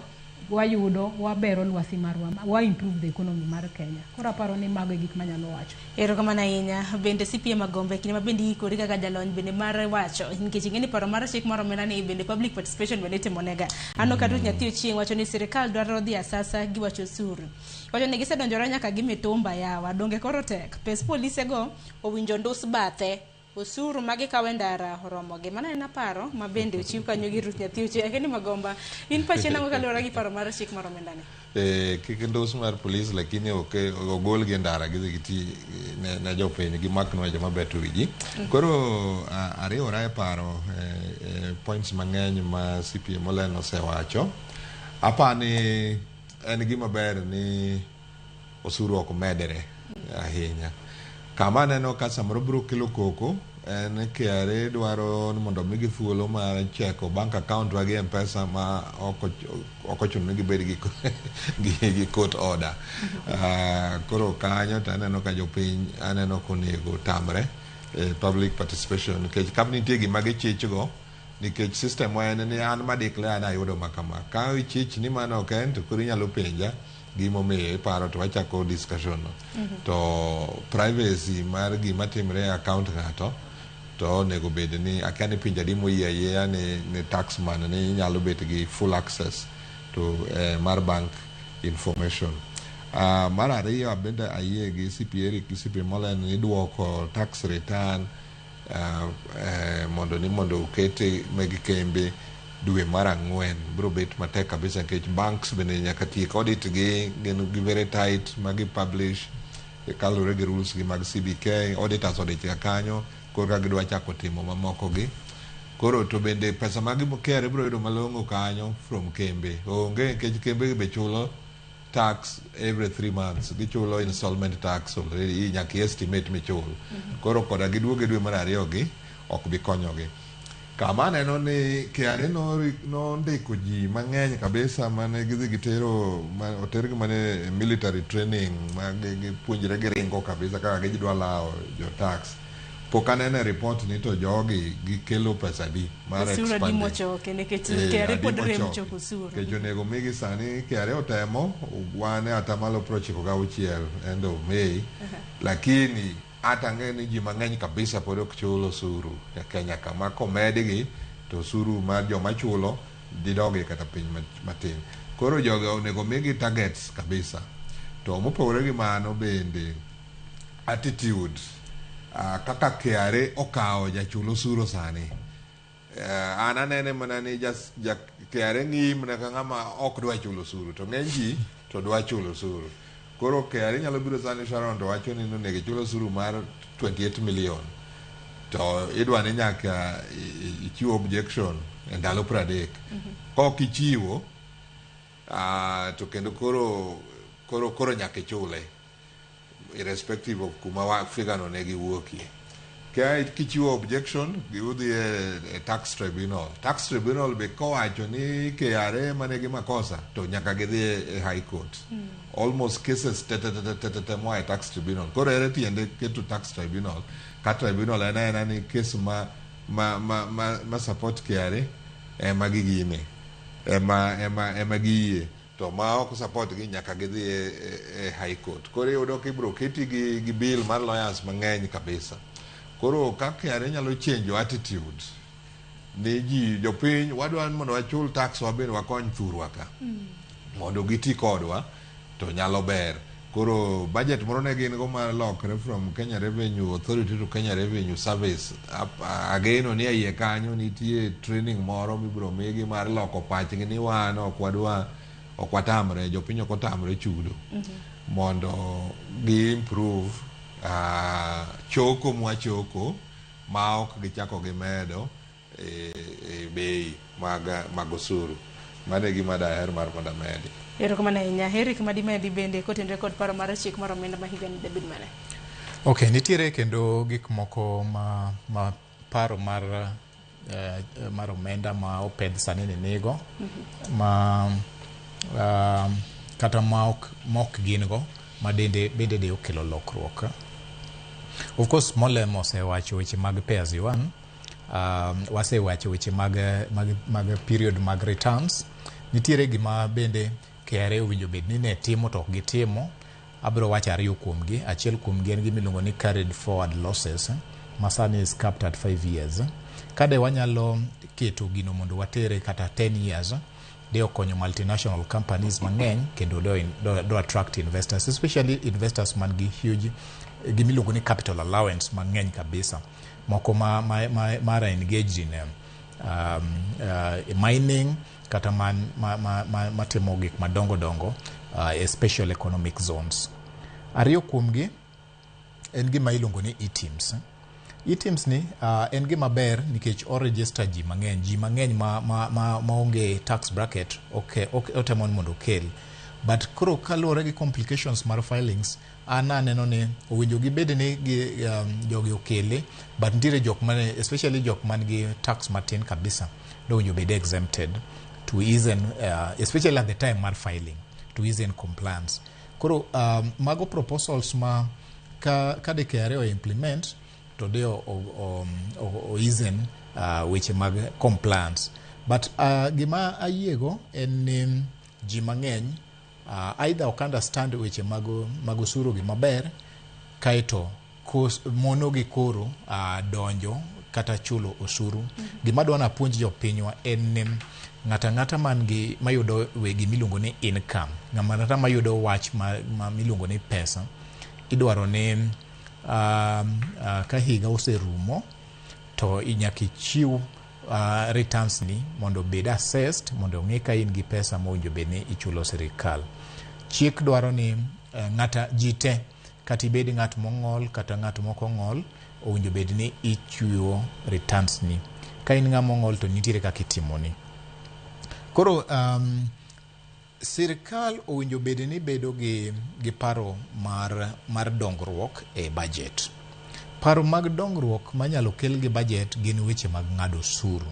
wayudo wabero lwasi marwa wa improve the economy mar Kenya. Koro aparo ni mago e gik manyalo wacho. Erokamano ahinya. Bende CPA Magombe kinde ma bende iikori kaka jalony bende mar wacho nikech ing'e ni paro mar chik mar omenda ni bende public participation bende itimonega. Aneno ka Ruth Nyathi Ochieng wacho ni sirikal dwaro dhi asasa gi wacho osuru. Wacho ni gisedonjore nyaka gi mitumba yawa donge koro tek. Pes polise go owinjo ndus bathe osuru ma gikawo e ndara oromogi. Mano en aparo ma bende ochiw kanyo gi Ruth Nyathi Ochieng. Akeni Magomba, in pachi nang'o kaluwore gi paro mar chik mar omenda ni? Kik ndus mar polis lakini ok ogolgi e ndara gidhi giti ne jopiny gimaknwa joma beto wi ji. Koro ariwora e paro points mang'eny ma CPA Molen osewacho. Apani en gima ber ni osuru ok medre ahinya. Kama aneno ka samoro biro kelo koko en KRA dwaro ni mondo migi thuolo mar cheko bank account wa gi M-Pesa ma ok ochuno ni gibed gi court order. Koro kanyo to aneno ka jopiny aneno konego tamre public participation nikech ka nitie gima gichich go nikech system wa en ni an ma declare ni ayudo ma kama ka ichich ni mano ok en to koro inyalo penja gimomiyo iparo to wachako discussion no. To privacy mar gima timre e account ng'ato to onego bed ni akia ni pinje adi moyie ayieya ni taxman ni inyalo bet gi full access to mar bank information. Mar ariyo bende ayie gi CPA Eric gi CPA Molen ni duoko tax return mondo okete meg kembe dwe mar ang'wen biro bet matek kabisa nikech banks bende nyaka tiek audit gi gin gi very tight ma gi publish kaluwore gi rules gi mag CBK auditors odich ga kanyo korka gidwa chako timo mamoko gi koro to bende pesa ma KRA biro yudo malong'o kanyo from kembe onge nikech kembe be chulo tax. tax every 3 months, gichulo installment tax already, nyaka estimate michul. Koro koda giduogo e dwe mar ariyo gi ok bi konyogi. Kama aneno ni KRA nondiko ji mang'eny kabisa mane gidhi gitero otergi mane military training ma gipuonjre giringo kabisa kaka gidwa lawo jo tax. Pok aneno e report ni to jogi gikelo pesa adi mar Osuru adi expanding. Mochoki nikech Eh, KRA adi pod rem mochoki. choko osuru. Nikech onego migi sani KRA otemo wan e atamalo 96 end of May, lakini ata ang'e ni ji mang'eny kabisa pod ok chul osuru e Kenya kama komedgi to osuru mar joma chulo didogi kata piny matin. Koro jogi onego migi targets kabisa. To mopogore gi mano bende attitude kaka KRA okawo jachul osuru sani, an anene mana ni ja KRA ng'iyi mana ka ng'ama ok dwa chulo osuru, to ng'eny ji to dwa chulo osuru. Koro KRA nyalo biro sani, Sharon, to wacho ni onego ichul osuru mar 28 million, to idwa ni nyaka ichiw objection e ndalo 30. Kok ichiwo to kendo koro nyaka ichule irrespective of kuma figure no ne giwuokie. Ka kichiwo objection, giudhi e tax tribunal. Tax tribunal be kowacho ni KRA manigi makosa, to nyaka gidhi e high court. Almost cases te te te te te te moa e tax tribunal. Koro ere tiende keto tax tribunal ka tribunal en aena ni case ma support KRA ema gigine ema giyie, to ma ok support gi nyaka gidhi e high court. Koro iyudo ka ibiro keti gi bill mar lawyers mang'eny kabisa. Koro ka KRA nyalo change attitude ni ji jopiny wadwa ni mondo wachul tax, wabende wakony thurwa ka mondo giti kodwa, to nyalo ber. Koro budget moro ne gin go mar lokre from Kenya Revenue Authority to Kenya Revenue Service. Ageno ni e iye kanyo nitie training moro mibiro migi mar loko pachgi ni wan ok wadwa, ok watamre, jopiny ok otamre chudo, mondo gi improve choko mwachoko ma ok gichako gimedo e bei mag osuru. Mano e gima daher mar mondo amedi. Erokamano ahinya. Eric, madimedi bende kotenore kod paro mar chik mar omenda ma higani debed mane? Ok, nitiere kendo gik moko ma paro mar omenda ma opedh sani ni nigo ma kata ma ok gin go ma bende de okelo lokruok. Of course, Molemo osewacho weche mag pay as you earn. Wasewacho weche mag period mag returns. Nitiere gima bende KRA owinjo bed ni ne timo to ok gitimo. Abiro wacho ariyo kuomgi. Achiel kuomgi en gima iluongo ni carried forward losses, ma sani is capped at 5 years. Kade wanyalo keto gino mondo watere kata 10 years, de okonyo multinational companies mang'eny kendo do attract investors, especially investors man gi huge gima iluongo ni capital allowance mang'eny kabisa, moko ma are engaged in mining kata man matimo gik madongo dongo e special economic zones. Ariyo kuomgi en gima iluongo ni eTIMS. eTIMS ni en gima ber nikech o register ji mang'eny, ji mang'eny ma onge tax bracket okay, otemo ni mondo okel. But koro kaluwore gi complications mar filings, an aneno ni owinjo gibed ni jogi okele, but nitiere jok mane, especially jok man gi tax matin kabisa, dowinjo bed exempted to ease, especially at the time mar filing, to ease in compliance. Koro mago proposals ma ka de KRA o implement to de o easen weche mag compliance. But gima ayiego en ni ji mang'eny either ok understand weche mag osuru gi maber, kaeto mono gi koro donjo kata chulo osuru. Gima adwa napuonj jopinywa en ni ng'ato ang'ata man gi mayudo gimiluongo ni income, ng'ama ang'ata mayudo wach ma miluongo ni pesa, idwaro ni ka higa oserumo to nyaka ichiw returns ni mondo obed assessed, mondo ong'e ka in gi pesa mowinjo bed ni ichulo sirikal. Chik dwaro ni ng'ata ji te, kata ibed ng'at mong'ol kata ng'at mok ong'ol, owinjo bed ni ichiwo returns ni. Ka in ng'ama ong'ol to nitiere kaka itimoni. Koro Sirkal owinjo bed ni bedo gi paro mar dongruok e budget. Paro mag dongruok manyalo kel gi budget gin weche mag ng'ado osuru.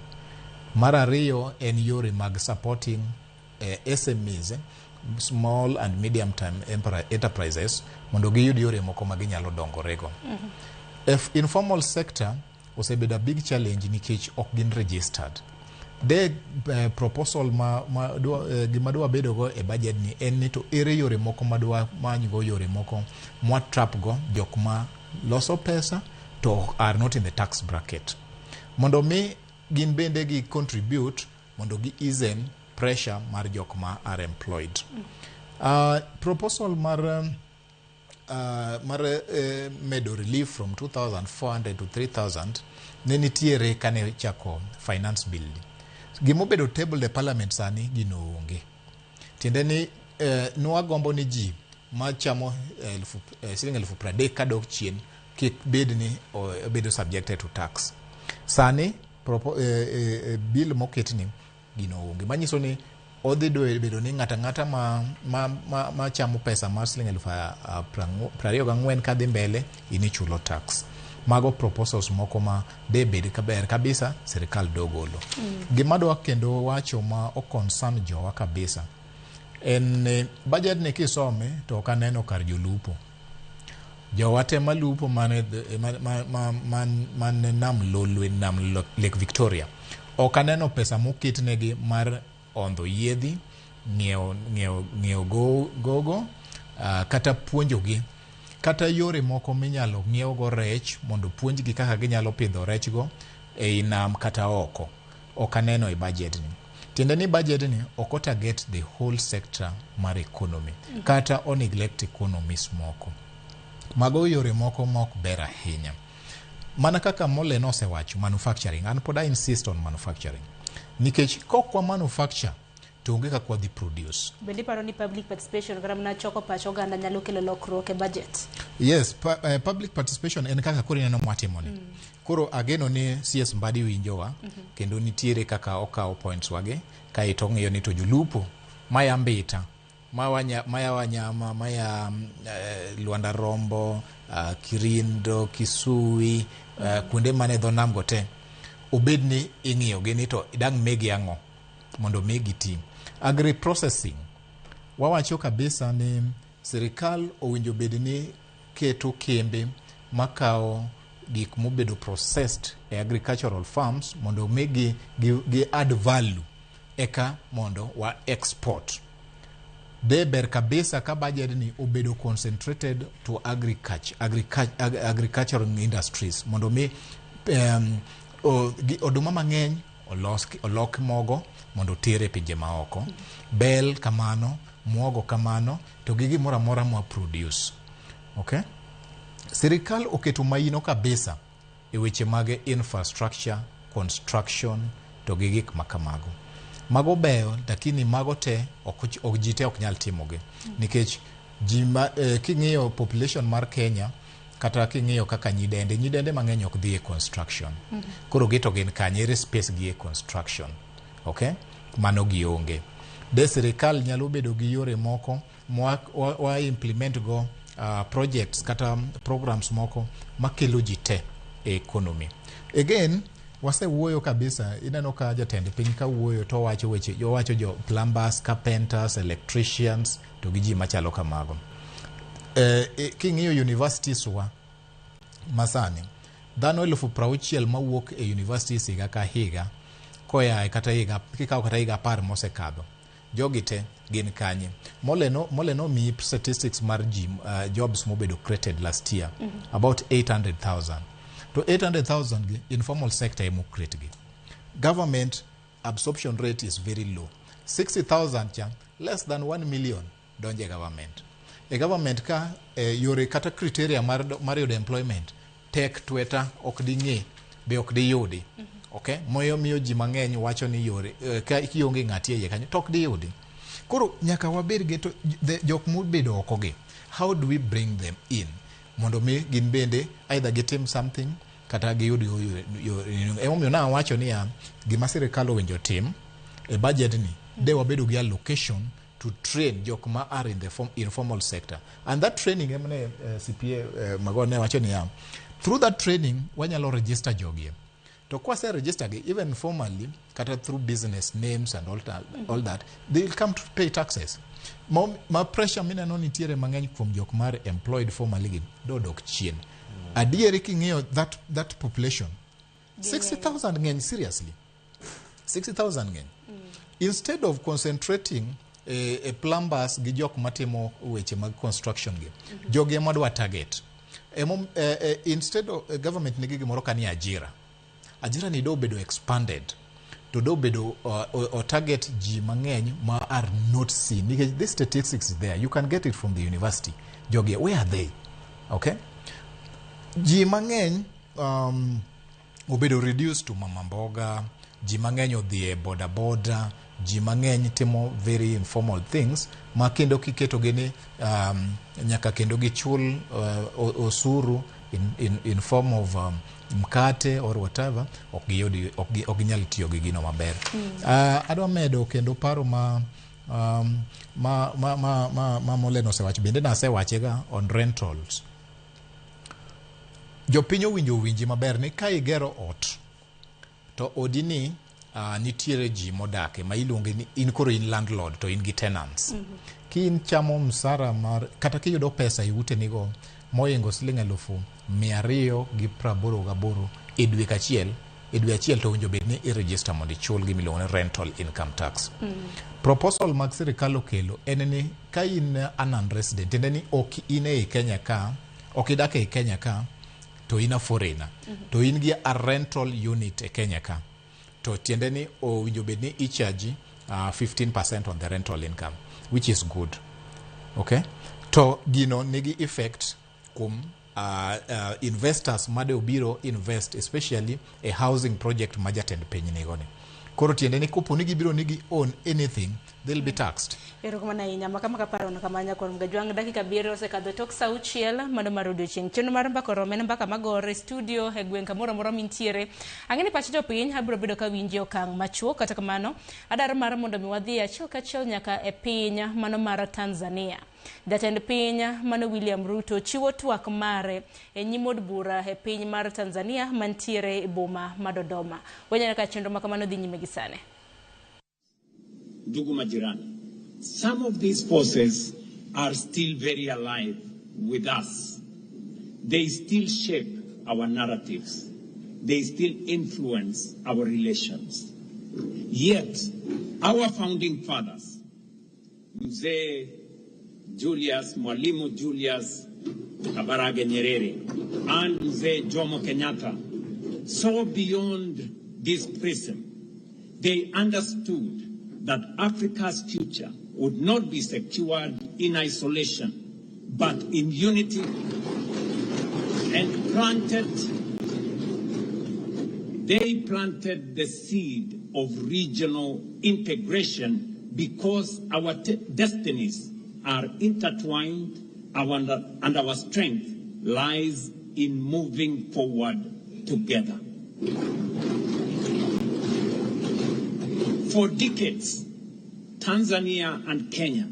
Mar ariyo en yore mag supporting SMEs, small and medium term enterprises, mondo giyud yore moko ma ginyalo dongorego. If informal sector osebedo a big challenge nikech ok gin registered. De proposal ma gima dwa bedo go e budget ni en ni to ere yore moko madwa manygo, yore moko mwa trap go jok ma loso pesa to are not in the tax bracket, mondo mi gin bende gi contribute mondo gi easen pressure mar jok ma are employed. Proposal mar medo relief from 2400 to 3000 ne nitiere kane chako finance bill ni. Gimobedo table e parliament sani gino onge. Tiende ni nwagombo ni ji machamo siling 30,000 kadok chien kik bed ni obedo subjected to tax. Sani bill moketni gino onge. Manyiso ni odhi bedo ni ng'ato ang'ata ma chamo pesa mar siling 24,000 kadhi mbele in ichulo tax. Mago proposals moko ma de bed kaber kabisa sirikal dogolo. Gima dwa kendo wacho ma o concern jowa kabisa en ni budget ni kisome to ok aneno kar jolupo. Jowa te malupo man nam Lolwe, nam Lake Victoria, ok aneno pesa moketnegi mar ondho yiedhi, ng'iewo gogo, kata puonjogi, kata yore moko minyalo ng'iew rech mondo puonjgi kaka ginyalo pidho rech go ei nam kata oko. Ok aneno e budget ni. Tiende ni budget ni ok o target the whole sector mar economy, kata o neglect economies moko. Mago yore moko ma ok ber ahinya. Mana kaka Mole nosewacho, manufacturing, an pod I insist on manufacturing. Nikech kok wa manufacture to onge kaka wadhi produce. Bende iparo ni public participation kata mana choko pach oganda nyalo kelo lokruok e budget? Yes, public participation en kaka koro ineno mwatimoni. Koro ageno ni CS Mbadi winjowa kendo nitiere kaka okawo points wage kaeto ong'iyo ni to jolupo maya Mbita, maya Wanyama, maya Lwanda Rombo, Kirindo, Kisui, kuonde mane dho nam go te obed ni ing'iyo gi ni to dang' migi ang'o mondo mi giti. Agri processing wawacho kabisa ni sirikal owinjo bed ni keto kembe makawo gik mobedo processed e agricultural farms mondo mi gi add value eka mondo wa export. De ber kabisa ka budget ni obedo concentrated to agricultural industries mondo mi oduma mang'eny olok mogo mondo oter e pinje maoko. Bel kamano, muogo kamano, to gi gimoro amora mwa produce. Okay? Sirikal oketo maino kabisa e weche mag infrastructure, construction to gi gik makamago. Mago beyo, lakini mago te ok ji te ok nyal timogi. Nikech ji ma, king'iyo population mar Kenya kata king'iyo kaka nyidende mang'eny ok dhi e construction. Koro gi to gin kanye, ere space gi e construction. Okay? Mano gionge. De sirikal nyalo bedo gi yore moko mwa wa implement go projects kata programs moko makelo ji te e economy. Again, wasewuoyo kabisa, ineno ka jatend piny ka wuoyo to owacho weche, owacho jo plumbers, carpenters, electricians to gi ji machalo kamago. King'iyo universities wa masani, dhano 60,000 mawuok e universities higa ka higa, koya kata higa, kikawo kata higa 10 mosekadho, jogi te gin kanye? Mole no miyi statistics mar ji, jobs mobedo created last year, about 800,000. To 800,000 gi informal sector emo create gi. Government absorption rate is very low. 60,000 cha, less than 1 million donjo e government. E government ka yore kata criteria mar yudo employment tek tweta ok ding'e be ok diyudi. Okay? Moyo miyo ji mang'eny wacho ni yore ka kionge ng'ati e iye kanyo to ok diyudi. Koro nyaka wabed gi to jok mobedo oko gi, how do we bring them in mondo mi gin bende either gitim something kata giyud emomiyo nawacho niya gima sirikal owinjo tim e budget ni de wabedo gi allocation to to train jok ma are in the informal sector. And that training, emne CPA Magone wacho niya, through that training, wanyalo register jogie. To kwase register gi, even formally, kata through business names and all that, all that, they will come to pay taxes. Ma pressure mineno nitiere mang'eny kuom jok mar employed formally gi, dodok chien. Adieri king'iyo that population, 60,000 ng'eny, seriously. 60,000 ng'eny. Instead of concentrating e plumbers gi jok matimo weche mag construction gi, jogi ema dwa target. Instead of government nigi gimoro ka ni ajira. Ajira ni do bedo expanded to do bedo o target ji mang'eny ma are not seen. Nikech this statistics is there. You can get it from the university. Jogi, where are they? Okay? Ji mang'eny obedo reduced to mama mboga, ji mang'eny odhi e boda boda, ji mang'eny timo very informal things ma kendo kiketogi ni nyaka kendo gichul osuru in form of mkate or whatever, ok ginyal tiyo gi gino maber. Adwa medo kendo paro ma Molen osewacho, bende nasewachega on rentals. Jopiny owinjo owinji maber ni ka igero ot to odini nitiere ji modake ma iluonge ni in koro in landlord to in gi tenants. Ki in chamo msara mar kata kiyudo pesa e utenigo mohingo siling 288,000 e dwe kachiel, e dwe achiel, to owinjo bed ni i register mondo ichul gima iluongo ni rental income tax. Proposal mag sirikal okelo en ni ka in a non-resident, tiende ni ok in ei Kenya ka, ok idak ei Kenya ka, to in a foreigner, to in gi a rental unit e Kenya ka, to tiende ni owinjo bed ni i charge 15% on the rental income, which is good. Okay? To gino nigi effect kuom investors made obiro invest, especially a housing project ma jatend piny nigo ni. Koro tiende ni kopo ni gibiro ni gi own anything, they'll be taxed. Erokamano ahinya maka maka paro no kamanya kuom gajwang' dakika 7 osekadho tok sa 6 mano mar odiochieng'. Chenro mar mbaka oromo en mbaka magore e studio e gweng' kamoro amora mintiere. Ang'e ni pach jopiny abiro bedo ka winji okang' machuok, kata kamano adwaro mar mondo mi wadhi achiel kachiel nyaka e piny mano mar Tanzania. Jatend piny mano William Ruto chiwo twak mare e nyim od bura e piny mar Tanzania mantiere e boma ma Dodoma. Wanyalo ka chenro makamano dhi nyime gi sani. Ndugu majirani, some of these forces are still very alive with us. They still shape our narratives. They still influence our relations. Yet, our founding fathers, Mzee Julius, Mwalimu Julius Kambarage Nyerere, and Mzee Jomo Kenyatta, saw beyond this prism. They understood that Africa's future would not be secured in isolation, but in unity, and they planted the seed of regional integration because our destinies are intertwined and our strength lies in moving forward together. For decades, Tanzania and Kenya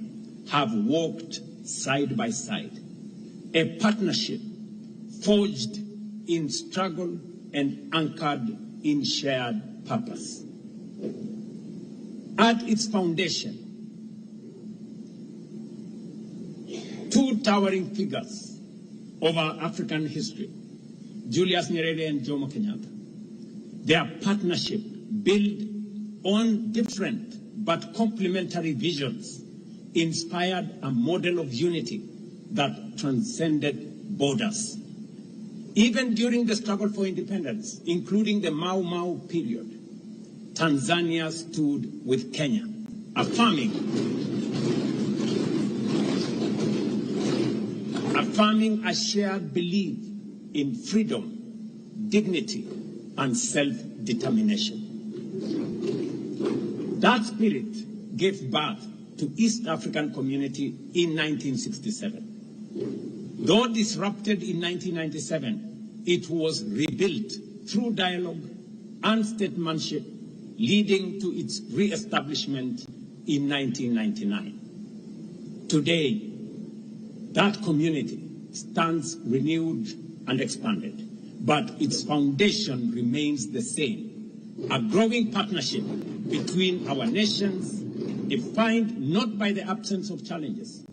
have walked side by side, a partnership forged in struggle and anchored in shared purpose. At its foundation, two towering figures of our African history, Julius Nyerere and Jomo Kenyatta, their partnership built on different but complementary visions inspired a model of unity that transcended borders. Even during the struggle for independence, including the Mau Mau period, Tanzania stood with Kenya, affirming a shared belief in freedom, dignity, and self-determination. That spirit gave birth to East African Community in 1967. Though disrupted in 1997, it was rebuilt through dialogue and statesmanship, leading to its re-establishment in 1999. Today, that community stands renewed and expanded, but its foundation remains the same: a growing partnership between our nations, defined not by the absence of challenges,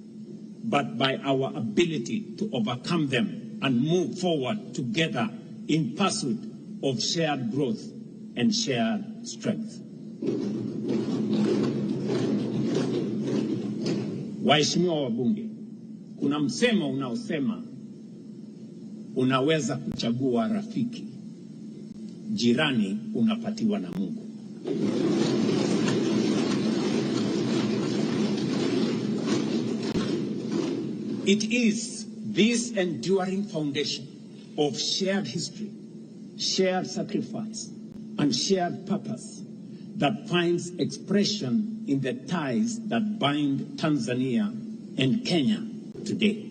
but by our ability to overcome them and move forward together in pursuit of shared growth and shared strength. Waheshimiwa wabunge, kuna msemo unaosema unaweza kuchagua rafiki, jirani unapatiwa na Mungu. It is this enduring foundation of shared history, shared sacrifice, and shared purpose that finds expression in the ties that bind Tanzania and Kenya today.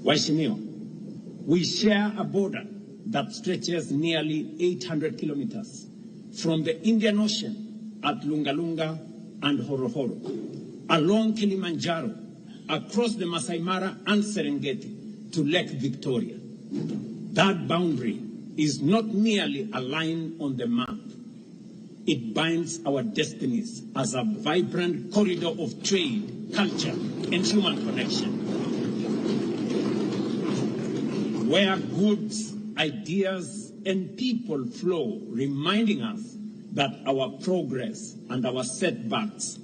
Waheshimiwa, we share a border that stretches nearly 800 kilometers from the Indian Ocean at Lungalunga and Horohoro, along Kilimanjaro, across the Masai Mara and Serengeti to Lake Victoria. That boundary is not merely a line on the map. It binds our destinies as a vibrant corridor of trade, culture, and human connection, where goods, ideas, and people flow, reminding us that our progress and our setbacks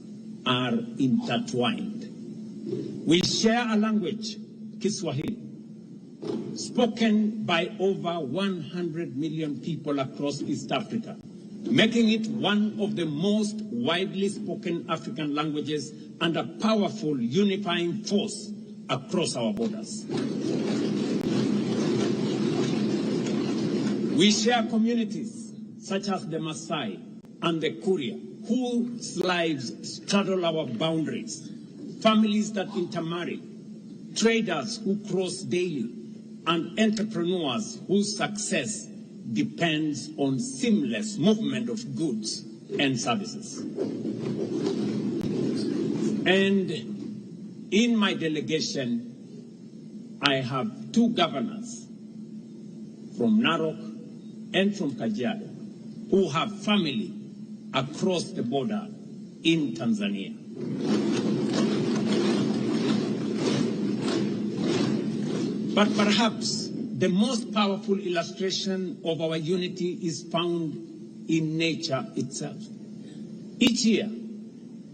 are intertwined. We share a language, Kiswahili, spoken by over 100 million people across East Africa, making it one of the most widely spoken African languages and a powerful unifying force across our borders. We share communities such as the Maasai and the Kuria, whose lives straddle our boundaries, families that intermarry, traders who cross daily, and entrepreneurs whose success depends on seamless movement of goods and services. And in my delegation, I have two governors from Narok and from Kajiado who have family across the border in Tanzania. But perhaps the most powerful illustration of our unity is found in nature itself. Each year,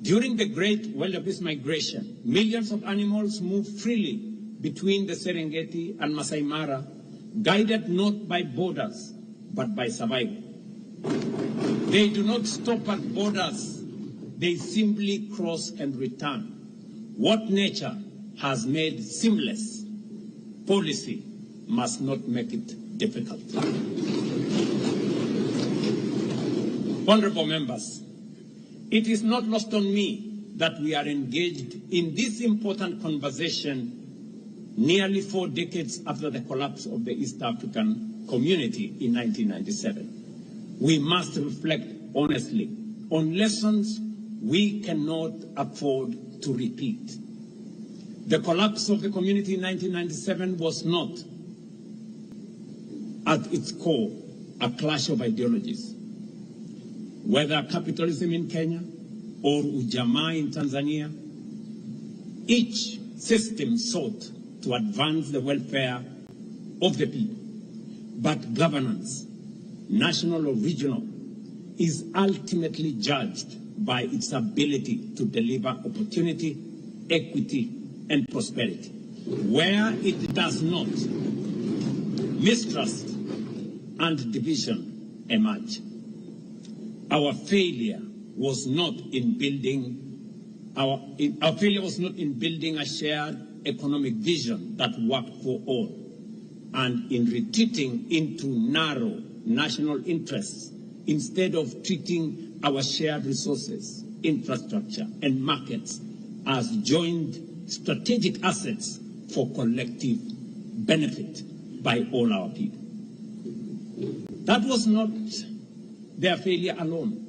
during the Great Wildebeest Migration, millions of animals move freely between the Serengeti and Masai Mara, guided not by borders, but by survival. They do not stop at borders. They simply cross and return. What nature has made seamless, policy must not make it difficult. Honorable members, it is not lost on me that we are engaged in this important conversation nearly 4 decades after the collapse of the East African Community in 1997. We must reflect honestly on lessons we cannot afford to repeat. The collapse of the community in 1997 was not, at its core, a clash of ideologies. Whether capitalism in Kenya or Ujamaa in Tanzania, each system sought to advance the welfare of the people. But governance, national or regional, is ultimately judged by its ability to deliver opportunity, equity, and prosperity. Where it does not, mistrust and division emerge. Our failure was not in building a shared economic vision that worked for all, and in retreating into narrow national interests instead of treating our shared resources, infrastructure, and markets as joint strategic assets for collective benefit by all our people. That was not their failure alone.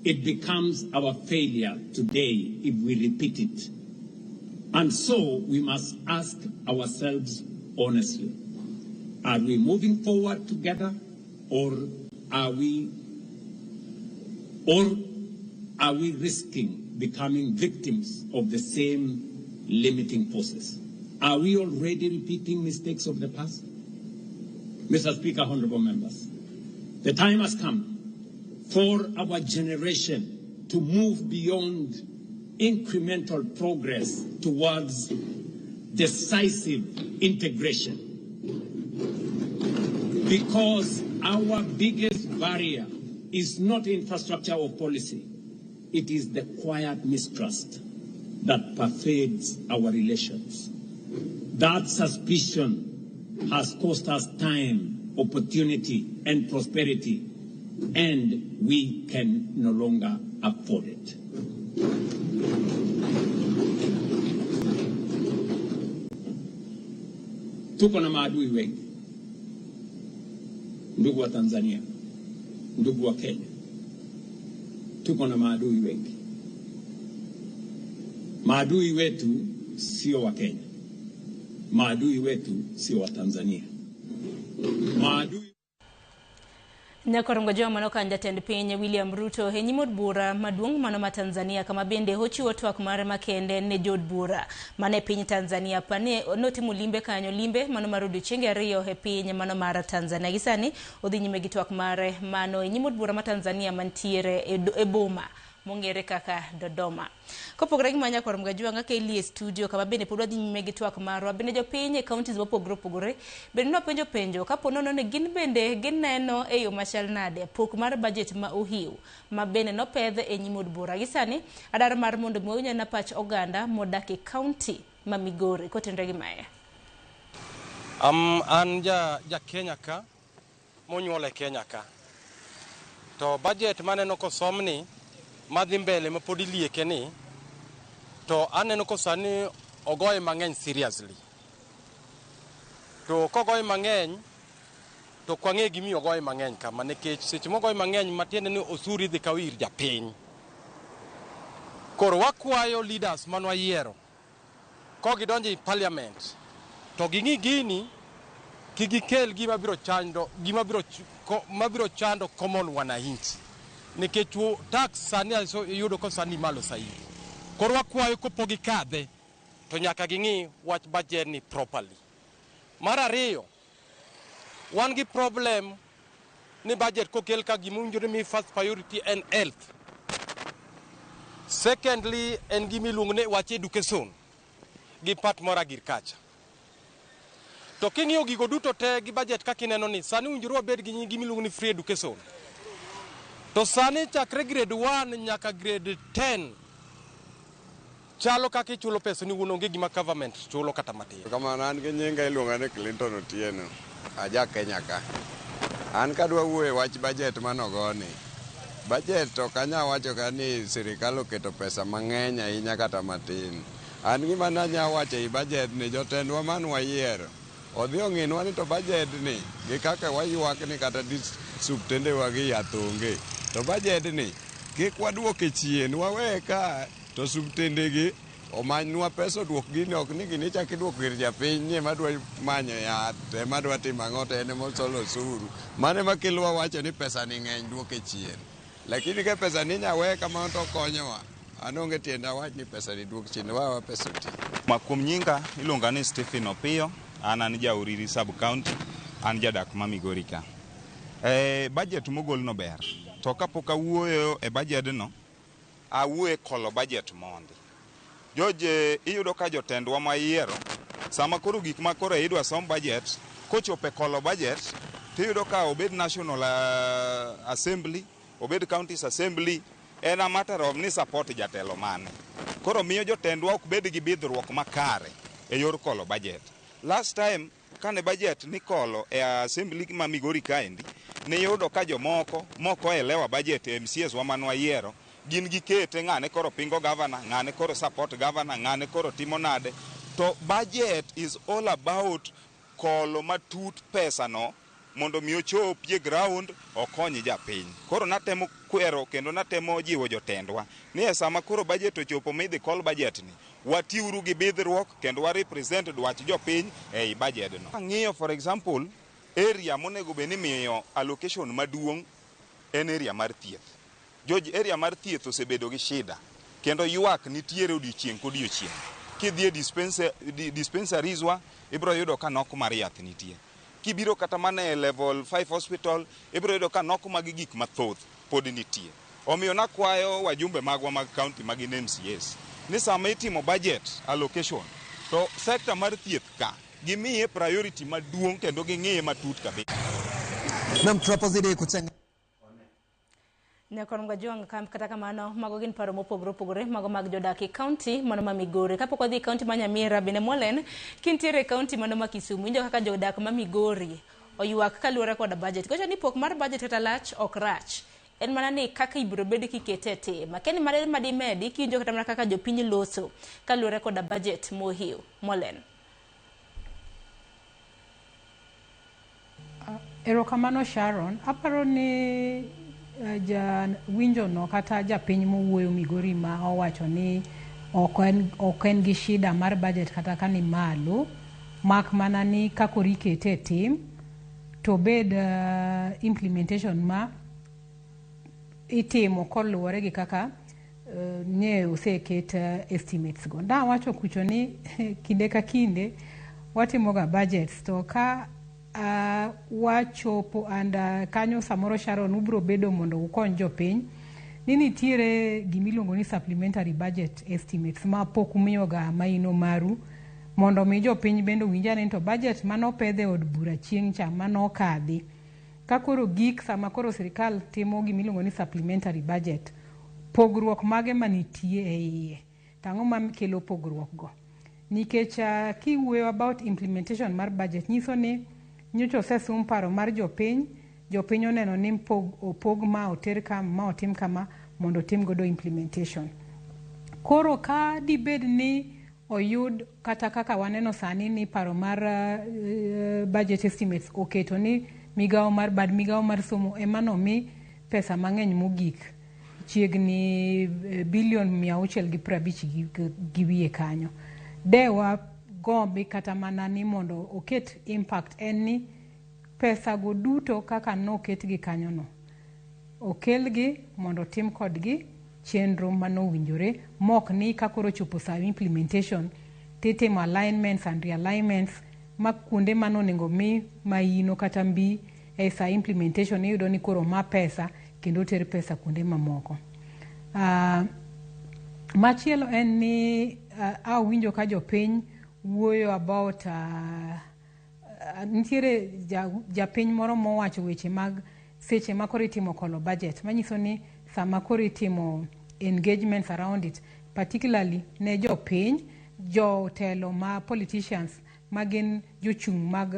It becomes our failure today if we repeat it. And so we must ask ourselves honestly, are we moving forward together, or are we risking becoming victims of the same limiting forces? Are we already repeating mistakes of the past? Mr. Speaker, honorable members, the time has come for our generation to move beyond incremental progress towards decisive integration. Because our biggest barrier is not infrastructure or policy, it is the quiet mistrust that pervades our relations. That suspicion has cost us time, opportunity, and prosperity, and we can no longer afford it. Tuko na maadui wengi, ndugu wa Tanzania, ndugu wa Kenya. Tuko na maadui wengi. Maadui wetu sio wa Kenya. Maadui wetu sio wa Tanzania. Maadui Nyakorongo joma mano kan jatend piny William Ruto e nyim od bura maduong' mano ma Tanzania kama bende ochiwo twak mare makende ne jood bura mane piny Tanzania pane notimo limbe kanyo limbe mano mar odiochienge ariyo e piny mano mar Tanzania. Gi sani odhi nyime gi twak mare mano e nyim od bura ma Tanzania mantiere e boma mong'ere kaka Dodoma. Kopogore gi manya kor mgajwanga keli e studio kama bende pod wadhi nyime gi twak marwa bende jopiny e counties mopogore opogore bende nwapenjo penjo kapo nono ni gin bende gineno e yo machal nade pok mar budget ma ohiw ma bende nopedh e nyim od bura. Gi sani adar mar mondo mi wawinj pach oganda modak e county ma Migori kotenre gi mae. An ja Kenya ka monyuol e Kenya ka to budget maneno kosomni madhi mbele ma pod ilieke ni to aneno ko sani ogoye mang'eny seriously. To kogoye mang'eny to ok wang'e gimiyo ogoye mang'eny kama, nikech seche mogoye mang'eny matiende ni osuru idhi kaw ir japiny. Koro wakwayo leaders manwayiero kogidonjo e parliament to ging'i gini kik gikel gima biro chando gima biro chando common wananchi, nikech tax sani iyudo ko sani malo saidi. Koro wakwayo kopok gikadhe to nyaka ging'i wach budget ni properly. Mar ariyo, wan gi problem ni budget kokel ka gimowinjore mi first priority en health. Secondly, en gimiluongo ni wach education gi part mar agriculture. To king'iyo gigo duto te gi budget kaka ineno ni sani owinjore wabed gi gimiluongo ni free education. To sani chakre grade 1 nyaka grade 10 chalo kaka ichulo pesa ni wuon onge gima government chulo kata matin. Kamano, an gi nyinga iluonga ni Clinton Otieno, aja Kenya ka. An kadwa wuoyo e wach budget manogoni. Budget ok anyal wacho ka ni sirikal oketo pesa mang'eny ahinya kata matin. An gima nanya wacho ei budget ni jotendwa man wayiero odhi ong'inwa ni to budget ni gi kaka waywak ni kata suptendewa gi yath onge. To budget ni kik waduoke chien, waweye ka to suptendegi omanynwa pesa oduok gini, ok ni gini ichak iduoko ir japiny ema dwa manyo yath, ema dwa timo ang'o to en ema osolo osuru. Mano ema kelo wacho ni pesa ni ng'eny duoke chien. Lakini ka pesa ni inya weye kamano to okonyowa. An onge tiende awach ni pesa ni duok chien, wawa pesa oti. Ma kuom nyinga iluonga ni Stephen Opiyo, an ja Uriri sub county, an jadak ma Migori ka. Budget mogol no ber. To kapok awuoyo e budget no, awuoyo e kolo budget mondi. George, iyudo ka jotendwa ma yiero, sama koro gik ma koro idwa som budget, kochopo e kolo budget, tiyudo ka obed National Assembly, obed Counties Assembly, en a matter of ni support jatelo mane. Koro miyo jotendwa ok bed gi bidhruok makare e yor kolo budget. Last time kane budget nikolo e assembly ma Migori kaendi, niyudo ka jomoko moko elewa budget e MCAs wa manwayiero, gin gikete ng'ane koro pingo governor, ng'ane koro support governor, ng'ane koro timo nade. To budget is all about kolo matut pesa no mondo mi ochopie ground okony japiny. Koro natemo kwero kendo natemo jiwo jotendwa ni e sama koro budget ochopo midhi kol budget ni, watiuru gi bidhruok kendo wa represent dwach jopiny ei budget no. Ang'iyo for example, area monego bed ni imiyo allocation maduong' en area mar thieth. George, area mar thieth osebedo gi shida kendo ywak nitiere odiochieng' kodiochieng'. Kidhi e dispensaries wa, ibiro yudo ka nok mar yath nitie. Kibiro kata mana e level 5 hospital, ibiro yudo ka nok mag gik mathoth pod nitie. Omiyo nakwayo wajumbe magwa mag county ma gin MCAs ni sama itimo budget allocation to sector mar thieth ka gimiye priority maduong' kendo ging'iye matut kabisa. Nam tunapozidi kutenga Nyakor Mgajwang' kata kamano mago gin paro mopogore opogore mago mag jodak e kaunti mano ma Migori. Kapok wadhi e kaunti ma Nyamira bende Molen kintiere e kaunti mano ma Kisumu winjo kaka jodak ma Migori oywak kaluwore kod budget. Gocho ni pok mar budget kata lach ok rach. En mana ni kaka ibiro bed kikete e tim. Akia ni mare madimedi kiwinjo kata mana kaka jopiny loso kaluwore koda budget mohiu. Molen. Erokamano Sharon. Aparo ni ja winjo no kata japiny mowuoyo Migori ma owacho ni ok en gi shida mar budget kata ka ni malo, mak mana ni kakoro ikete e tim to bed implementation ma itimo koluwore gi kaka nye oseket estimates go. Nawacho kucho ni kinde ka kinde watimoga budgets to ka wachopo and kanyo samoro Sharon ubro bedo mondo ukony jopiny ni nitiere gimiluongo ni supplementary budget estimates ma pok umiyoga maino maru mondo mi jopiny bende owinj ane to budget manopedh e od bura chieng' cha manokadhi ka koro gik sama koro sirikal timo gimiluongo ni supplementary budget pogruok mage manitie e iye to ang'o makelo pogruok go nikech kiwuoyo about implementation mar budget nyiso ni nyocha osesum paro mar jopiny, jopiny oneno ni opog ma oter kama ma otim kama mondo otim godo implementation. Koro ka dibed ni oyud kata kaka waneno sani ni paro mar budget estimates oketo ni migawo mar bad migawo mar somo ema nomi pesa mang'eny mogik chiegni bilion 650 gi wiye kanyo. De wagombi kata mana ni mondo oket impact en ni pesa go duto kaka noketgi kanyono okelgi mondo otim kodgi chenro manowinjore mok ni ka koro ochopo sa implementation titimo alignments and realignments ma kuonde manonego mi maino kata mbi e sa implementation iyudo ni koro ma pesa kendo oter pesa kuonde mamoko. Machielo en ni awinjo ka jopiny wuoyo about nitiere japiny moro mowacho weche mag seche ma koro itimo kolo budget manyiso ni sama koro itimo engagements around it particularly ne jopiny jotelo ma politicians ma gin jochung' mag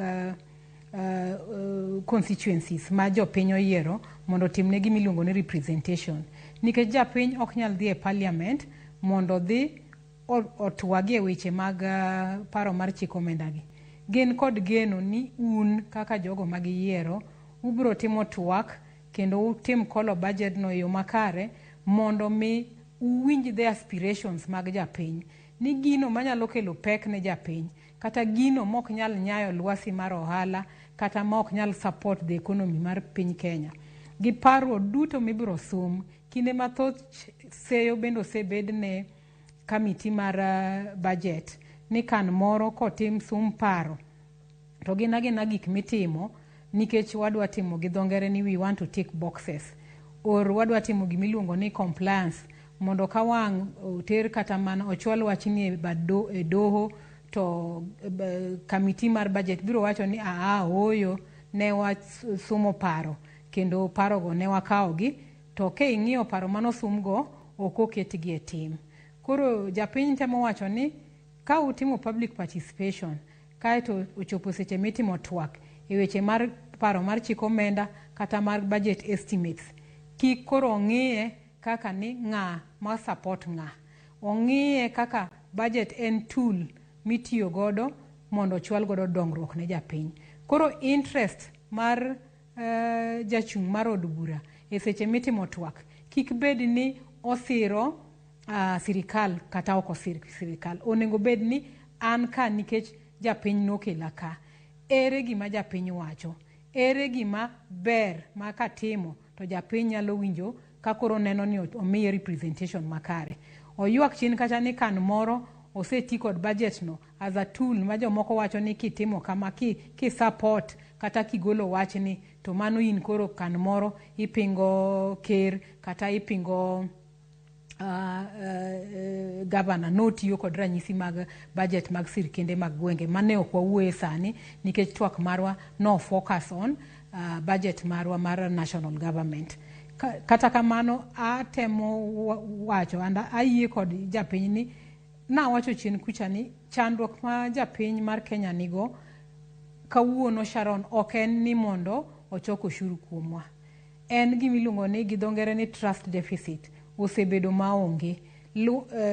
constituencies ma jopiny oyiero mondo otimne gima iluongo ni representation nikech japiny ok nyal dhi e parliament mondo odhi otwagi e weche mag paro mar chik omenda gi. Gin kod geno ni un kaka jogo magiyiero ubro timo twak kendo utim kolo budget no e yo makare mondo mi uwinj the aspirations mag japiny ni gino manyalo kelo pek ne japiny kata gino mok nyal nyayo lwasi mar ohala kata mok nyal support the economy mar piny Kenya. Gi parruok duto mibiro sum kinde mathoth seyo bende osebed ne kamiti mar budget ni kan moro kotim sum paro to gin agina gik mitimo nikech wadwa timo gi dho ngere ni we want to tick boxes or wadwa timo gimiluongo ni compliance mondo ka wang' oter kata mana ochwal wachni e bad e doho to kamiti mar budget biro wacho ni aa ooyo ne wasumo paro kendo parogo ne wakawogi to ka ing'iyo paro manosumgo ok oketgi e tim. Koro japiny temo wacho ni ka utimo public participation kaeto ochopo seche mitimo twak e weche mar paro mar chik omenda kata mar budget estimates kik koro ong'iye kaka ni ng'a ma support ng'a. Ong'iye kaka budget en tool mitiyo godo mondo ochwal godo dongruok ne japiny. Koro interest mar jachung' mar od bura e seche mitimo twak kik bed ni osiro sirikal kata ok osir sirikal. Onego bed ni an ka nikech japiny nokela ka. Ere gima japiny wacho? Ere gima ber ma katimo to japiny nyalo winjo ka koro neno ni omiye representation makare. Oywak chien kacha ni kan moro oseti kod budget no as a tool ma jomoko wacho ni kitimo kama ki support kata kigolo wachni to mano in koro kan moro ipingo ker kata ipingo gavana. Notiyo kod ranyisi mag budget mag sirkende mag gwenge mane ok wawuoye sani nikech twak marwa no focus on budget marwa mar national government. Kata kamano atemo wacho and ayie kod japiny ni nawacho chien kucha ni chandruok ma japiny mar Kenya nigo kawuono, Sharon, ok en ni mondo ochok ushuru kuomwa. En gimiluongo ni gi dho ngere ni trust deficit osebedo maonge.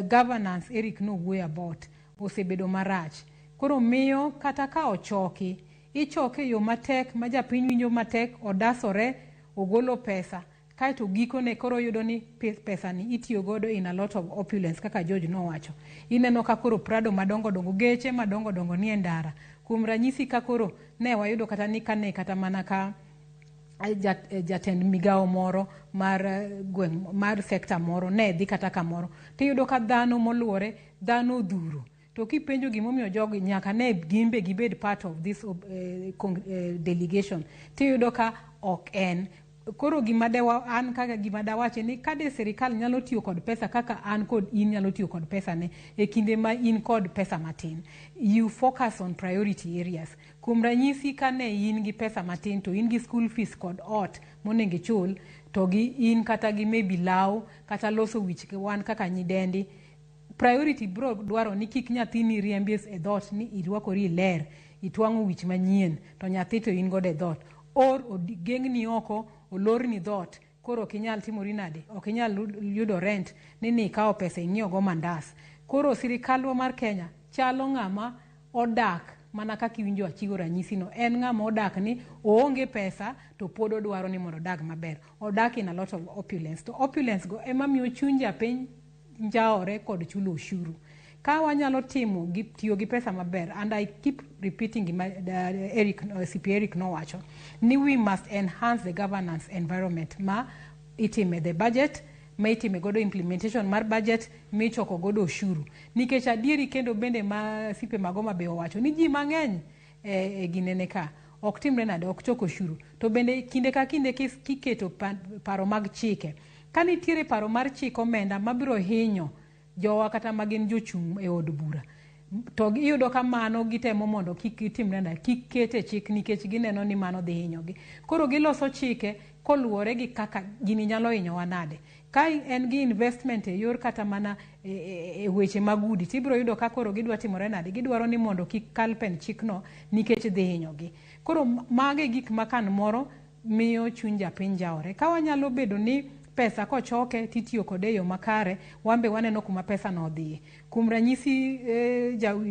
Governance Eric nowuoyo about osebedo marach. Koro miyo kata ka ochoki, ichoke e yo matek ma japiny winjo matek, odasore, ogolo pesa, kaeto gikone koro yudo ni pesa ni itiyo godo in a lot of opulence kaka George nowacho. Ineno ka koro Prado madongo dongo, geche madongo dongo nie ndara. Kuom ranyisi ka koro ne wayudo kata ni kane kata mana ka jatend migawo moro mar gweng' mar sekta moro ne dhi kata kamoro, tiyudo ka dhano moluore, dhano odhuro. To kipenjo gimomiyo jogi nyaka ne gin be gibed part of this delegation, tiyudo ka ok en. Koro gima dewa an kaka gima dawachi ni kade sirikal nyalo tiyo kod pesa kaka an kod in nyalo tiyo kod pesa ne e kinde ma in kod pesa matin. You focus on priority areas. Kuom ranyisi kane in gi pesa matin to in gi school fees kod ot monego ichul to gi in kata gi maybe law kata loso wich wan kaka nyidendi, priority bro dwaro ni kik nyathini riembi e dhoot ni irwakori iler, itwang'o wich manyien to nyathi to in godo e dhoot. Or geng'ni oko, olorni dhoot, koro ok inyal timori nade, ok inyal yudo rent ni ikawo pesa ing'iewo go mandas. Koro sirikalwa mar Kenya chalo ng'ama odak mana kaka iwinjo achiwo ranyisi no, en ng'ama odak ni oonge pesa to pod odwaro ni mondo odag maber. Odak in a lot of opulence. To opulence go ema miyo chuny japiny njawore kod chulo ushuru. Ka wanyalo timo gi tiyo gi pesa maber, and I keep repeating gima Eric, CP Eric nowacho ni we must enhance the governance environment ma itime the budget, ma itime godo implementation mar budget, michoko godo ushuru. Nikech adieri kendo bende ma Sipe Magoma be owacho ni ji mang'eny e ginene ka ok timre nade, ok chok ushuru. To bende kinde ka kinde kiketo paro mag chike, ka nitiere paro mar chik omenda mabiro hinyo jowa kata magin jochung' e od bura, to iyudo ka mano gitemo mondo kik gitimre nade, kik kete chik nikech gineno ni mano dhi hinyogi. Koro giloso chike koluwore gi kaka gini nyalo hinyowa nade. Ka en gi investment e yor kata mana e weche mag udi, tibiro yudo ka koro gidwa timore nade, gidwaro ni mondo kik kal pen chikno nikech dhi hinyogi. Koro mage e gik ma kan moro miyo chuny japiny njawore. Ka wanyalo bedo ni pesa kochoke titiyo kode e yo makare, wan be waneno kuma pesa no odhiye. Kuom ranyisi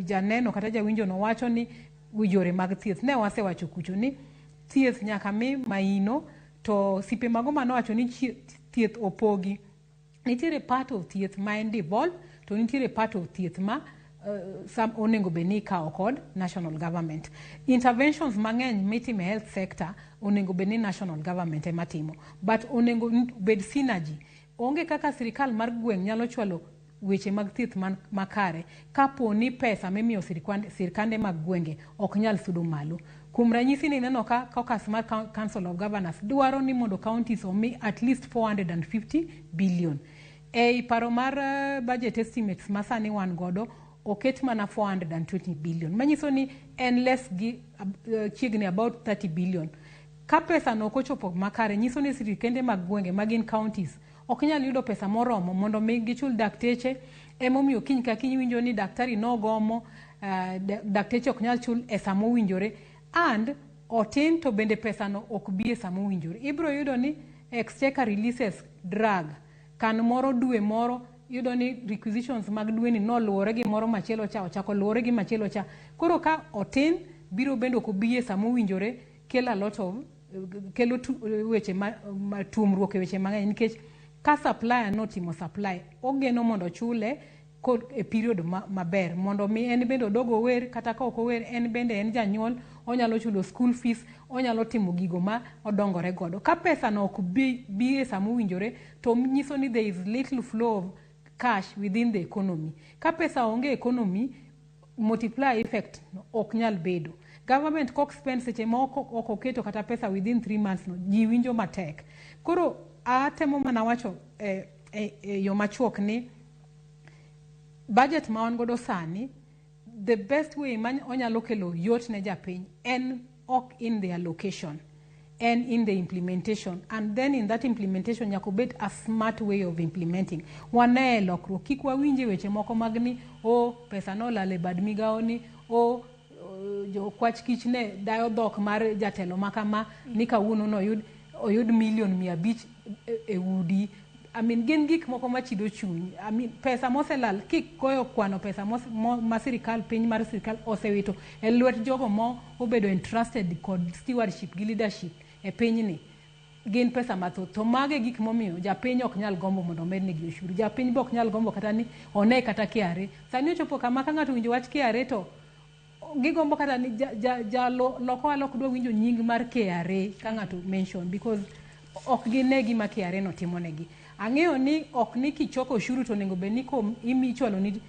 janeno kata jawinjo no wacho ni yore mag thieth, ne wasewacho kucho ni thieth nyaka mi maino, to Sipe Magoma nowacho ni thieth opogi. Nitiere part of thieth ma en devolved, to nitiere part of thieth ma onego bed ni ikawo kod national government. Interventions mang'eny mitimo e health sector onego bed ni national government ema timo, but onego bed synergy. Onge kaka sirikal mar gweng' nyalo chwalo weche mag thieth makare kapo ni pesa mimiyo sirikande mag gwenge ok nyal sudo malo. Kuom ranyisi ni ineno ka caucus mar Council of Governors dwaro ni mondo counties omi at least 450 billion. Ei paro mar budget estimates ma sani wan godo oket mana 420 billion. Manyiso ni en less gi chiegni about 30 billion. Ka pesa no ok ochopo makare, nyiso ni sirikende mag gwenge ma gin counties ok nyal yudo pesa moromo mondo mi gichul dakteche. Emomiyo kiny ka kiny winjo ni daktari nogomo, dakteche ok nyal chul e sama owinjore, and otin to bende pesa no ok bi e sama owinjore. Ibiro yudo ni exchequer releases drag kan moro dwe moro, iyudo ni requisitions mag dweni noluwore gi moro machielo cha, ochako luwore gi machielo cha. Koro ka otin biro bende ok obi e sama owinjore, kelo a lot of kelo weche ma, ma tuomruok e weche mang'eny nikech ka supplier notimo supply ogeno mondo ochule kod e period maber mondo mi en bende odog ower kata ka ok ower en bende en janyuol onyalo chulo school fees onyalo timo gigo ma odongore godo ka pesa no ok bi e sama owinjore to nyiso ni there is little flow of cash within the economy ka pesa onge e economy multiplier effect no ok nyal bedo government kok spend seche ma ok oketo kata pesa within 3 months no ji winjo matek koro atemo mana wacho e yo machuok ni budget ma wan godo sani the best way ma onyalo kelo yot ne japiny en ok in the allocation en in the implementation and then in that implementation nyaka obed a smart way of implementing wane lokruok kik wawinje weche moko mag ni o pesa nolal e bad migawo ni o jokwach kich ne dayo dhok mar jatelo ma kama ni kawuono noyud oyud milion 500 e udi I mean, gin gik moko machido chuny I mean, pesa moselal kikoyo kwano pesa ma sirikal piny mar sirikal osewito e lwet jogo mo obedo entrusted kod stewardship gi leadership e pinyni gin pesa mathoth to mage gik momiyo japiny ok nyal gombo mondo omednegi osuru japiny be ok nyal gombo kata ni one kata KRA sani ochopo kama ka ng'ato owinjo wach KRA to gigombo kata ni ja lok ohala ok dwa winjo nying mar KRA ka ng'ato mention because ok gine gima KRA no timonegi ang'eyo ni ok ni kichoko osuru to onego bed ni ichwalo ni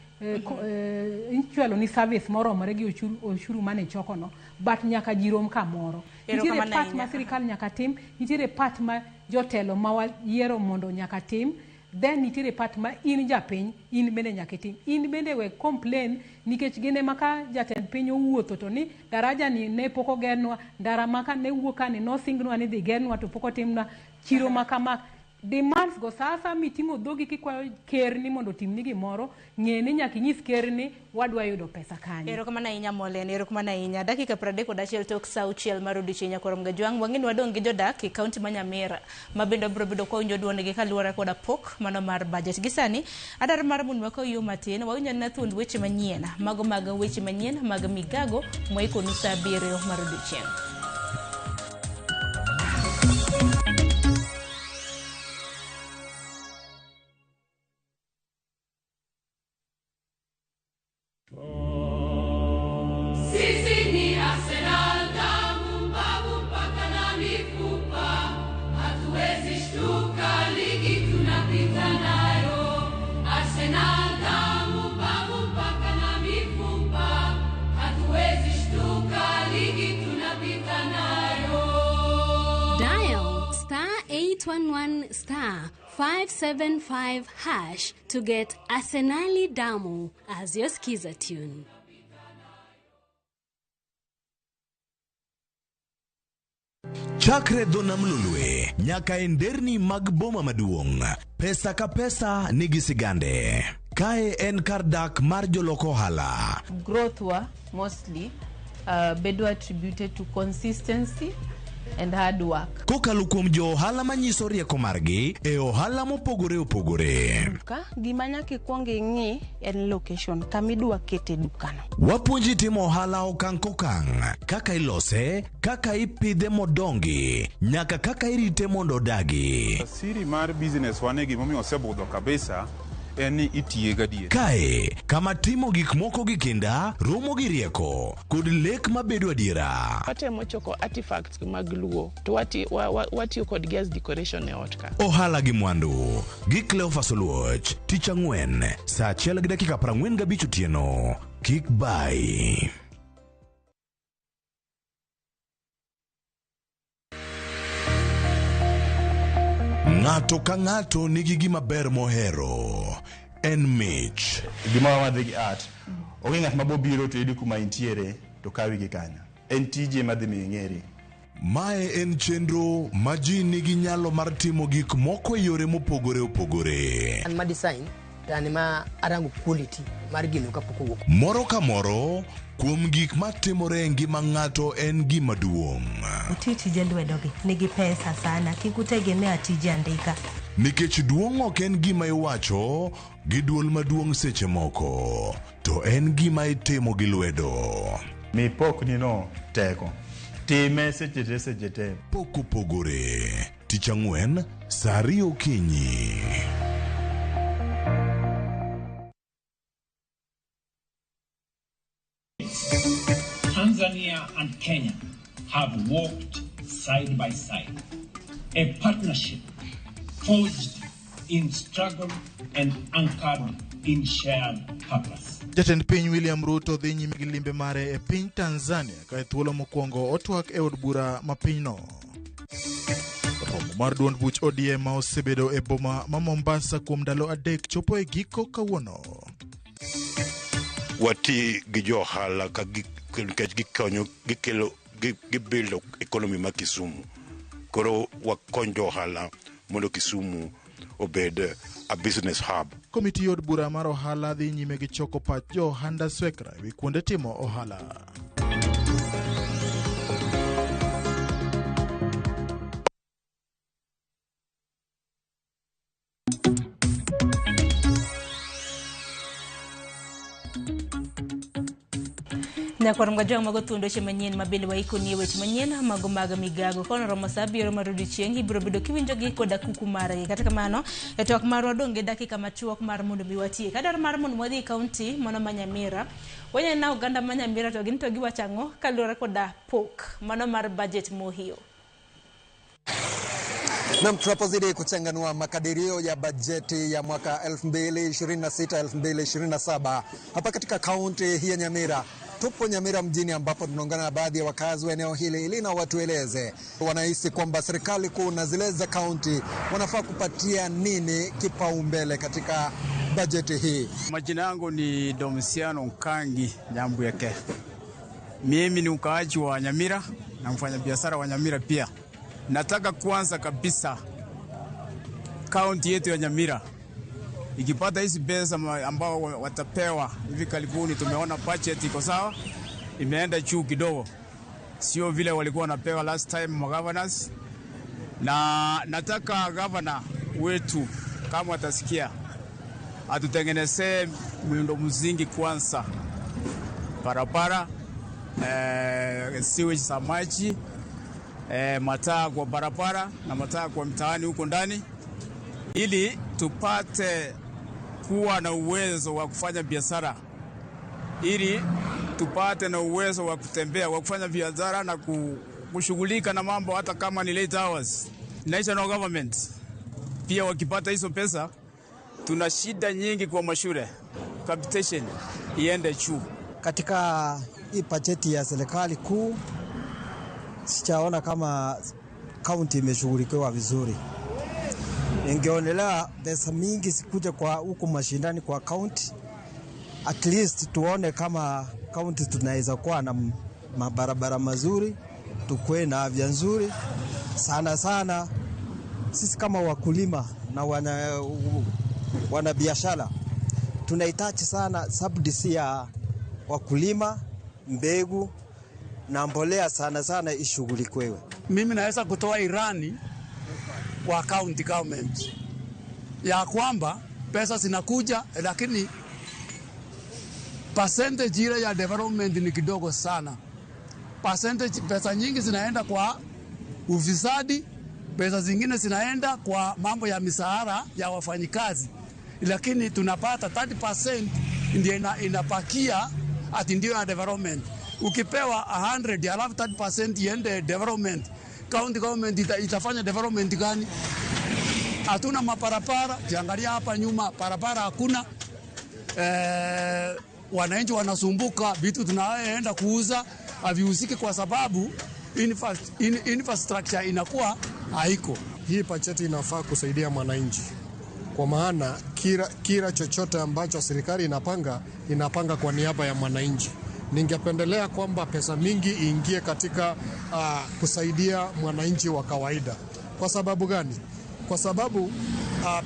ichwalo ni service moromore gi osuru mane ichoko no but nyaka ji rom kamoro nitiere part ma sirikal nyaka tim nitiere part ma jotelo ma wayiero mondo nyaka tim then nitiere part ma in japiny in bende nyaka itim in bende we complain nikech gin ema ka jatend piny owuotho to ni daraja ni ne pok ogernwa ndara maka ne wuok ka ni nosingnwa ni dhi gernwa to pok otimnwa chiro ma kama demands go sa miting'o dhogi kikwayo ker ni mondo otimni gimoro ng'e ni nyaka inyis ker ni wadwa yudo pesa kanyo Erokamano ahinya Molen, erokamano ahinya. Dakika 31 tok sa 6 mar odiochieng' nyakwar Mgajwang'. Wang'e ni wadong' gi jodak e kaunti ma Nyamira ma bende wabiro bedo kwawinjo duondgi kaluwore koda pok mano mar budget. Gi sani, adwaro mar mondo wakaw yo matin wawinj anena thuond weche manyien mago mag weche manyien mag migago mwaikonu sa 7 mar odiochieng'. Sisi ni Arsenal, damu mbavu mpaka na mifupa, hatuwezi shtuka, ligi tunapita nayo. Arsenal, damu mbavu mpaka na mifupa, hatuwezi shtuka, ligi tunapita nayo. Dial star 811 star 575 hash to get Arsenali Damu as your skiza tune. Chakre dho nam Lolwe nyaka e nderni mag boma maduong', pesa ka pesa nigi sigande. Kae en kar dak mar jolok ohala. Growth wa mostly bedo attributed to consistency and hard work. Kokalo kuom jo ohala manyiso rieko margi e ohala mopogore opogore. Duka gima nyaka ikwong ing'i en location kama idwa kete dukano. Wapuonji timo ohala okang' kokang', kaka ilose, kaka ipidhe modongi, nyaka kaka irite mondo odagi. Siri mar business wane gimomiyo osebudho kabisa en ni itiye gadier. Kae, kama timo gik moko gi kinda, romo gi rieko, kod lek mabedo adiera. Watemo choko artifacts mag Luo to watiyo kodgi as decoration e ot ka. Ohala gi mwandu gi Cleophas Oluoch, tich ang'wen, saa 1:45 otieno. Kik bai. Ng'ato ka ng'ato nigi gima ber mohero. En mich. Gimoro madhi gi art onge ng'at mabobiro to yudi kuma intiere to kawi gi kanyo en tije madhi miyo ing'eri. Mae en chenro ma ji nigi nyalo mar timo gik moko e yore mopogore opogore. An ma design to an ma arango quality mar gino kapok owuok. Moro ka moro kuom gik matimore e ngima ng'ato en gima duong'. Uti tije lwedogi nigi pesa sana, kik utegemea tije andika. Nikech duong' ok en gima iwacho gi duol maduong' seche moko, to en gima itimo gi lwedo. Mi pokni no teko. Time seche te seche te. Pok opogore. Tich ang'wen saa ariyo okinyi. Tanzania and Kenya have walked side by side, a partnership forged in struggle and anchored in shared purpose. Jatend piny William Ruto dhi nyime gi limbe mare e piny Tanzania ka e thuolo mokwongo otwak e od bura ma pinyno. Romo mar duond buch ODM ma osebedo e boma ma Mombasa kuom ndalo 3 chopo e giko kawuono. Wati gi jo ohala ka nikech gikonyo gikelo gibuild economy ma Kisumu. Koro wakony jo ohala mondo Kisumu obed a business hub. Komiti od bura mar ohala dhi nyime gi choko pach jo ohanda swekra ewi kuonde timo ohala. Nyakwar Mgajwang' mago thuond weche manyien ma bende waikoni e weche manyien mago mag migago. Kono romo sa 7 mar odiochieng' ibiro bedo kiwinjogi koda kuku margi. Kata kamano, e twak marwa dong' gi dakika machuok mar mondo mi watiek. Adwaro mar mondo wadhi e kaunti mano ma Nyamira. Waneno oganda ma Nyamira to gin to giwacho ang'o kaluwore koda pok mano mar budget mohiyo. Nam, tunapozidi kuchanganua makadirio ya bajeti ya mwaka 2026 2027 hapa katika kaunti hii ya Nyamira. Tupo Nyamira mjini ambapo tunaungana na baadhi ya wakazi wa eneo hili ili na watueleze wanahisi kwamba serikali kuu na zile za kaunti wanafaa kupatia nini kipaumbele katika bajeti hii. Majina yangu ni Domisiano Nkangi Nyambweke. Mimi ni mkaaji wa Nyamira na mfanyabiashara wa Nyamira pia. Nataka kwanza kabisa kaunti yetu ya Nyamira ikipata hizi pesa ambao watapewa hivi karibuni, tumeona budget iko sawa, imeenda juu kidogo, sio vile walikuwa wanapewa last time ma governors. Na nataka governor wetu kama atasikia atutengenezee miundo msingi kwanza, barabara, sewage za maji, mataa kwa barabara na mataa kwa mtaani huko ndani, ili tupate kuwa na uwezo wa kufanya biashara, ili tupate na uwezo wa kutembea, wa kufanya biashara na kushughulika na mambo hata kama ni late hours. National government pia wakipata hizo pesa, tuna shida nyingi kwa mashule, capitation iende juu. Katika hii bajeti ya serikali kuu sijaona kama kaunti imeshughulikiwa vizuri. Ningeonelea pesa mingi sikuje kwa huku mashindani kwa kaunti. At least tuone kama kaunti tunaweza kuwa na mabarabara mazuri, tukue na afya nzuri. Sana sana sisi kama wakulima na wanabiashara tunahitaji sana subsidy ya wakulima, mbegu na mbolea sana sana ishughulikiwe. Mimi naweza kutoa irani kwa county government ya kwamba pesa zinakuja, lakini percentage ile ya development ni kidogo sana. Percentage, pesa nyingi zinaenda kwa ufisadi, pesa zingine zinaenda kwa mambo ya misahara ya wafanyikazi, lakini tunapata 30% ndio inapakia ati ndio ya development. Ukipewa 100 alafu 30% iende development, county government itafanya development gani? Hatuna maparapara, kiangalia hapa nyuma parapara hakuna. Wananchi wanasumbuka, vitu tunaenda kuuza haviuziki kwa sababu infrastructure inakuwa haiko. Hii bajeti inafaa kusaidia mwananchi, kwa maana kila chochote ambacho serikali inapanga kwa niaba ya mwananchi. Ningependelea kwamba pesa mingi iingie katika kusaidia mwananchi wa kawaida. Kwa sababu gani? Kwa sababu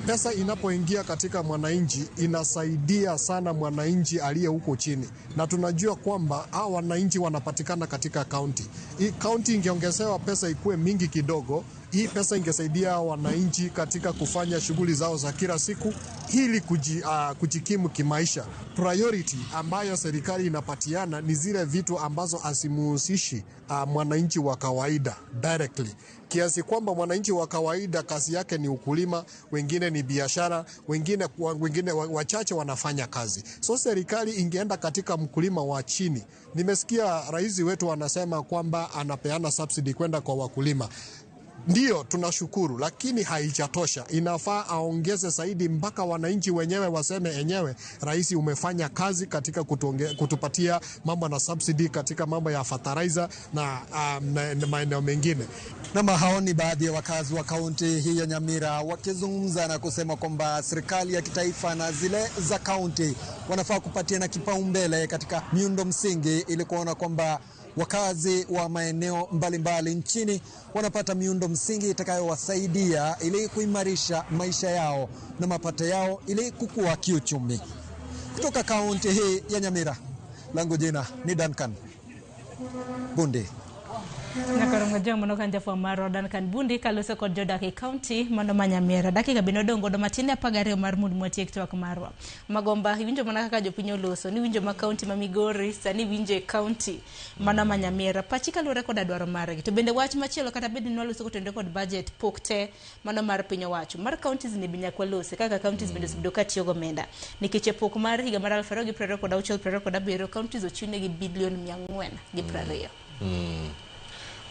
pesa inapoingia katika mwananchi inasaidia sana mwananchi aliye huko chini. Na tunajua kwamba hao wananchi wanapatikana katika kaunti. Hii kaunti ingeongezewa pesa ikue mingi kidogo, Hii pesa ingesaidia wananchi katika kufanya shughuli zao za kila siku ili kujikimu kimaisha. Priority ambayo serikali inapatiana ni zile vitu ambazo asimuhusishi mwananchi wa kawaida directly, kiasi kwamba mwananchi wa kawaida kazi yake ni ukulima, wengine ni biashara, wengine wachache wanafanya kazi. So serikali ingeenda katika mkulima wa chini. Nimesikia rais wetu anasema kwamba anapeana subsidy kwenda kwa wakulima. Ndiyo, tunashukuru, lakini haijatosha. Inafaa aongeze zaidi mpaka wananchi wenyewe waseme enyewe, rais umefanya kazi katika kutupatia mambo na subsidy katika mambo ya fertilizer na maeneo mengine. Na hao ni baadhi ya wakazi wa kaunti hii ya Nyamira wakizungumza na kusema kwamba serikali ya kitaifa na zile za kaunti wanafaa kupatiana kipaumbele katika miundo msingi ili kuona kwamba wakazi wa maeneo mbalimbali nchini wanapata miundo msingi itakayowasaidia ili kuimarisha maisha yao na mapato yao ili kukua kiuchumi. Kutoka kaunti hii ya Nyamira, langu jina ni Duncan Bundi. Nyakorongo jong mano kan jafwamb marwa Duncan Bundi kaloso kod jodak e kaunti mano ma Nyamira. Dakika bende odong' godo matin 12 mar mud mwatiek twak marwa. Magomba iwinjo mana kaka jopiny oloso, niwinjo ma kaunti ma Migori, sani iwinjo e kaunti mano ma Nyamira. Pachi kaluwore koda dwaro margi. To bende wach machielo kata bed ni waloso kotenore kod budget pok te mano mar piny owacho. Mar counties ni be nyaka walose kaka counties bende osebedo ka tiyo gomenda. Nikech e pok mar higa mar 2026-2027 counties ochiwnegi bilion 420.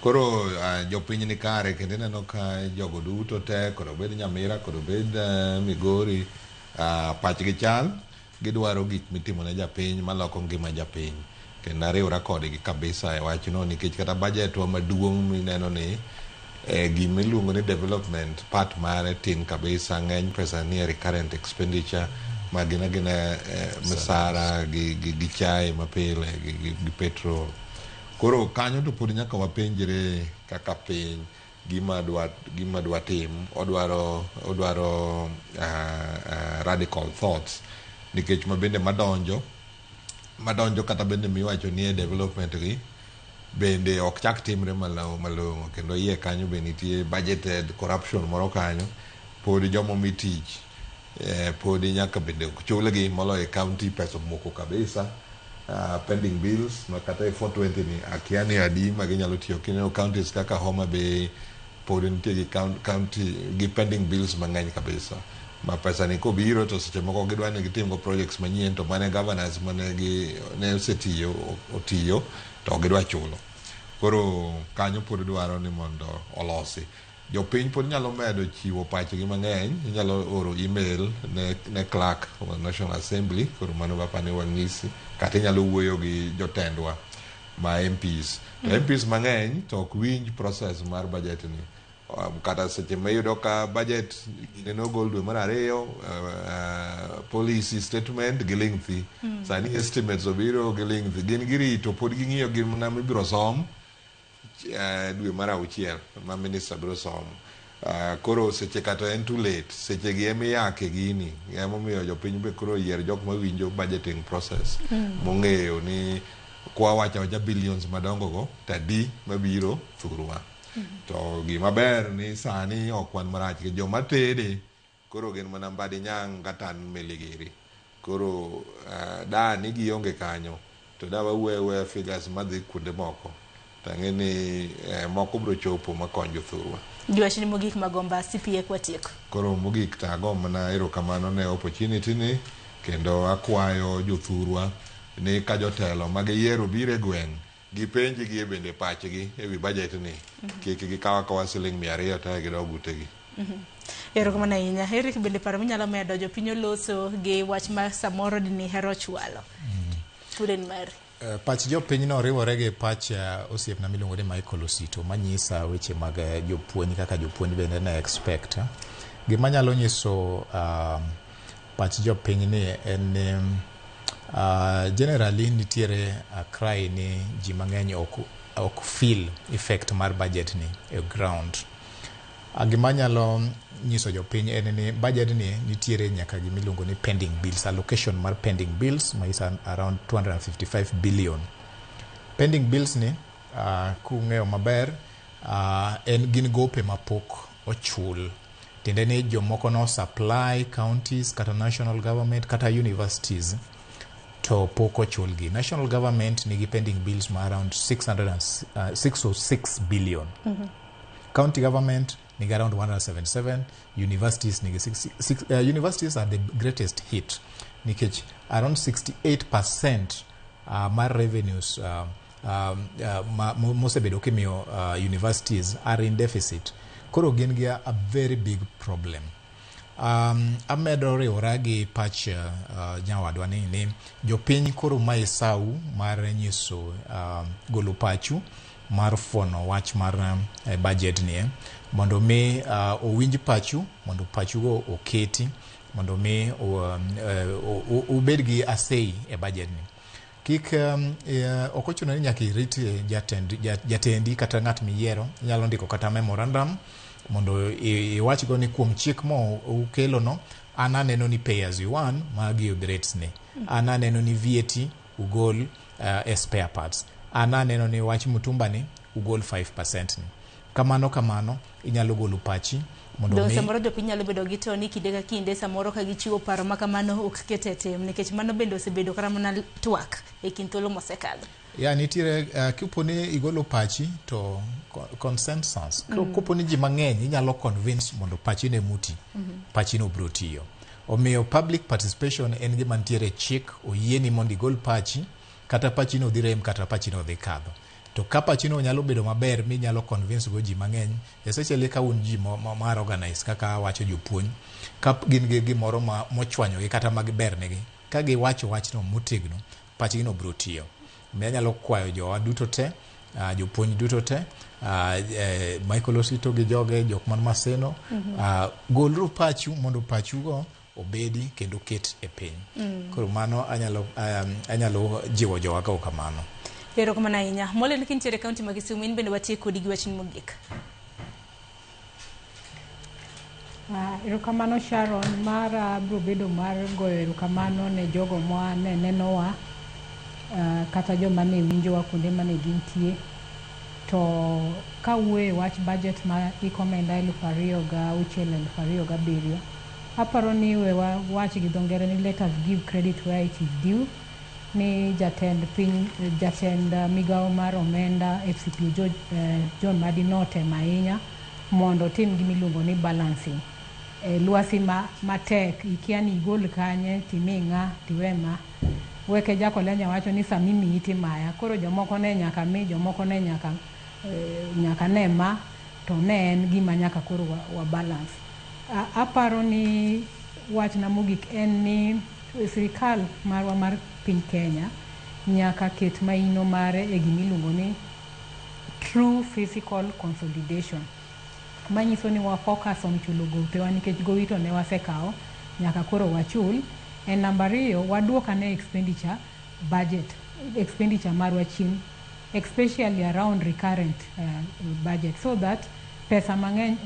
Koro jopiny ni kare kendo ineno ka jogo duto te kod obed Nyamira kod obed Migori pachgi chal, gidwaro gik mitimo ne japiny maloko ngima japiny. Kendo ariwra kodgi kabisa e wachno nikech kata budget wa maduong' mineno ni gima iluongo ni development part mare tin kabisa, ng'eny pesa ni e recurrent expenditure ma gin agina misara gi chae mapile gi petrol. Koro kanyo to pod nyaka wapenjre kaka piny gima dwa tim, odwaro radical thoughts nikech mabende madonjo kata bende miwacho ni e development gi bende ok chak timre malong'o kendo iye kanyo be nitie budgeted corruption moro kanyo pod jomo mi tich pod nyaka bende ok chulgi moloyo e county pesa moko kabisa. Pending bills ma kata e 420 ni akia ni adi ma ginyalo tiyo. Kineno counties kaka Homa Bay pod nitie gi county gi pending bills mang'eny kabisa ma pesa ni kobiro to seche moko gidwa ni gitim go projects manyien to mane governors mane gi ne osetiyo otiyo to gidwa chulo. Koro kanyo pod dwaro ni mondo olosi. Jopiny pod nyalo medo chiwo pachgi mang'eny, inyalo oro email ne clerk of National Assembly, koro mano bapani wang'isi, kata inyalo wuoyo gi jotendwa ma MPs. To MPs mang'eny to ok winj process mar budget ni. Kata seche ma iyudo ka budget gine nogol dwe mar 2, policy statement giling' thi. Sani estimates obiro giling' thi. Gin girito pod ging'iyo gimna mibiro som dwe mar 6 ma minister biro somo. Koro seche kata en too late, seche gi ema iyake gini, emomiyo jopiny be koro yier jok mawinjo budgeting process mong'eyo ni kwa wacho awacha billions madongo go to adi mabiro thurwa. To gima ber ni sani ok wan marach, joma tede koro gin mana Mbadi Nyang' kata an Miligiri. Koro da ni gionge kanyo to da wawuoyo figures madhi kuonde moko. Tang'e ni moko biro chopo makonyo jothurwa. Giwachni mogik Magomba CPA kwatieko. Koro mogik to ago mana erokamano ne opportunity ni kendo akwayo jothurwa ni ka jotelo magiyiero biro e gweng' gipenj gi bende pachgi ewi budget ni. Kik gikaw akawa siling 200 to gidog utegi. Erokamano ahinya. Eric, bende paro minyalo medo jopiny oloso gi wach ma samoro dine hero chwalo. Thuolo en mari. Pach jopiny no riwore gi pach osiepna miluongo ni Michael Osito manyisa weche mag jopuonj kaka jopuonj bende ne expect. Gima nyalo nyiso pach jopiny ni en ni generally nitiere cry ni ji mang'eny ok feel effect mar budget ni e ground. Gima nyalo nyiso jopiny en ni budget ni nitiere nyaka gimiluongo ni pending bills, allocation mar pending bills ma is around 255 billion. Pending bills ni kung'eyo maber En gin gope mapok ochul. Tiende ni jomoko no supply counties kata national government kata universities to pok ochulgi. National government nigi pending bills ma around 606 billion. County government nigi around 177, universities nigi 66. Universities are the greatest hit nikech around 68% mar revenues mosebedo kimiyo universities are in deficit. Koro gin gi a very big problem. Amedo riwora gi pach nyawadwa ni jopiny koro mae sau mar nyiso golo pachu mar fuono wach mar budget ni mondo mi owinj pachu, mondo pachugo oketi mondo mi ubed gi a say e budget ni. Kik ok ochuno ni nyaka irit jatendi kata ng'at miyiero. Inyalo ndiko kata memorandum mondo iwachgo ni kuom chik mo ukelo no, an aneno ni pay as you earn magi rates ni, an aneno ni VAT ugol e spare parts, an aneno ni wach mtumba ni ugol 5% ni. Kamano kamano inyalo golo pachi mondo Do samoro jopiny nyalo bedo gi to ni kinde ka kinde samoro ka gichiwo paro ma kamano ok ket e tim, nikech mano bende osebedo kata mana twak e kind thuolo mosekadho. Ya, nitiere kipo ni igolo pachi to consensus. Kopo ni ji mang'eny inyalo convince mondo pachi ne muti, pachi no biro tiyo. Omiyo public participation en gima nitiere, chik oyieni mondo igol pachi, kata pachi no dhi rem kata pachi no dhi kadho. To ka pachi no nyalo bedo maber minyalo convince go ji mang'eny, especially ka un ji mar organize kaka wacho jopuonj, ka gin gi gimoro ma mochwanyogi kata mag bernegi, ka giwacho wachno motegno, pachgi no biro tiyo. Omiyo anyalo kwayo jowa duto te, jopuonj duto te, Michael Osito gi joge, jok man Maseno, goluru pachu mondo pachugo obedi kendo ket e piny. Koro mano anyalo jiwo jowa ka kamano. Erokamano ahinya. Molen kintiere e kaunti ma Kisumu, in bende watiek kodi gi wachni mogik. Erokamano Sharon. Mara biro bedo mar goyo erokamano ne jogo ma ne nenowa, kata joma ne winjowa kuonde mane gintie. To kawuoyo e wach budget ma hik omenda 2006 2007, aparo ni we wawach gi dho ngere ni let us give credit where it is due ni jatend piny, jatend migawo mar omenda FCPA George, John Mbadi notemo ahinya mondo otim gima iluongo ni balancing e lwasi ma matek, ikia ni igol kanye timi ng'a tiwe ma weke. Jakolenya wacho ni sama imiyi timaya. Koro jomoko ne nyaka mi, jomoko ne nyaka nyaka ne ma to ne en gima nyaka koro wa balance. Aparo ni wachna mogik en ni sirikal marwa mar piny Kenya nyaka ket maino mare e gimiluongo ni true fiscal consolidation, manyiso ni wa focus on chulo gopewa, nikech gowi to ne wasekawo, nyaka koro wachul. En namba ariyo, waduok ane expenditure budget, expenditure marwa chien, especially around recurrent budget, so that pesa mang'eny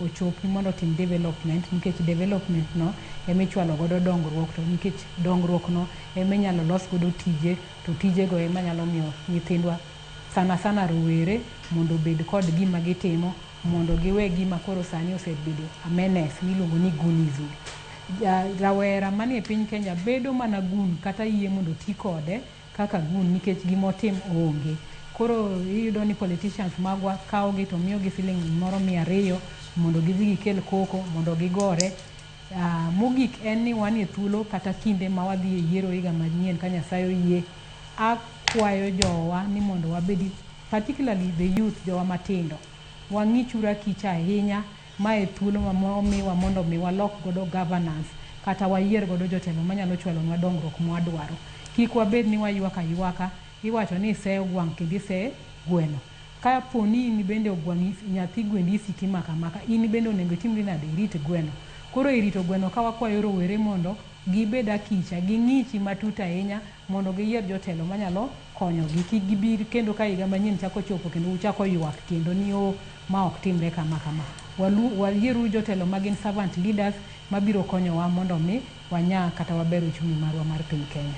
ochopi mondo otim development, nikech development no emichwalo godo dongruok, to nikech dongruok no eminyalo los godo tije, to tijego ema nyalo miyo nyithindwa, sana sana rowere, mondo obed kod gima gitimo, mondo giwe gima koro sani osebedo a menace miluongo ni goonism. Rawera manie piny Kenya bedo mana gun, kata yie mondo ti kode kaka gun, nikech gimotim onge. Koro iyudo ni politicians magwa kawogi to miyogi siling moro 200 mondo gidhi gikel koko mondo gigore. Mogik en ni wan e thuolo kata kinde ma wadhi e yiero higa manyien, ka Nyasaye oyie, akwayo jowa ni mondo wabedi, particularly the youth, jowa matindo, wang'ichuru akicha ahinya. Mae thuolo ma omiwa mondo mi walok godo governance kata wayier godo jotelo manyalo chwalonwa dongruok mwadwaro. Kik wabed ni waywak aywaka. Iwacho ni ise ogwang' kendo ise gweno. Kapo ni in bende ogwang' nyathi gwendi isiki imako amaka, in bende onego itimri nade? Irit gweno. Koro e rito gweno ka wakwayo rowere mondo gibed akicha, ging'ichi matut ahinya mondo giyier jotelo manyalo konyogi. Kik gibi kendo ka higa manyien chako chopo kendo uchako ywak kendo ni o ma ok timre kama kama. Wayieruru jotelo magin servant leaders mabiro konyowa mondo mi wanya kata waber uchumi marwa mar piny Kenya.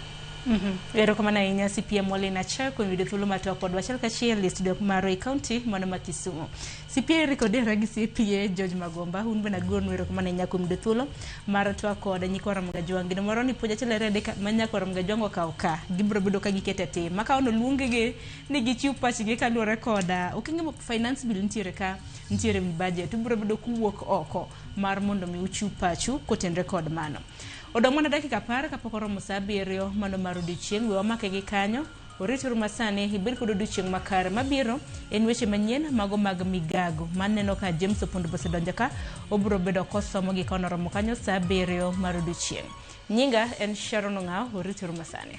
Erokamano ahinya CPA Molin Acha kuom yudo thuolo mar twak kodwa achiel kachiel e studio mar e county mano ma Kisumu. CPA Eric Odera gi CPA George Magomba, un bende agonu erokamano ahinya kuom yudo thuolo mar twak kod nyikwa Ramogi Ajwang'. Gino moro ni puonj achiel ariyo adek ma nyakwa Ramogi Ajwang' okawo ka, gibiro bedo ka giketo e tim. Ma ka ono luong-gi ni gichiw pachgi kaluwore kod okenge ma finance bill nitiere ka, nitiere wi budget, ubiro bedo kuwuok oko mar mondo mi uchiw pachu kotenre kod mano. Odong' mana dakika 10 kapok oromo saa 7 mano mar odiochieng', we wamake gi kanyo. Orituru masani ibed kod odiochieng' makare. Mabiro en weche manyien mago mag migago. Maneno ka James Opondo osedonjo ka, obiro bedo kosomo gi kono oromo kanyo saa 7 mar odiochieng'. Nyinga en Sharon Ong'aw, orituru masani.